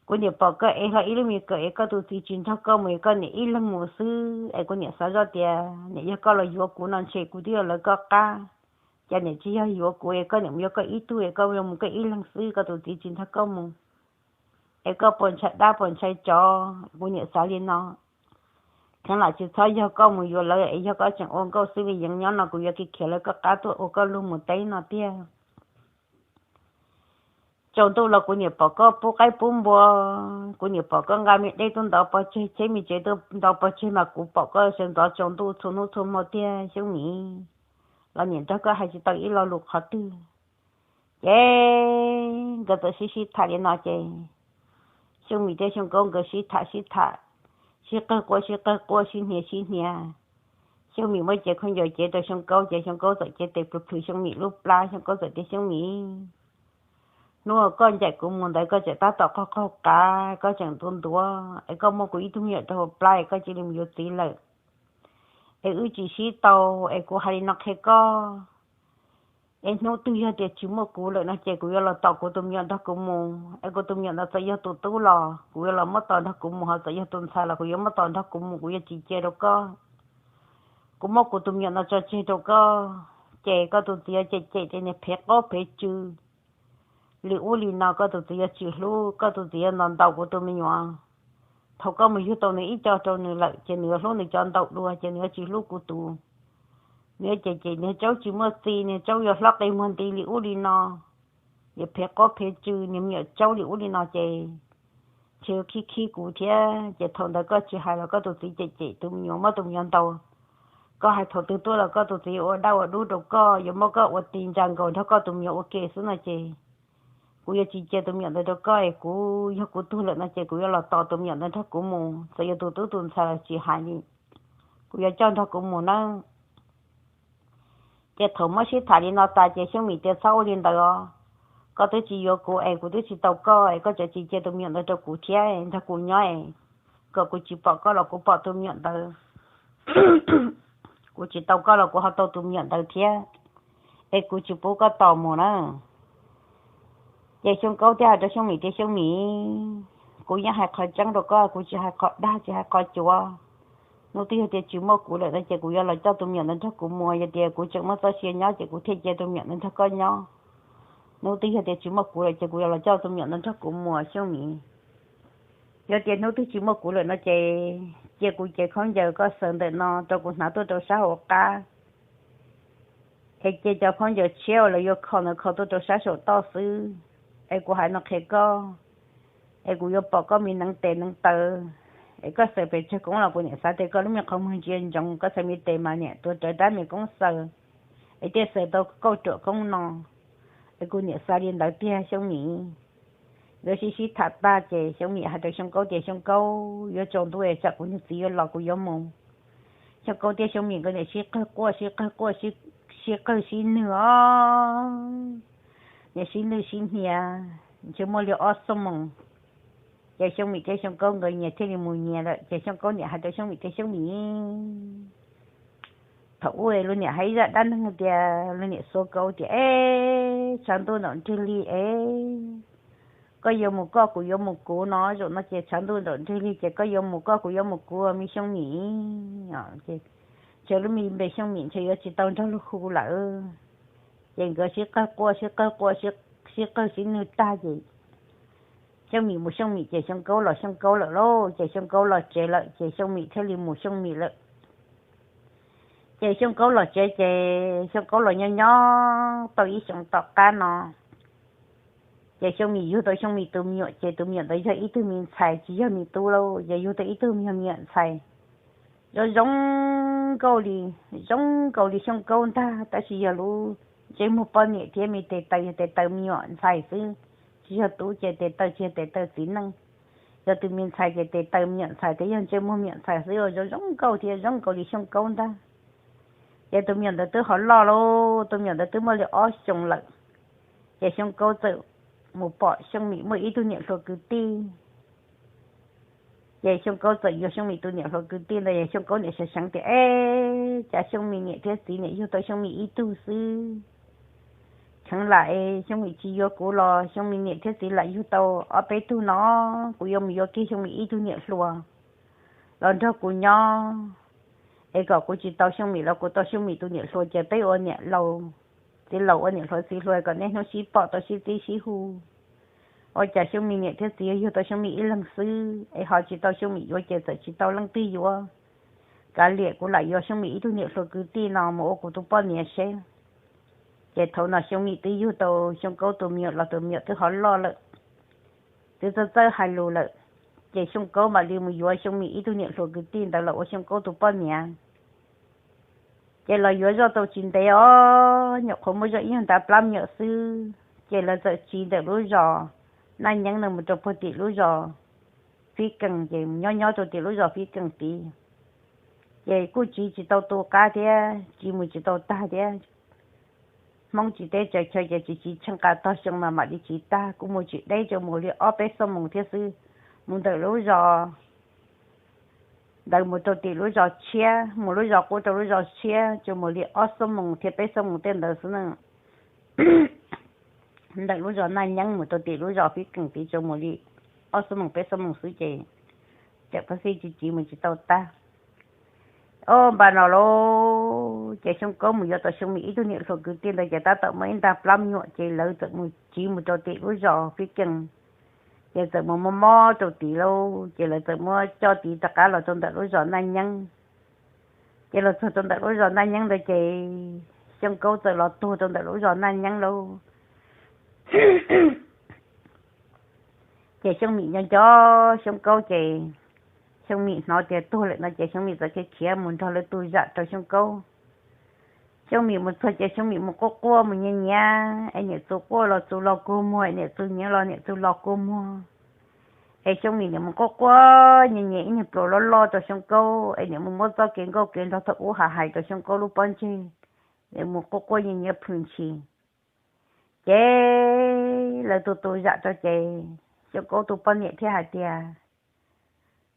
Kuv niam pom koj ev hlo ib lub me kawm es koj tus txiv tsis nrog koj mus es koj niam ib leeg mus xwb es kuv niam xav zoj tias niam yog koj los yuav kuv no ntshe kuv twb yuav lawv koj qab. Cas niam tsis yog yuav kuv es koj niam mus yuav koj ib tug es koj yuav mus koj ib leeg xwb koj tus txiv tsis nrog koj mus es koj puas ntshai dab puas ntshai tsov? Kuv niam xav li no. Kheev lam tsis txhob yog koj mus yuav lawv es yog koj tseem ua nkauj xwb li yeev nyob no kuv yuav khiav lawv koj qab tuaj ua koj luag mus teb no tiag. Tsaus ntuj los kuv niam pom koj pub qaib pub npua, kuv niam pom koj nqa me dej tuaj ntov pov tseg, cheb me tsev tuaj ntov pov tseg mas kuv pom koj sawv ntxov tsaus ntuj txhua hnub txhua hmo tiag Xyooj Mim. Los niam nrog koj hais tsis tau ib lo lus qhov twg. Ces nkawd txawm sib sib tham li no ces Xyooj Mim thiab Xyooj Kaub nkawd sib tham sib tham, sib qawg quaj sib qawg quaj sib hniav sib hniav. Xyoo Mim muab cev khaub ncaws cev rau Xyoo Kaub ces Xyoo Kaub txawm cev tes plhws plhws Xyoo Mim lub plab. Xyoo Kaub txawm tias, Xyoo Mim, hnub uas koj ncaim kuv mus ntawd koj tseem tab tom qaug qaug qav, koj tseem ntuav ntuav es koj muab kuv ib tug me nyuam rau hauv plab es koj cia li mus yuav txiv lawm. Es wb tsis sib tau, es kuv hais li no qhia koj, es hnub twg yog tias tsis muaj kuv lawm no ces kuv yuav los tos kuv tus me nyuam nrog kuv mus, es kuv tus me nyuam ntawd txawm yog tus tub los kuv yuav los muab tos nrog kuv mus, ho txawm yog tus ntxhais los kuv yuav muab tos nrog kuv mus, kuv yuav tsis cia rau koj. Kuv muab kuv tus me nyuam no tso tseg rau koj, ces koj tus txiv yuav cem cem tias niag phem qaub phem tsw li ub li no, koj tus txiv yuav tsis hlub, koj tus txiv yuav ntaus ntaus kuv tus me nyuam. Thaum koj mus yug tau nws ib co rau nws lawm ces nws yuav hlub nws cov ntaus dua, ces nws yuav tsis hlub kuv tus. Nws yuav cem cem niag Tsaub tsis muaj txi, niag Tsaub yuav hlob qe muag nti li ub li no, niag phem qaub phem tsw, niag me nyuam Tsaub li ub li no ces ntshe yuav khib khib kuv thiab. Ces thaum ntawd koj tsis hais los koj tus txiv cem cem tus me nyuam, muab tus me nyuam ntaus. Koj hais thaum twg tuaj los koj tus txiv ua dab ua dub rau koj, yuav muab koj ua ti ntsa nkaus nrog koj tus me nyuam ua ke xwb no ces kuv yuav tsis cia tus me nyuam ntawd rau koj es kuv yog kuv tug lawm no ces kuv yuav los tos tus me nyuam ntawd nrog kuv mus, txawm yog tus tub tus ntxhais los tsis hais li, kuv yuav coj nrog kuv mus nawb. Ces thaum muab sib tham li no tas ces Xyooj Mim tias, Txhob ua li ntawd os, koj twb tsis yuav kuv es kuv twb tsis tau koj es koj tseem tsis cia tus me nyuam ntawd rau kuv thiab nrog kuv nyob es kom kuv tsis pom koj los kuv pom tus me nyuam ntawd. Kuv tsis tau koj los kuv ho tau tus me nyuam ntawd thiab, es kuv tsis pub koj tos mus na. Ces Xyooj Kaub thiaj hais rau Xyooj Mim tias, Xyooj Mim, kuv yeej hais qhov tseeb rau koj, kuv tsis hais qhov dag tsis hais qhov cuav. Hnub twg yog tias tsis muaj kuv lawm no ces kuv yuav los coj tus me nyuam ntawd nrog kuv mus, yog tias kuv tseem muaj txoj sia nyob ces kuv thiaj cia tus me nyuam ntawd nrog koj nyob. Hnub twg yog tias tsis muaj kuv lawm ces kuv yuav los coj tus me nyuam ntawd nrog kuv mus Xyooj Mim. Yog tias hnub twg tsis muaj kuv lawm no ces cia kuv cev khaub ncaws koj xaws ntawm no rau kuv hnav tuaj rau sab hauv qab, es cia cov khaub ncaws tshiab uas lawv yuav kho ntawd kho tuaj rau sab saum toj xwb. Es kuv hais no qhia koj, es kuv yuav pom koj me neev tes neev taw, es koj xaws pes tsawg koob los kuv niam xav tias koj lub me qhov muag ntsia ntsoov, koj xaws me tes mas niam tuav rawv rab me koob xaws, es thiaj xaws tau kauj ruam koob no, es kuv niam xav li ntawd tiag Xyooj Mim. Nkawd sib sib tham tag ces Xyooj Mim hais rau Xyooj Kaub tias, Xyooj Kaub, yuav tsaus ntuj es tsam kuv niag txiv yuav los kuv yuav mus. Xyooj Kaub thiab Xyooj Mim nkawd niam sib qawg quaj sib qawg quaj, sib qawg sib nwj os, niam sib nwj sib hnia, ntshe muaj li ob xuab moos. Ces Xyooj Mim thiab Xyooj Kaub nkawd nyias thiaj li mus nyias lawm. Ces Xyooj Kaub niam hais rau Xyooj Mim tias, Xyooj Mim, thaum ub lub niam hais ib zaj dab neeg tias, lub niam xuav Kaub tias, Es tshav ntuj ntaum nrig li es koj yuav mus koj kuv yuav mus kuv no, zaum no ces tshav ntuj ntaum nrig li ces koj yuav mus koj kuv yuav mus kuv me Xyooj Mim. Ntshe lub me npe Xyooj Mim ntshe yuav tsis tau nrog luag hu lawm. Ces nkawd sib qawg quaj sib qawg quaj, sib qawg sib nwj tag ces Xyooj Mim mus Xyooj Mim ces Xyooj Kaub los Xyooj Kaub lawm lauj. Ces Xyooj Kaub los tsev lawm ces Xyooj Mim thiaj li mus Xyooj Mim lawm. Ces Xyooj Kaub los tsev ces Xyooj Kaub los nyob nyob tau ib xyoos tom qab no, ces Xyooj Mim yug tau Xyooj Mim tus me nyuam ces tus me nyuam ntawd yog ib tug me ntxhais tsis yog me tub lauj, ces yug tau ib tug me nyuam ntxhais zoo zoo nkauj li, zoo nkaus li Xyooj Kaub ntag, tab sis yog lub ntsej muag poj niam thiab me tes taw yog tes taw me nyuam ntxhais xwb, tsis yog tub ces tes taw tsis yog tes taw txiv neej. Yog tus me ntxhais ces tes taw me nyuam ntxhais thiab yog ntsej muag me nyuam ntxhais xwb, zoo zoo nkauj thiab zoo nkaus li Xyooj Kaub ntag. Ces tus me nyuam ntawd twb ho loj lauj, tus me nyuam ntawd twb muaj li ob xyoos lawm. Ces Xyooj Kaub txawm mus pom Xyooj Mim muaj ib tug niam hluas kwv tij. Ces Xyooj Kaub txawm yuav Xyooj Mim tus niam hluas kwv tij ntawd, Xyooj Kaub niam sawv seev tias, Es cas Xyooj Mim niam thiab txiv niam yug tau Xyooj Mim ib tug xwb? Kheev lam es Xyooj Mim tsis yuav kuv los Xyooj Mim niam thiab txiv lam yug tau ob peb tug no, kuv yuav mus yuav kiag Xyooj Mim ib tug niam hluas los nrog kuv nyob, es kom kuv tsis tau Xyooj Mim los kuv tau Xyooj Mim tus niam hluas, ces peb ua niam laus txiv laus, ua niam hluas txiv hluas, kom niaj hnub sib pom tau sib txib sib hu. Ua cas Xyooj Mim niam thiab txiv yug tau Xyooj Mim ib leeg xwb es ho tsis tau Xyooj Mim yuav, ces txawm tsis tau leej twg yuav. Kav liam, kuv lam yuav Xyooj Mim ib tug niam hluas kwv tij no mus ua kuv tus poj niam seb. Ces thaum no Xyooj Mim twb yug tau Xyooj Kaub tus me nyuam los tus me nyuam twb ho loj lawm, twb txawj txawj hais lus lawm. Ces Xyooj Kaub mam li mus yuav Xyooj Mim ib tug niam hluas kwv tij ntawd los ua Xyooj Kaub tus poj niam. Ces los yuav zoj tau tsis ntev os, nyuam qhuav muaj zoj ib nyuag ntav plab me nyuam xwb, ces lawv txawm tsiv ntawm lub zos Naj Nyeeb no mus rau puag tim lub zos Fib Kees, ces nyob nyob rau tim lub zos Fib Kees tid. Ces kuj tsiv tsis tau tu qab thiab, tsiv mus tsis tau tag thiab. Hmoob tsiv teb tsaws chaw ces tsis tsiv tsheej qas tog xyoo mas mam li tsiv tag, kuj mus tsis deb, tsuas mus li ob peb xuab moos thiab xwb. Mus ntawm lub zos ntawd mus rau tim lub zos tshiab, mus lub zos qub rau lub zos tshiab tsuas mus li ob xuab moos thiab peb xuab moos tej ntawd xwb na. Ntawm lub zos Naj Nyeeb mus rau tim lub zos Fib Kees tid tsuas mus li ob xuab moos peb xuab moos xwb ces, ces pab xij tsis tsiv mus tsis tau tag. Ob npaj no lauj, ces Xyooj Kaub mus yuav tau Xyooj Mim ib tug niam hluas kwv tij ntawd ces tab tom muaj ib nta plab me nyuam ces lawv txawm mus tsiv mus rau tim lub zos Fib Kees. Ces txawm mus mob mob rau tid lauj, ces lawv txawm muab coj tid rov qab los rau ntawm lub zos Naj Nyeeb. Ces los txog rau ntawm lub zos Naj Nyeeb ntawd ces Xyooj Kaub txawm los tuag rau ntawm lub zos Naj Nyeeb lauj. Ces Xyooj Mim nco nco Xyooj Kaub ces Xyooj Mim hnov tias tuag lawm no ces Xyooj Mim txawm khiav khiav mus nrog lawv tus zam rau Xyooj Kaub. Xyooj Mim mus txog ces Xyooj Mim mus quaj quaj mus nyiav nyiav, es niam txus quaj los txus los kua muag, es niam txus nyiav los niam txus los kua muag. Es Xyooj Mim niam mus quaj quaj nyiav nyiav ib niag pluas loj loj rau Xyooj Kaub, es niam mus muab txoj kev nkauj kev nraug thaum ub hais hais rau Xyooj Kaub lub pob ntseg, es mus quaj quaj nyiav nyiav plhws ntshis. Ces lawv tus tus zam rau ces Xyooj Kaub tus poj niam thiaj hais tias,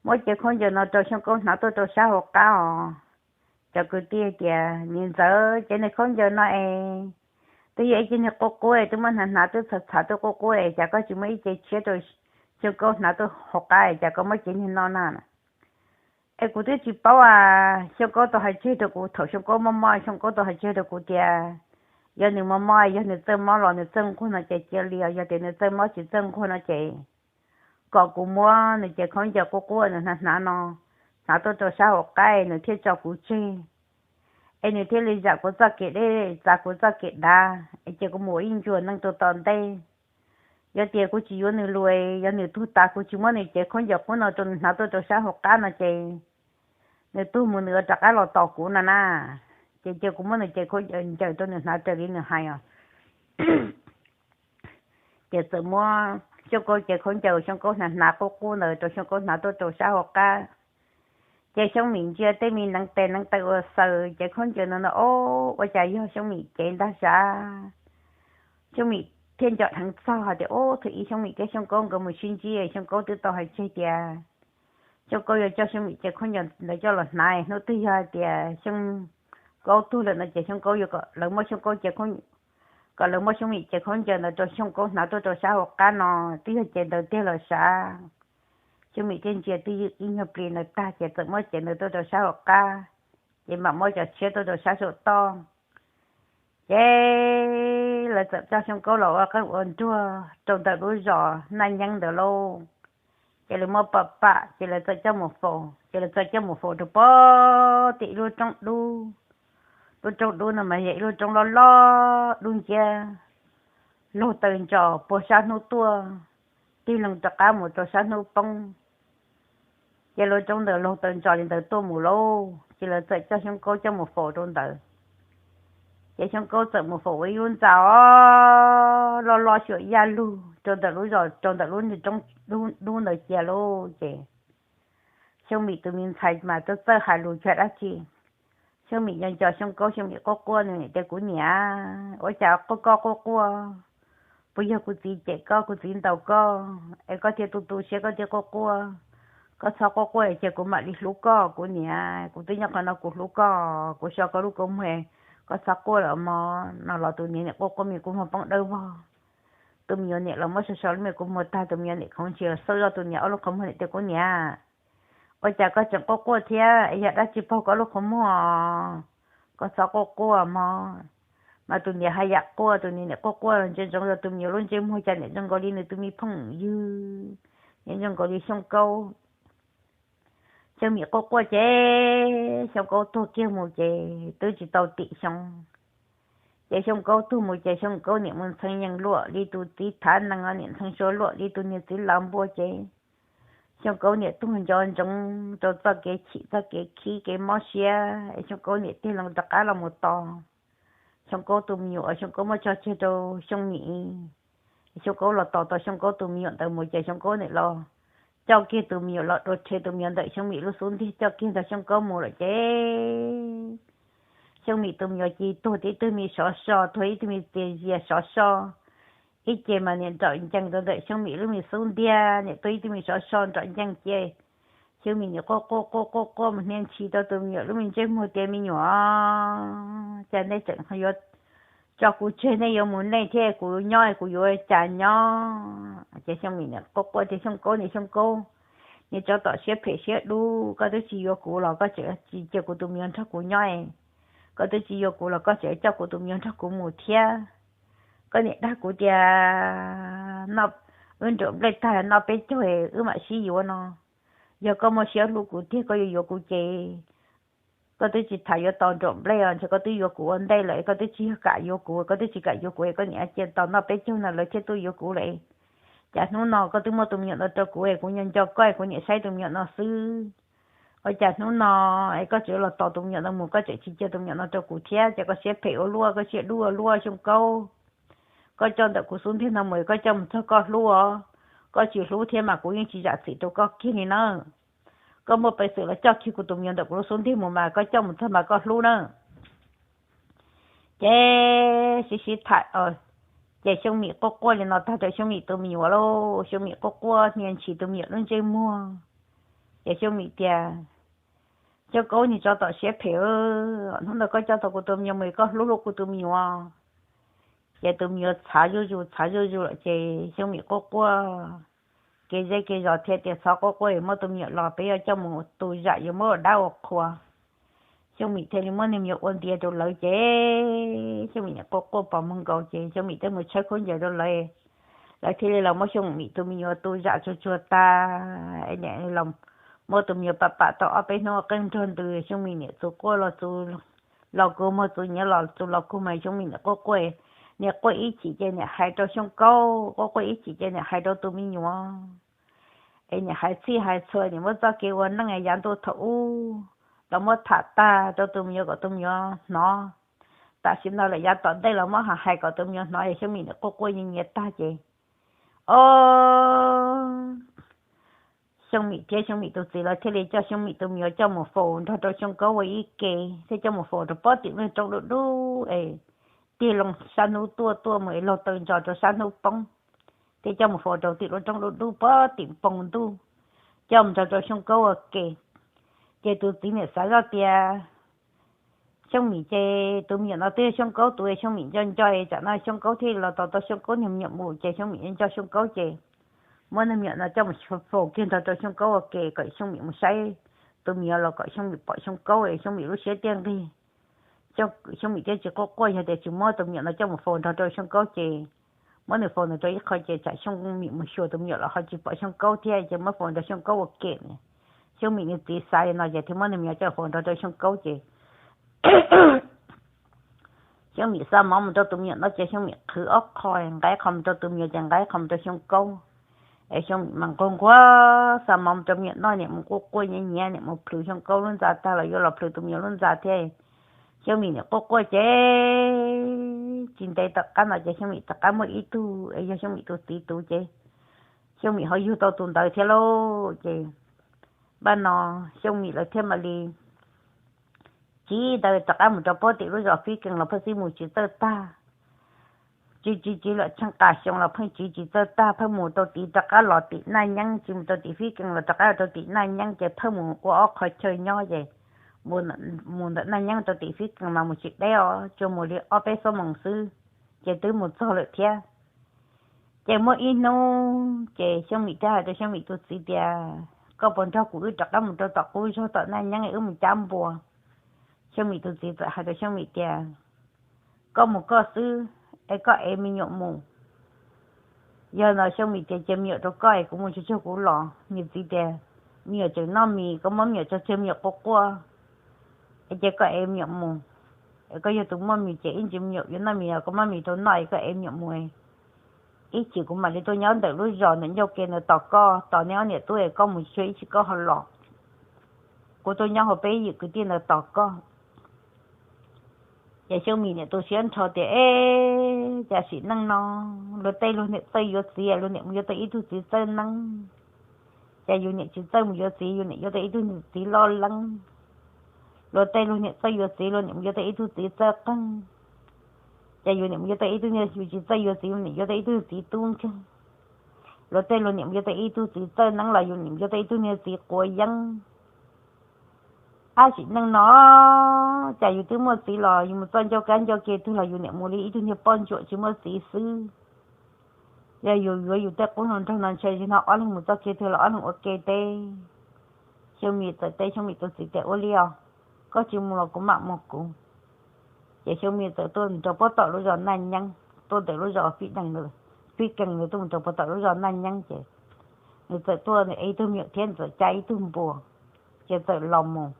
muab cev khaub ncaws no rau Xyooj Kaub hnav tuaj rau sab hauv qab os. Cov kwv tij tias, niam ntxawm, cev niag khaub ncaws no es twb yog ib cev niag qub qub es twb muab hnav hnav twb txhav txhav twb qub qub es cas koj tsis muab ib cev tshiab rau Xyooj Kaub hnav tuaj hauv qab es cas koj muab cev niag no na? Es kuv twb tsis paub as, Xyooj Kaub tau hais tseg rau kuv thaum Xyooj Kaub mob mob, Xyooj Kaub tau hais tseg rau kuv tias yog nws mob mob, yog nws txawj mob los nws txawj nquag no ces cia li os, yog tias nws txawj mob tsis txawj nquag no ces kom kuv muab nws cev khaub ncaws qub qub nws hnav hnav no hnav tuaj rau sab hauv qab nws thiaj tso kuv tseg, es nws thiaj li zam kuv txoj kev deb txav kuv txoj kev dav es cia kuv mus ua ib ncua neej rau tom ntej. Yog tias kuv tsis yuav nws lus, yog nws tuag tas kuv tsis muab nws cev khaub ncaws qub no rau nws hnav tuaj rau sab hauv qab no ces nws tuag mus nws ua rov qab los tos kuv no na. Ces cia kuv muab nws cev khaub ncaws rau nws hnav raws li nws hais os. Ces txawm muab Xyooj Kaub cev khaub ncaws Xyooj Kaub hnav hnav qub qub ntawd rau Xyooj Kaub hnav tuaj rau sab hauv qab. Ces Xyooj Mim ntsia tej me neev tes neev taw ua xaws cev khaub ncaws no no, o, ua cas yog Xyooj Mim cev ntag sav. Xyooj Mim thiaj nco dheev txog hais tias, ub, thaum ub Xyooj Mim thiab Xyooj Kaub nkawd mus sib ntsib, Xyooj Kaub twb tau hais tseg tias Xyooj Kaub yuav coj Xyooj Mim cev khaub ncaws ntawd coj los hnav, hnub twg yog hais tias Xyooj Kaub tuag lawm no ces Xyooj Kaub yuav kom lawv muab Xyooj Kaub cev, kom lawv muab Xyooj Mim cev khaub ncaws ntawd rau Xyooj Kaub hnav tuaj rau sab hauv qab no, twb yog cev ntawd tiag los sav. Xyooj Mim thiaj ntsia twj ywm ib nyuag plis ntawd tag ces txawm muab cev ntawd tuaj rau sab hauv qab, ces mam muab cov tshiab tuaj rau sab saum toj. Ces lawv txawm coj Xyooj Kaub los ua qeej ua nruag rau ntawm lub zos Naj Nyeeb ntawd lauj. Ces lawv muab pam pam ces lawv txawm coj mus faus, ces lawv txawm coj mus faus rau pem tim ib lub roob dub. Lub roob dub no mas yog ib lub roob loj loj dub nciab, laug taw ntsos puag sab hnub tuaj, tig loo rov qab mus rau sab hnub poob. Ces lub roob ntawd laug taw ntsos li ntawd tuaj mus lauj, ces lawv txawm coj Xyooj Kaub coj mus faus rau ntawd. Ces Xyooj Kaub txawm mus faus ua ib lub ntxa os, loj loj xyuam yaj lug rau ntawm lub zos, rau ntawm lub roob dub ntawd cia lauj. Ces Xyooj Mim tus me ntxhais mas txawj txawj hais lus cuag dab tsi. Xyooj Mim nco nco Xyooj Kaub, Xyooj Mim quaj quaj nws niam tias, kuv niam, ua cas koj quaj quaj, puas yog kuv txiv cem koj, kuv txiv ntaus koj es koj thiaj tu tu siab koj thiaj quaj quaj? Koj txhob quaj quaj es cia kuv mam li hlub koj kuv niam, kuv twb nyob qhov no kuv hlub koj, kuv so koj lub kua muag, koj txhob quaj lawm mog. No los tus niam nim quaj quaj me kua muag poob dawb vog. Tus me nyuam niam los muab so so lub me kua muag tag, tus me nyuam niam khoov ntshis xauj zoj tus niam ob lub qhov muag niam tias, kuv niam, ua cas koj tseem quaj quaj thiab, yog dab tsi paug koj lub qhov muag? Koj txhob quaj quaj mog. Mas tus niam haj yam quaj, tus niam nim quaj quaj los ntsia ntsoov rau tus me nyuam lub ntsej muag cas nim zoo nkaus li nws tus me phooj ywg, nim zoo nkaus li Xyooj Kaub. Xyooj Mim quaj quaj ces Xyooj Kaub tuag kiag mus ces twb tsis tau tim xyoo. Ces Xyooj Kaub tuag mus ces Xyooj Kaub nim mus ntxhee yees luam li tus txiv thav nees, nim ntxhee sua luam li tus niag txiv lav npua ces Xyooj Kaub nim tuag nco ntsoov rau txoj kev chim txoj kev khib kev mob siab, Xyooj Kaub nim tig loo rov qab los mus tos Xyooj Kaub tus me nyuam, Xyooj Kaub muab tso tseg rau Xyooj Mim. Xyooj Kaub los tos tau Xyooj Kaub tus me nyuam ntawd mus ces Xyooj Kaub nim los coj kiag tus me nyuam los dua rhe tus me nyuam ntawm Xyooj Mim lub xub ntiag coj kiag ntawm Xyooj Kaub mus lawm ces Xyooj Mim tus me nyuam ces tuag tib tug me sov so, tuag ib tug me txias zias sov so. Ib ce mas niam nrom ncees rau ntawm Xyooj Mim lub me xub ntiag, niam tuag ib tug me sov so nrom ncees ces Xyooj Mim niam quaj quaj quaj quaj quaj mus hnia ntshis rau tus me nyuam lub me ntsej muag tias, Me nyuam, cas nej tseem yuav tso kuv tseg, nej yuav mus nej thiab kuv nyob kuv yuav cas nyob? Ces Xyooj Mim niam quaj quaj tias, Xyooj Kaub niam Xyooj Kaub, niag tsov tom siab phem siab dub, koj twb tsis yuav kuv los koj tseem tsis cia kuv tus me nyuam nrog kuv nyob, koj twb tsis yuav kuv los koj tseem coj kuv tus me nyuam nrog kuv mus thiab. Koj niam dag kuv tias, Wb nruam nplej tag noj peb caug wb mam sib yuav no. Yog koj muaj siab hlub kuv tiag koj yuav yuav kuv ces koj twb tsis tham yuav tos nruam nplej os, ntshe koj twb yuav kuv ua ntej lawm, koj twb tsis yog kam yuav kuv, koj twb tsis kam yuav kuv es koj niam cia tos noj peb caug no lawv thiaj tuaj yuav kuv lawm. Cas hnub no koj twb muab tus me nyuam no rau kuv es kuv nco nco koj es kuv niam saib tus me nyuam no xwb. Ua cas hnub no es koj tseem los tos tus me nyuam no mus, koj tseem tsis cia tus me nyuam no rau kuv thiab? Ces koj siab phem ua luaj, koj siab dub ua luaj Xyooj Kaub. Koj coj ntawm kuv xub ntiag no mus, koj coj mus txog koj hlub os. Koj tsis hlub thiab mas kuv yeej tsis zam txim rau koj kiag li nawb. Koj muaj peev xwm los coj kiag kuv tus me nyuam ntawm kuv lub xub ntiag mus mas koj coj mus txog mas koj hlub na. Ces sib sib tham, ces Xyooj Mim quaj quaj li no tag rau Xyooj Mim tus me nyuam lauj, Xyooj Mim quaj quaj hnia ntshis tus me nyuam lub ntsej muag. Ces Xyooj Mim tias, Xyooj Kaub niag tsov tom siab phem, hnub ntawd koj coj tau kuv tus me nyuam mus, koj hlub hlub kuv tus me nyuam. Ces tus me nyuam txhav zuj zus txhav zuj zus lawm ces Xyooj Mim quaj quaj, kev zej kev zos thiaj tias, Txhob quaj quaj, muab tus me nyuam los peb yuav coj mus tu zam, yuav muab ua dab ua qhua. Xyooj Mim thiaj li muab niag me nyuam ua ntiav rau lawv ces Xyooj Mim niam quaj quaj pos muag nkaus ces Xyooj Mim thiaj mus tshawb khaub ncaws rau lawv. Lawv thiaj li los muab Xyooj Mim tus me nyuam tu zam tsuag tsuag tag, niam los muab tus me nyuam pam pam tau ob peb hnub qeej nrog ntws, Xyooj Mim niam txus quaj los txus los kug, muag txus nyiav los txus los kug mas Xyooj Mim niam quaj quaj, niam quaj ib chim ces niam hais rau Xyooj Kaub, quaj quaj ib chim ces niam hais rau tus me nyuam. Es niam hais txhij hais txhua, niam muab txoj kev ua neej yav ntuj thaum ub los muab tham tag rau tus me nyuam kom tus me nyuam hnov. Tam sim no lawm yav tom ntej los muab hais hais kom tus me nyuam hnov es Xyooj Mim niam quaj quaj nyiav nyiav tag ces, o, Xyooj Mim thiab Xyooj Mim tus txiv lawv thiaj li coj Xyooj Mim tus me nyuam coj mus faus nrog rau Xyooj Kaub ua ib ke, thiaj coj mus faus rau pob tim lub roob dub dub es tig loo sab hnub tuaj, tuaj mus es laug taw ntsos rau sab hnub poob, thiaj coj mus faus rau tim lub roob dub dub pob tim npoo ntuj, coj mus nrog rau Xyooj Kaub ua ke. Ces tus txiv niam xav zoj tias, Xyooj Mim ces tus me nyuam no twb yog Xyooj Kaub tus, Xyooj Mim nco nco, tsam no Xyooj Kaub thiaj los tos tau Xyooj Kaub niag me nyuam mus ces Xyooj Mim nco Xyooj Kaub ces muab niag me nyuam no coj mus faus kiag nrog rau Xyooj Kaub ua ke kom Xyooj Mim mus saib tus me nyuam los kom Xyooj Mim pom Xyooj Kaub es Xyooj Mim lub siab thiaj nqig. Xyooj Mim thiaj tsis quaj quaj, yog tias tsis muab tus me nyuam no coj mus faus nrog rau Xyooj Kaub ces muab nws faus nws rau ib qho ces tsam Xyooj Mim mus xyuas tus me nyuam los ho tsis pom Xyooj Kaub thiab ces muab faus nrog Xyooj Kaub ua ke. Xyooj Mim nws txiv xav li no ces thiaj muab nws me nyuam coj faus nrog rau Xyooj Kaub ces Xyooj Mim xa mov mus rau tus me nyuam no ces Xyooj Mim qhwv ob qho, nqa ib qho mus rau tus me nyuam ces nqa ib qho mus rau Xyooj Kaub. Es Xyooj Mim mas nquag nquag xa mov mus rau me nyuam noj, niam mus quaj quaj nyiav nyiav, niam mus plhws Xyooj Kaub lub ntxa tag los yuav los plhws tus me nyuam lub ntxa thiab. Xyooj Mim niam quaj quaj ces tsis ntev tom qab no ces Xyooj Mim rov qab muaj ib tug es yog Xyooj Mim tus txiv tus ces Xyooj Mim ho yug tau tus ntawd thiab lauj. Ces npaj no Xyooj Mim lawv thiaj mam li tsiv ntawd rov qab mus rau pob tim lub zos Fib Kees los pheej tsiv mus tsis txawj tag. Tsiv tsiv tsiv lawm tsheej qas xyoo los pheej tsiv tsis txawj tag, pheej mus rau tid rov qab los tim Naj Nyeeb, tsiv mus rau tim Fib Kees los rov qab rau tim Naj Nyeeb ces pheej mus ua ob qho chaw nyob ces mus ntawm Naj Nyeeb rau tim Fib Kees mas mus tsis deb os, tsuas mus li ob peb xuab moos xwb ces twb mus txog lawm thiab. Ces muaj ib hnub ces Xyooj Mim thiaj hais rau Xyooj Mim tus txiv tias, Koj puas nrog kuv wb rov qab mus rau tom qub zog tom Naj Nyeeb wb mus cab npua? Xyooj Mim tus txiv txawm hais rau Xyooj Mim tias, Koj mus koj xwb, es koj ev me nyuam mus. Yog no Xyooj Mim tias, Cia me nyuam rau koj es kuv mus tsuag tsuag kuv los. Nws txiv tias, Me nyuam tseem noj mis, koj muab me nyuam tso tseg, me nyuam quaj quaj, es cia koj ev me nyuam mus. Es koj yog tus muaj mis ces ib ntsis me nyuam yuav noj mis, koj muab mis rau noj es koj ev me nyuam mus. Ib chim kuv mam li tuaj nyob ntawm lub zos ntawm ncauj ke ntawd tos koj, tos neb ob niam tub es koj mus tsuag ib chim koj ho los. Kuv tuaj nyob hauv peb yim kwv tij ntawd tos koj. Ces Xyooj Mim niam tu siab nrho tias, Eb, cas sim neej no luag tej luag niam txawj yuav txiv, luag niam mus yuav tau ib tug txiv txawj neeb. Ces yus niam tsis txawj mus yuav txiv, yus niam yuav tau ib tug txiv loj leeb. Luag tej luag niam txawj yuav txiv, luag niam mus yuav tau ib tug txiv txawj qeej. Ces yus niam mus yuav tau ib tug, yus tsis txawj yuav txiv, yus niam yuav tau ib tug txiv tub nkeeg. Luag tej luag niam mus yuav tau ib tug txiv txawj neeb los yus niam yuav tau ib tug niag txiv quav yeeb. Ab, sim neej no cas yus twb muaj txiv los yus mus txoj ncauj kab ncauj ke twg los yus niam mus li ib tug niag poj ntsuam tsis muaj txiv xwb. Yog yus yuav yus tej qub hluas nraug no ntshe tsis hnov ob leeg mus txoj kev twg los ob leeg ua ke teb. Xyoo Mim txawm teb Xyoo Mim tus txiv tias, ua li os, koj tsis mus los kuv mam mus kuv. Ces Xyoo Mim txawm tuaj rau puag tom lub zos Naj Nyeeb, tuaj ntawm lub zos Fib Dees, Fib Kees, nws tuaj mus rau puag tom lub zos Naj Nyeeb ces nws txawm tuaj nws ev ib tug me nyuam thiab nws txawm cab ib tug npua, ces txawm los mus.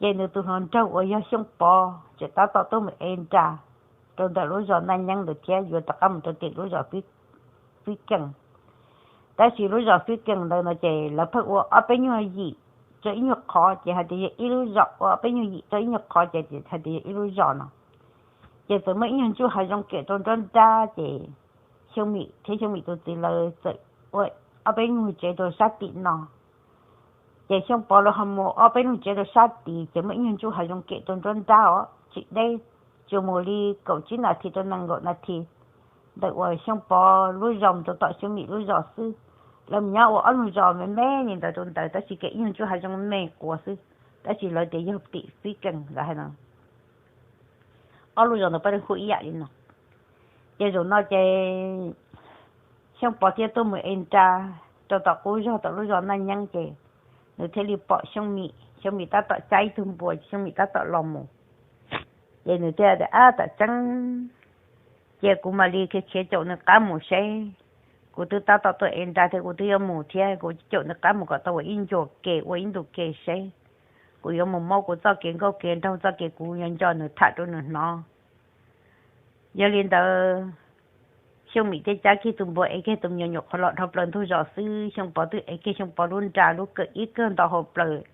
Ces nws tus hluas nraug uas yog Xyooj Pov tseem tab tom tuaj mus ev nra rau ntawm lub zos Naj Nyeeb ntawd thiab yuav rov qab mus rau tim lub zos Fib Kees. Tab sis lub zos Fib Kees ntawd no ces lawv pheej ua ob peb nyuag yim rau ib nyuag qhov, ces hais tias yog ib lub zos, ua ob peb nyuag yim rau ib nyuag qhov ces hais tias yog ib lub zos no. Ces txawm muaj ib nyuag ntsuj hav zoov kem rau nruab nrab, ces Xyooj Mim thiab Xyooj Mim tus txiv lawv txawm ua ob peb nyuag tsev rau sab tim no. Ces Xyooj Pov lawv ho mus ob peb nyuag tsev rau sab tid, ces muaj ib nyuag ntsuj hav zoov kem rau nruab nrab os, tsis deb, tsuas mus li kaum tsib nas this rau nees nkaum nas this ntawm uas Xyooj Pov lub zos mus rau tom Xyooj Mim lub zos xwb. Lawv mus nyob ua ob lub zos me me li ntawd rau ntawd, tab sis kem ib nyuag ntsuj hav zoov me quas xwb, tab sis lawv tias yog tim Fib Kees lawv hais no. Ob lub zos ntawd pab hu ib yam li no. Ces zaum no ces Xyooj Pov thiaj tuaj mus ev nra rau tom qub zos tom lub zos Naj Nyeeb, ces nws thiaj li pom Xyooj Mim, Xyooj Mim tab tom cab ib tug npua, Xyooj Mim tab tom los mus. Ces nws thiaj tias, ab, tam tseeb, cia kuv mam li khiav caum nws qab mus seb, kuv twb tab tom tuaj ev nra thiab kuv twb yuav mus thiab, kuv caum nws qab mus kom tau ua ib ncua ke ua ib ntu ke seb, kuv yuav mus muab kuv txoj kev nkauj kev nraug txoj kev kuv yuav nco nws tham rau nws hnov. Yog li ntawd, Xyooj Mim thiaj cab kiag tus npua ev kiag tus me nyuam nyuam qhuav los dhau plaws ntug zos xwb, Xyooj Pov twb ev kiag Xyooj Pov lub nra lub kawm ib kawg nto hauv plaws,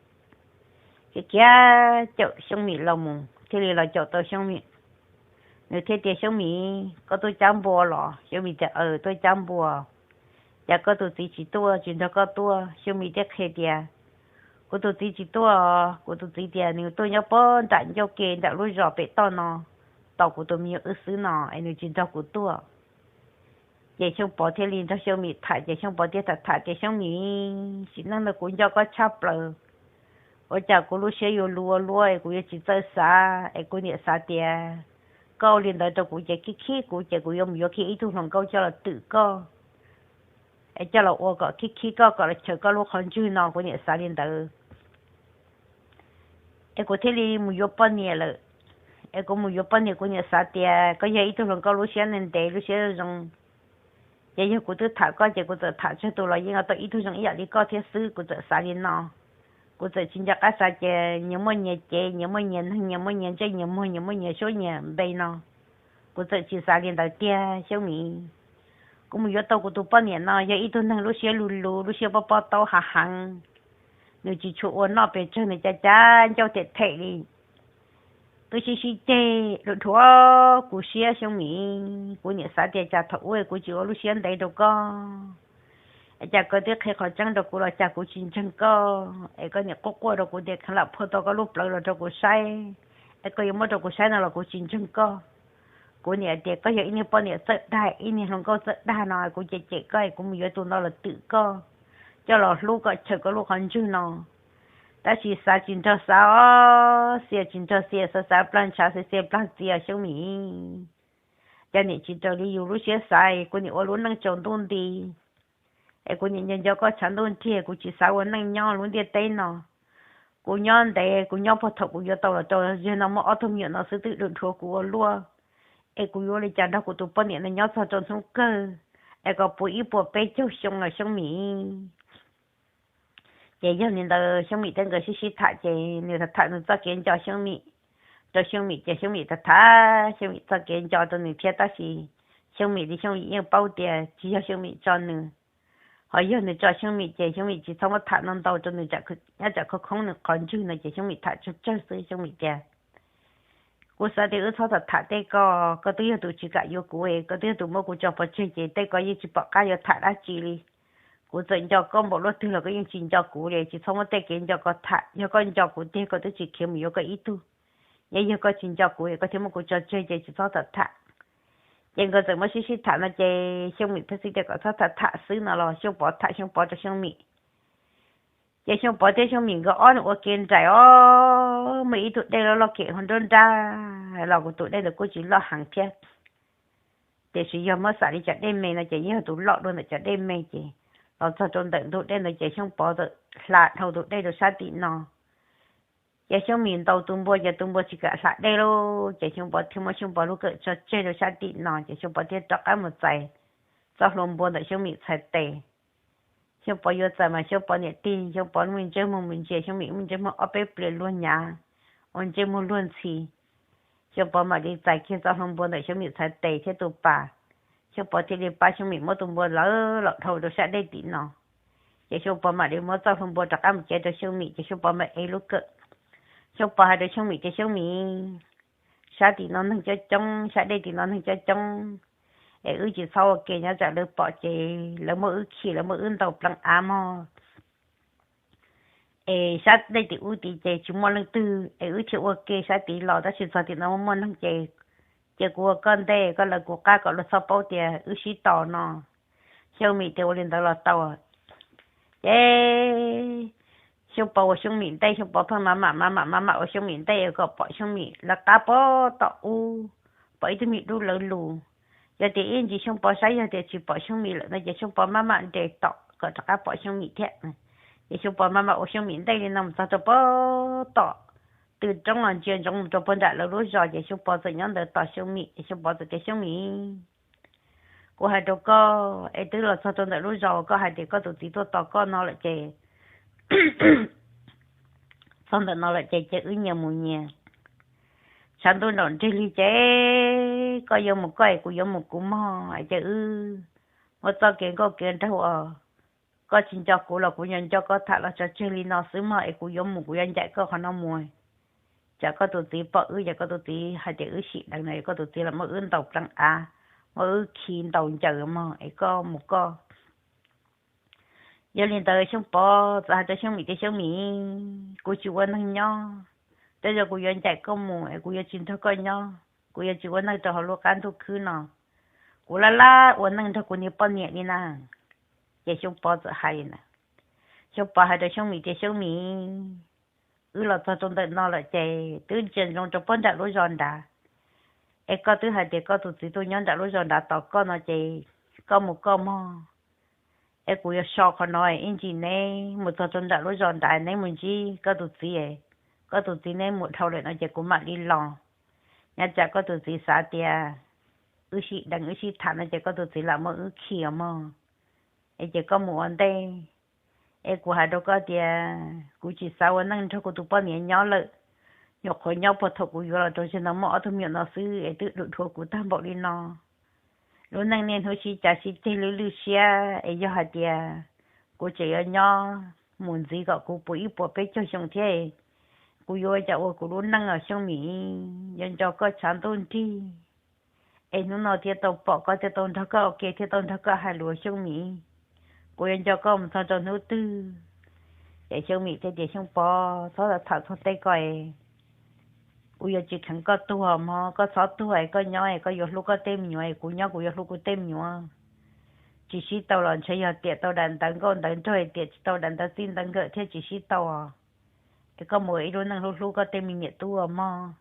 khiav khiav caum Xyooj Mim los mus, thiaj li los caum tau Xyooj Mim. Nws thiaj tias, Xyooj Mim, koj tuaj cab npua los? Xyooj Mim tias, aws, tuaj cab npua. Cas koj tus txiv tsis tuaj, tsis nrog koj tuaj? Xyooj Mim thiaj qhia tias, kuv tus txiv tsis tuaj, kuv tus txiv tias nws tuaj nyob puag nram ncauj ke ntawm lub zos pem toj no, tos kuv tus me nyuam wb xwb no es nws tsis nrog kuv tuaj. Ces Xyooj Pov thiaj li nrog Xyooj Mim tham, ces Xyooj Pov thiaj tham tham tias, Xyooj Mim, sim neej no kuv nco koj tshaj plaws, ua cas kuv lub siab yuav luav luav es kuv yuav tsis txawj xav, es kuv niam xav tias koj ua li ntawd rau kuv ces khib khib kuv, ces kuv yuav mus yuav kiag ib tug hluas nkauj coj los twm koj, es coj los ua kom khib khib koj, kom los chaws koj lub qhov ntswg no, kuv niam xav li ntawd. Es kuv thiaj li mus yuav poj niam lawm. Es kuv mus yuav poj niam, kuv niam xav tias koj yog ib tug hluas nkauj lub siab ntev ntev, lub siab zoo. Ces yog kuv twb tham koj ces kuv txawm tham tsawg tus los yeej tau ib tug zoo ib yam li koj thiab xwb, kuv txawm xav li no. Kuv txawm tsis nco qab xav tias nyias muaj nyias cev, nyias muaj nyias neeg, nyias muaj nyias ntsej nyias muag, nyias muaj nyias suab nyias npe no. Kuv txawm tsis xav li ntawd tiag Xyooj Mim. Kuv mus yuav tau kuv tus poj niam no yog ib tug neeg lub siab lug lug, lub siab pob pob taub hav heev. Nws tsis tshua ua noj pes tsawg, nws cav cav ncauj them them li. Twb sib sib ceg, dhuav dhuav kuv siab Xyooj Mim. Kuv niam xav tias cas thaum ub kuv tsis ua lub siab ntev rau koj, es cas koj twb qhia qhov tseeb rau kuv los cas kuv tsis ntseeg koj, es koj niam quaj quaj rau kuv tias kheev lam phua tau koj lub plawv los rau kuv saib, es koj yuav muab rau kuv saib no los kuv tsis ntseeg koj. Kuv niam tias koj yog ib niag poj niam txawj dag, ib niag hluas nkauj txawj dag no, kuv cem cem koj es kuv mus yuav tus no los twm koj, coj los hlub kom chaws koj lub qhov ntswg no. Tab sis xav tsis nrog xav os, xia tsis nrog xia, xav xav plag ntshav, xia xia plag txia Xyooj Mim. Cov niam tsis raws li yus lub siab xav, kuv niam ua lub neej tsaus ntuj nti, es kuv niam nco nco koj tshav ntuj nrig, kuv tsis xav ua neej nyob lub ntiaj teb no. Kuv nyob ntev, kuv nyob puag thaum kuv yuav tau los rau ze no muaj ob tug me nyuam no xwb twb dhuav dhuav kuv ua luaj, es kuv yuav ua li cas nrog kuv tus poj niam no nyob txog rau hnub kawg, es kom puv ib puas peb caug xyoo los Xyooj Mim. Ces yog li ntawd Xyooj Mim thiab nkawd sib sib tham ces nws tham tham nws txoj kev nco Xyooj Mim rau Xyooj Mim, ces Xyooj Mim tham tham Xyooj Mim txoj kev nco rau nws thiab, tab sis Xyooj Mim li Xyooj Mim yeej paub tias tsis yog Xyooj Mim tso nws, ho yog nws tso Xyooj Mim ces Xyooj Mim tsis txhob muab tham ntau ntau rau nws, nyob tsam khoob khoob nws qhov ntswg no, ces Xyooj Mim tham tsawg tsawg xwb. Xyooj Mim tias, kuv xav tias wb txhob tham tham tej ko, koj twb yog tus tsis kam yuav kuv, koj twb yog tus muab kuv tso pov tseg ces tej ko yeej tsis pom qab yuav tham dab tsi li. Kuv txawm nco koj npaum luaj twg los koj yeej tsis nco kuv li, tsis txhob muab tej kev nco ko tham. Yog koj nco kuv tiag koj twb tsis khiav mus yuav koj ib tug. Yog, yog koj tsis nco kuv es koj thiaj muab kuv tso tseg ces tsis txhob tham tham. Ces nkawd txawm muab sib sib tham no ces Xyooj Mim pheej xwb tias kom txhob tham tham xwb no los Xyooj Pov tham Xyooj Pov rau Xyooj Mim. Ces Xyooj Pov thiab Xyooj Mim nkawd ob nws ua ke nraim os, muaj ib tug dej loj loj kem hauv nruab nrab los kuv tus dej ntawd kuj tsis loj heev thiab. Tiam sis yog muab xam li cov dej me no ces yog tus loj dua ntawm cov dej me ces los txog rau ntawm ntug dej ntawd ces Xyooj Pov txawm hla dhau tus dej rau sab tim no. Ces Xyooj Mim ntaus tus npua ces tus npua tsis kam hla dej lauj, ces Xyooj Pov thiaj muab Xyooj Pov lub kawm tso tseg rau sab tim no ces Xyooj Pov thiaj rov qab mus txais txoj hlua npua ntawm Xyooj Mim txhais tes. Xyooj Pov yuav txais mas Xyooj Pov niam tij Xyooj Pov lub me ntsej muag mus ntsia Xyooj Mim lub me ntsej muag ob peb pliag luag nyav, ua ntsej muag luag ntxhi. Xyooj Pov mam li txais kiag txoj hlua npua ntawm Xyooj Mim txhais tes thiab tus pas. Xyooj Pov thiaj li pab Xyooj Mim muab tus npua lawv los dhau rau sab dej tim no. Ces Xyooj Pov mam li muab txoj hlua npua rov qab mus cev rau Xyooj Mim ces Xyooj Pov mam ev lub kawm. Xyooj Pov hais rau Xyooj Mim tias Xyooj Mim, sab tim no neeg coob coob, sab dej tim no neeg coob coob, es wb tsis txhob ua ke nyob tsam lawv pom ces lawv muab wb khi lawv muab wb ntaus pleev av mog. Es sab dej tim ub tid ces tsis muaj leej twg es wb thiaj ua ke sab tid los tab sis txog tim no muaj muaj neeg ces, ces kuv ua koj ntej koj lawv kuv qab kom luag txhob paub tias wb sib tos no. Xyooj Mim tias ua li ntawd los tau. Ces Xyooj Pov ua Xyooj Mim ntej, Xyooj Pov pheej maj mam maj mam maj mam ua Xyooj Mim ntej kom pom Xyooj Mim lawv qab pem tom ub, pom ib tug me dub lawv lus. Yog tias ib ntsis Xyooj Pov saib yog tias tsis pom Xyooj Mim lawm no ces Xyooj Pov maj mam nres tom kom rov qab pom Xyooj Mim thiab. Ces Xyooj Pov maj mam ua Xyooj Mim ntej li no mus txog rau pem tom tw roob los ntsia ntsoov mus rau pem nram lawv lub zos ces Xyooj Pov txawm nyob ntawd tos Xyooj Mim ces Xyooj Pov txawm tias Xyooj Mim, kuv hais rau koj es twb los txog rau ntawm lub zos uas koj hais tias koj tus txiv tuaj tos koj no lawm ces txog ntawm no lawm ces cia wb nyias mus nyias. Tshav ntuj nraum nrig li ces koj yuav mus koj es kuv yuav mus kuv mog es ces wb muab txoj kev nkauj kev nraug uas koj tsis nco kuv los kuv nco nco koj tham los tso tseg li no xwb mog es kuv yuav mus kuv yuav ncaim koj qhov no mus. Tsam koj tus txiv pom wb ces koj tus txiv hais tias wb sim deev no es koj tus txiv los muab wb ntaus pleev av, muab wb khi ntaus ncaws mog es koj mus koj. Yog li ntawd Xyooj Pov txawm hais rau Xyooj Mim tias Xyooj Mim, kuv tsis ua neeg nyob, tej zaum kuv yuav ncaim koj mus es kuv yuav tsis nrog koj nyob, kuv yuav tsis ua neeg rau hauv lub qab ntuj khwb no, kuv laj laj ua neej nrog kuv niag poj niam li na. Ces Xyooj Pov txawm hais li na, Xyooj Pov hais rau Xyooj Mim tias Xyooj Mim, wb los txog rau ntawm no lawm ces twb ntsia ntsoov rau pem nram lub zos nrad, es koj twb hais tias koj tus txiv tuaj nyob nram lub zos nrad tos koj no ces koj mus koj mog, es kuv yuav so qhov no ib ntsis neb mus txog rau nram lub zos nrad neb mus ntsib koj tus txiv, koj tus txiv neb mus dhau lawm no ces kuv mam li los. Nyob tsam koj tus txiv xav tias wb sib deev wb sib tham no ces koj tus txiv lam muab wb khi os mog, es ces koj mus ua ntej. Es kuv hais rau koj tias kuv tsis xav ua neej nrog kuv tus poj niam nyob lawm, nyuam qhuav nyob puag thaum kuv yuav los rau tsev no muaj ob tug me nyuam no xwb es twb dhuav dhuav kuv tag npaum li no. Lub neej niaj hnub sib cav sib ceg lwj lwj siab es yog hais tias kuv tseem yuav nyob mus ntxiv kom kuv puv ib puas peb caug xyoo thiab, kuv yuav ua cas ua kuv lub neej os Xyooj Mim. Yuav nco koj tshav ntuj nrig, es hnub no thiaj tau pom koj thiaj tau nrog koj ua ke thiaj tau nrog koj hais lus Xyooj Mim. Kuv yuav nco koj mus txog rau hnub twg? Ces Xyooj Mim thiaj tias Xyooj Pov, txhob tham txog tej ko es kuv yuav tsis kheev koj tuag mog, koj txhob tuag es koj nyob es koj yuav hlub koj tej me nyuam es kuv nyob kuv yuav hlub kuv tej me nyuam. Tsis sib tau los ntshe yog tiam tau daim ntawv nkauj ntawv nraug es tiam tsis tau daim ntawv txij ntawv nkawm thiaj tsis sib tau os. Es koj mus ua ib lub neej hlub hlub koj tej me niam tub os mog,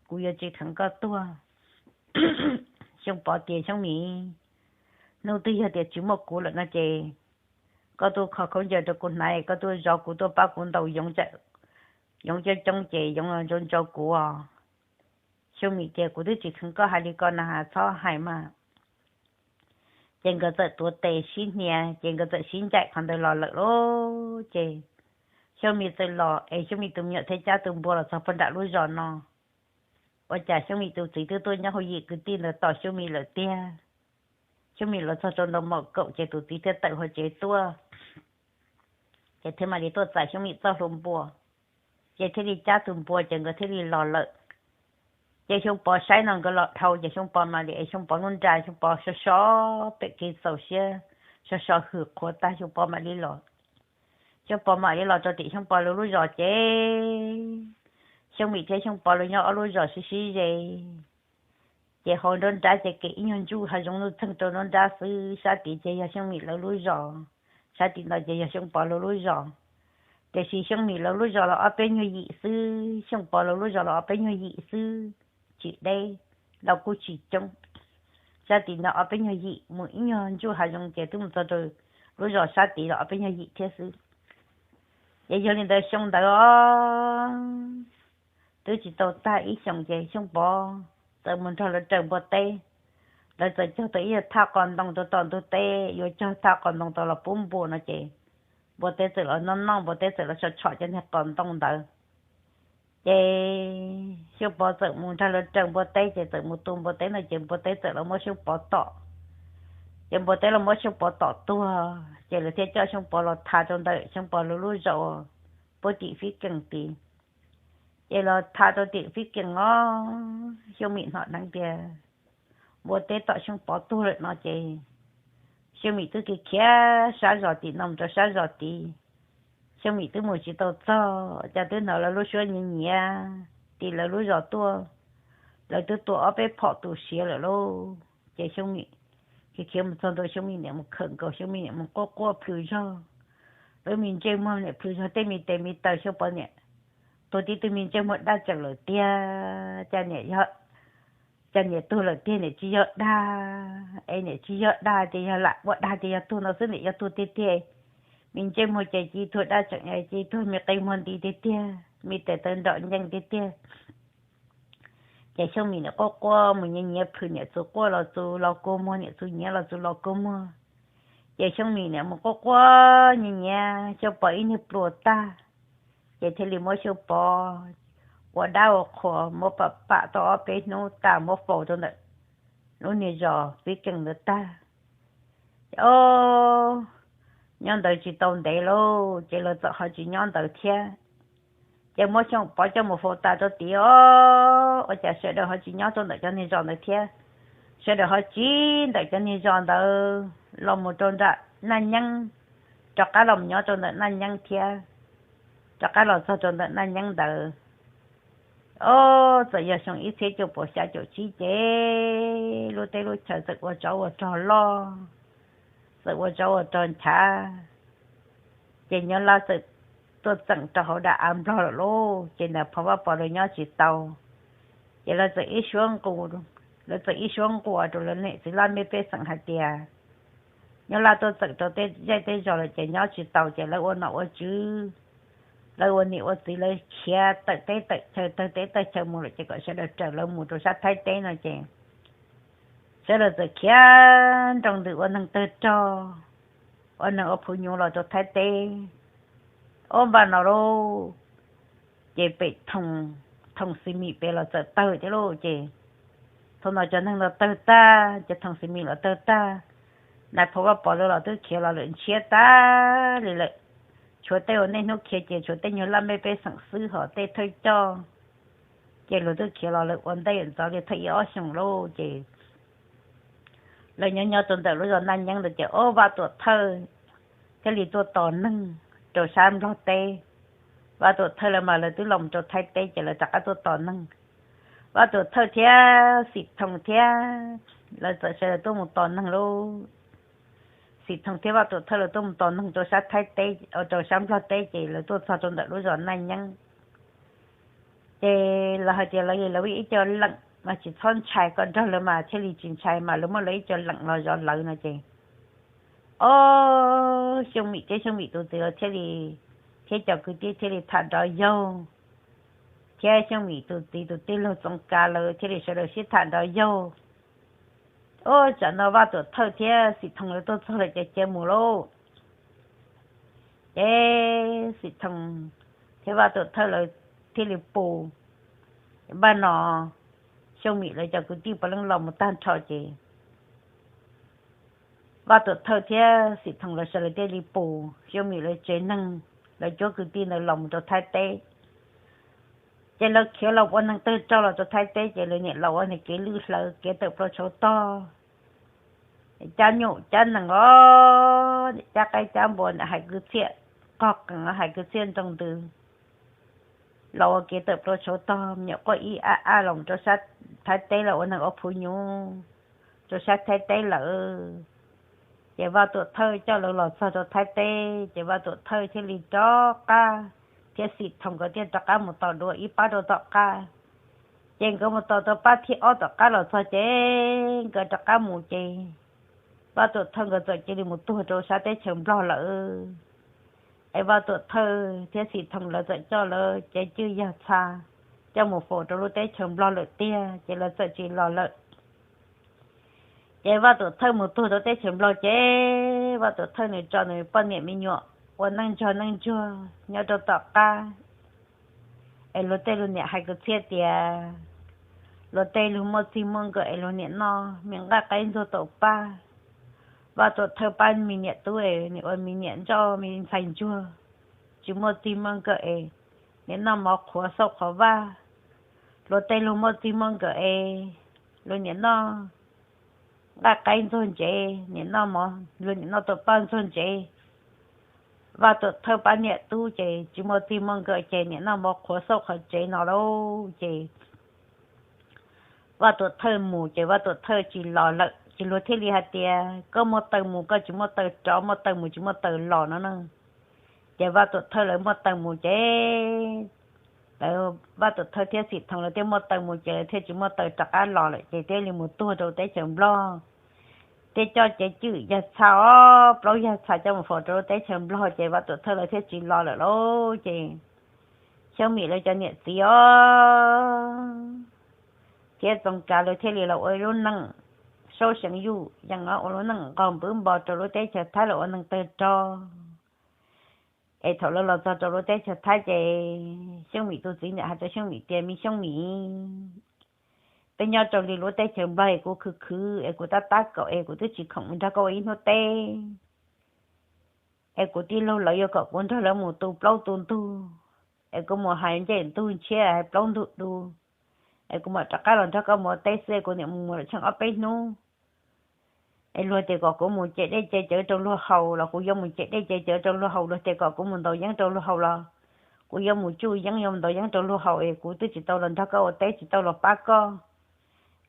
kuv yuav tsis kheev koj tuag. Xyooj Pov tias Xyooj Mim, hnub twg yog tias tsis muaj kuv lawm no ces koj tuaj kho khaub ncaws rau kuv hnav, koj tuaj zov kuv tuaj pab kuv ntaus yoov, yoov coob coob ces yoov los ntsau ntsau kuv os. Xyooj Mim tias kuv twb tsis kheev koj hais li ko na, txhob hais mas. Ces nkawd txawm tuav tes sib hnia ces nkawd txawm sib ncaim qhov ntawd los lawm lauj. Ces Xyooj Mim txawm los es Xyooj Mim tus me nyuam thiaj cab tus npua los txog pem nram lub zos no. Ua cas Xyooj Mim tus txiv twb tuaj nyob hauv yim kwv tij ntawd tos Xyooj Mim lawm tiag. Xyooj Mim los txog rau nraum mom kaum ces tus txiv thiaj tawm hauv tsev tuaj, ces thiaj mam li tuaj txais Xyooj Mim txoj hlua npua, ces thiaj li cab tus npua ces nkawd thiaj li los lawm. Ces Xyooj Pov saib no nkawd los dhau ces Xyooj Pov mam li es Xyooj Pov lub nra Xyooj Pov so so pem kev txaus siab, so so hwm qhuav tag Xyooj Pov mam li los. Xyooj Pov mam li los rau tim Xyooj Pov lawv lub zos ces Xyooj Mim thiab Xyooj Pov lawv nyob ob lub zos sib sib ze. Ces hauv nruab nrab ces kev ib nyuag ntsuj hav zoov nuj txeeg rau nruab nrab xwb, sab tid ces yog Xyooj Mim lawv lub zos, sab tim no ces yog Xyooj Pov lawv lub zos. Tiam sis Xyooj Mim lawv lub zos los ob peb nyuag yim xwb, Xyooj Pov lawv lub zos los ob peb nyuag yim xwb, tsis deb, los kuj tsis coob. Sab tim no ob peb nyuag yim mus ib nyuag ntsuj hav zoov ces twb mus txog rau lub zos sab tid los ob peb nyuag yim thiab xwb. Ces yog li ntawd xyoo ntawd os, twb tsis tau tag ib xyoos ces Xyooj Pov txawm mus nrog lawv raws npua teb. Lawv txawm cog tau ib thaj qos ntoo rau tom ntug teb, yuav cog thaj qos ntoo tau los pub npua no ces npua teb txawm los noj noj, npua teb txawm los tshom tshom cov niag qos ntoo ntawd. Ces Xyooj Pov txawm mus nrog lawv raws npua teb ces txawm mus tu npua teb no ces npua teb txawm los muab Xyooj Pov tom. Ces npua teb los muab Xyooj Pov tom tuag ces lawv thiaj coj Xyooj Pov los tha rau ntawm Xyooj Pov lawv lub zos puag tim Fib Kees tid. Ces los tha rau tim Fib Kees os, Xyooj Mim hnov dheev tias npua teb tom Xyooj Pov tuag lawm no ces Xyooj Mim twb khiav khiav sab zos tim no mus rau sab zos tid. Xyooj Mim twb mus tsis tau txog, cas twb hnov lawv lub suab nyiav nyiav tim lawv lub zos tuaj. Lawv twb tua ob peb phom tu siav lawm lauj. Ces Xyooj Mim khiav khiav mus txog ntua, Xyooj Mim niam mus khawm nkaus, Xyooj Mim niam mus quaj quaj plhws zog. Lub me ntsej muag niam plhws zog, tej me tes me taw Xyooj Pov niam tuag tib tug me ntsej muag daj tseem lawm tiag. Cas niam yog, cas niam tuag lawm tiag, niam tsis yog dag, es niam tsis yog dag ces yog lam ua dag tias yog tuag no xwb, niam yog tuag tiag tiag. Me ntsej muag ces cia li tuag daj tseem, cia li tuag me qe muag nti tiag tiag, me tes taw nrom ncees tiag tiag. Ces Xyooj Mim niam quaj quaj mus nyiav nyiav plhws niam txus quaj los txus los kua muag, niam txus nyiav los txus los kua muag. Ces Xyooj Mim niam mus quaj quaj nyiav nyiav Xyooj Pov ib niag plua tag, ces thiaj li muab Xyooj Pov ua dab ua qhua, muab pam pam tau ob peb hnub tag muab faus rau ntawm lub niag zos Fib Kees ntawd tag. Ces o, nyob ntawd tsis tau ntev lauj, ces lawv txawm ho tsis nyob ntawd thiab. Ces muab Xyooj Pov coj mus faus tas rau tid os, ua cas sawv daws ho tsis nyob rau ntawm cov niag zos ntawd thiab. Sawv daws ho tsiv ntawm cov niag zos ntawd los mus rau nram Naj Nyeeb, rov qab los mus nyob rau ntawm Naj Nyeeb thiab, rov qab los txog rau ntawm Naj Nyeeb ntawd. O, txawm yog xyoo ib txhiab cuaj puas xya caum tsib ces lub teb lub chaw txawm ua tsov ua rog loj, txawm ua tsov ua rog nchav. Ces Nyab Laj txawm tuaj txeem rau hauv dav av Nplog lawm lauj, ces Nais Phoo Vaj Pov lawv nyob tsis tau. Ces lawv txawm ib suab nqus, lawv txawm ib suab nquas rau lawv niam txiv laj mej pej xeem hais tias, Nyab Laj tuaj txeem rau tej zej tej zos lawm ces nyob tsis tau, ces lawv ua nom ua tswv, lawv ua niam ua txiv, lawv khiav tawm teb tawm chaw, tawg teb tawg chaw mus lawm, ces kom sawv daws raws lawv mus rau sab Thaib teb no ces sawv daws txawm khiav nroo ntws ua neeg tawg rog, ua neeg ua phuv nyuv los rau Thaib teb. Ob npaj no lauj, ces pem Thoom Xis Mis pem los txawm tawg thiab lauj. Ces thaum no cov neeg los tawg tag, cov Thoom Xis Mis los tawg tag, Nais Phoo Vaj Pov lawv los twb khiav los lawm ntshiab tag li lawm. Tshuav tej uas niaj hnub khiav ces tshuav tej nyuag laj mej pej xeem xwb, hos tej thawj coj ces luag twb khiav los lawm ua ntej ntxov li thawj ib ob xyoos lauj. Ces lawv nyob nyob rau ntawm lub zos Naj Nyeeb ntawd ces ob Vaj Tuam Thawj thiaj li tuaj tos neeg rau sab Nplog teb. Vaj Tuam Thawj lawv mas lawv twb los mus rau Thaib teb ces lawv rov qab tuaj tos neeg. Vaj Tuam Thawj thiab Xim Thoom thiab lawv txawm sawv daws tuaj mus tos neeg lauj. Xim Thoom thiab Vaj Tuam Thawj lawv tuaj mus tos neeg rau sab Thaib teb, rau sab Nplog teb ces lawv tuaj txog rau ntawm lub zos Naj Nyeeb. Ces lawv hais tias lawv li lawv ib co leem mas tsis txhob ntshai, koj nrog lawv mas thiaj li tsis ntshai, mas lawv muab lawv ib co leem los zov lawv no ces, o, Xyooj Mim thiab Xyooj Mim tus txiv lawv thiaj li, thiab cov kwv tij thiaj li tham nrov yaug, thiab Xyooj Mim tus txiv tus tij laug Txoov Kav lawv thiaj li sawv daws sib tham nrov yaug. Ua tsam no Vaj Tuam Thawj thiab Xim Thoom lawv tuaj txog lawm ces cia mus lauj. Ces Xim Thoom thiab Vaj Tuam Thawj lawv thiaj li pus. Npaj no Xyooj Mim lawv cov kwv tij puav leej los mus tag nrho ces Vaj Tuam Thawj thiab Xim Thoom lawv sawv daws thiaj li pus Xyooj Mim lawv tsev neeg, lawv cuab kwv tij ntawd los mus rau Thaib teb. Ces lawv khiav los ua neeg tawg rog los rau Thaib teb ces lawv niam los ua niag kev lwj hlawv kev tawm plaws tshauv tog. cab nyuj cab nees os, cab qaib cab npua, niam hais kwv txhiaj qog qees, hais kwv txhiaj nroo ntws los ua kev tawm plua tshauv tog, me nyuam quaj ib ab ab los rau sab Thaib teb los ua neeg ua phuv nyuv rau sab Thaib teb lawm. Ces Vaj Tuam Thawj coj lawv los txog rau Thaib teb, ces Vaj Tuam Thawj thiaj li rov qab thiab Xim Thoom nkawd thiaj rov qab mus tos dua ib pab rau tom qab. Ces nkawd mus tos tau pab thib ob tom qab los txog ces nkawd rov qab mus ces Vaj Tuam Thawj nkawd txawm cia li mus tuag rau sab teb chaws Nplog lawm. Es Vaj Tuam Thawj thiab Xim Thoom lawv txawm coj lawv cev cwj yag txha coj mus faus rau lub teb chaws Nplog lawm tiag, ces lawv txawm tsis los lawm. Ces Vaj Tuam Thawj mus tuag rau teb chaws Nplog ces Vaj Tuam Thawj nws tso nws poj niam me nyuam ua neej ntsog neej ntsuag nyob rau tom qab. Es luag tej lus niam hais kwv txhiaj tias luag tej lus muaj txij muaj nkawm es luag niam noj me nqaij qaib ntxuag tau pab. Vaj Tuam Thawj pab me niam tub es nim ua me niam ntsoj me ntxhais ntsuag, tsis muaj txij muaj nkawm es nim noj mov qhuav xauj qhov vaj. Luag tej lus muaj txij muaj nkawm es luag nim noj nqaij qaib ntxuag ntsev, nim noj mov, luag nim noj tau paj ntxuag ntsev. Vaj Tuam Thawj pab niam tub ces tsis muaj txij muaj nkawm ces nim noj mov qhuav xauj qhov tsev no lauj. Ces Vaj Tuam Thawj mus ces Vaj Tuam Thawj tsis los lawm ces luag thiaj li hais tias koj muaj taw mus koj tsis muaj taw rov, muaj taw mus tsis muaj taw los no na. Ces Vaj Tuam Thawj lawv muaj taw mus ces lawv Vaj Tuam Thawj thiab Xim Thoom lawv thiaj muaj taw mus ces lawv thiaj tsis muaj taw rov qab los lawm ces thiaj li mus tuag rau teb chaws Nplog. Thiaj coj cev cwj yag txha os, plaub yag txha coj mus faus rau lub teb chaws Nplog ces Vaj Tuam Thawj lawv thiaj tsis los lawm lauj. Ces Xyoob Mim lawv cov niam txiv os thiab Txoov Kav lawv thiaj li los ua lub neej saub seev yuj yees, ua lub neej nqaus npwb npo rau lub teb chaws Thaib los ua neeg tawg rog. Es thaum lawv los txog rau lub teb chaws Thaib ces Xyoob Mim tus txiv niam hais rau Xyoob Mim tias, me Xyoob Mim, peb nyob rau li lub teb chaws Nplog es kuv khwv khwv es kuv tab tab kaum es kuv twb tsis khoom mus nrog koj ua ib hnub teb. Es kuv tij laug lawv yuav kom kuv nrog lawv mus tu plaub tu ntug, es kuv mus hais ncej ntug ntshiab hais plaub ntug du, es kuv mam rov qab los nrog koj mus ua teb xwb es kuv niam mus mus lawm tsheej ob peb hnub. Es luag tias kom kuv mus ce dej ce cawv rau luag haus los kuv yuav mus ce dej ce cawv rau luag haus, luag tias kom kuv mus ntaus yeeb rau luag haus los kuv yuav mus tsuj yeeb yuav mus ntaus yeeb rau luag haus, es kuv twb tsis tau los nrog koj ua teb tsis tau los pab koj.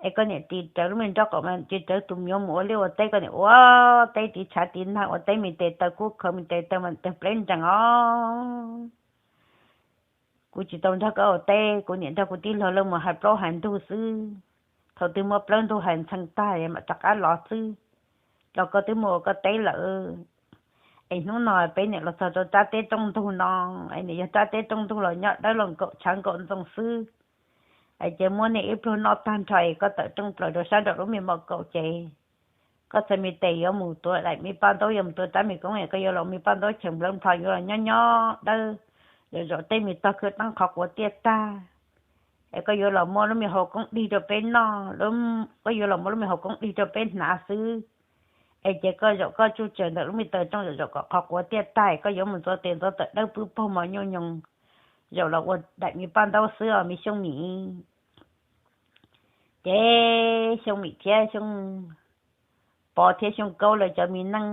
Es koj niam ris rawv lub me nraub qaum mas ris rawv tus me nyuam mus ua liaj ua teb, koj niam ua teb tiv tshav tiv nag ua teb me tes taw kub khawv me tes taw mas tawg pleb nrees os. Kuv tsis tau nrog koj ua teb, kuv niam nrog kuv tij laug lawv mus hais plaub hais ntug xwb. Thaum twg muab plaub ntug hais ntxhee tag mam rov qab los xwb, los koj twb mus ua koj teb lawm. Es hnub no peb niam los txog rau rab teb rooj ntug no, es niam yog rab teb rooj ntug los nyob dawb los nkaum tshav nkaum ntxoo xwb. Es ces muab niam ib pluag noj tag nrho es koj tawm rooj plaws rau sab nraum lub me mom kaum ces koj txhais me tes yuav mus tuav daim me paj ntaub, yuav mus tuav rab me koob, es koj yuav los me paj ntaub chaw nplawv nplho yuav los nyob nyob dawb, zaum zaum tej me tog khwb teeb qhov quav tiaj tag. Es koj yuav los muab lub me hau koob dig rau peb noj, koj yuav los muab lub me hau koob dig rau peb hnav xwb. Es ces koj zaum koj tsuj tsawg ntawm lub me taw rooj zaum zaum kom qhov quav tiaj tag, koj yuav mus ntxuav tes ntxuav taw dawb pwb pog mos nyuj nyoos, zaum los ua daim me paj ntaub xwb os me Xyooj Mim. Ces Xyooj Mim thiab Xyooj Pov thiab Xyooj Kaub lawv cov me neej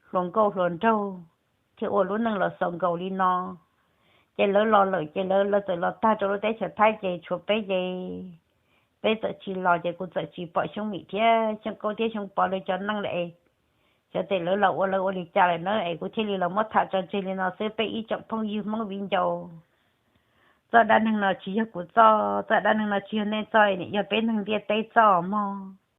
hluas nkauj hluas nraug thiaj ua lub neej los xaus nkaus li no. Ces lawv los lawm ces lawv lawv txawm los tag rau lub teb chaws Thaib ces tshuav peb ces peb txawm tsis los ces kuv txawm tsis pom Xyooj Mim thiab Xyooj Kaub thiab Xyooj Pov lawv cov neej lawm es xyov tes lawv los ua lawv ua li cas lawm na, es kuv thiaj li los muab tham tso tseg li no xwb peb ib tsoom phooj ywg Hmoob viv ncaus. Txoj dab neeg no tsis yog kuv txoj, txoj dab neeg no tsis yog nej txoj, nim yog peb neeg ntiaj teb txoj mog.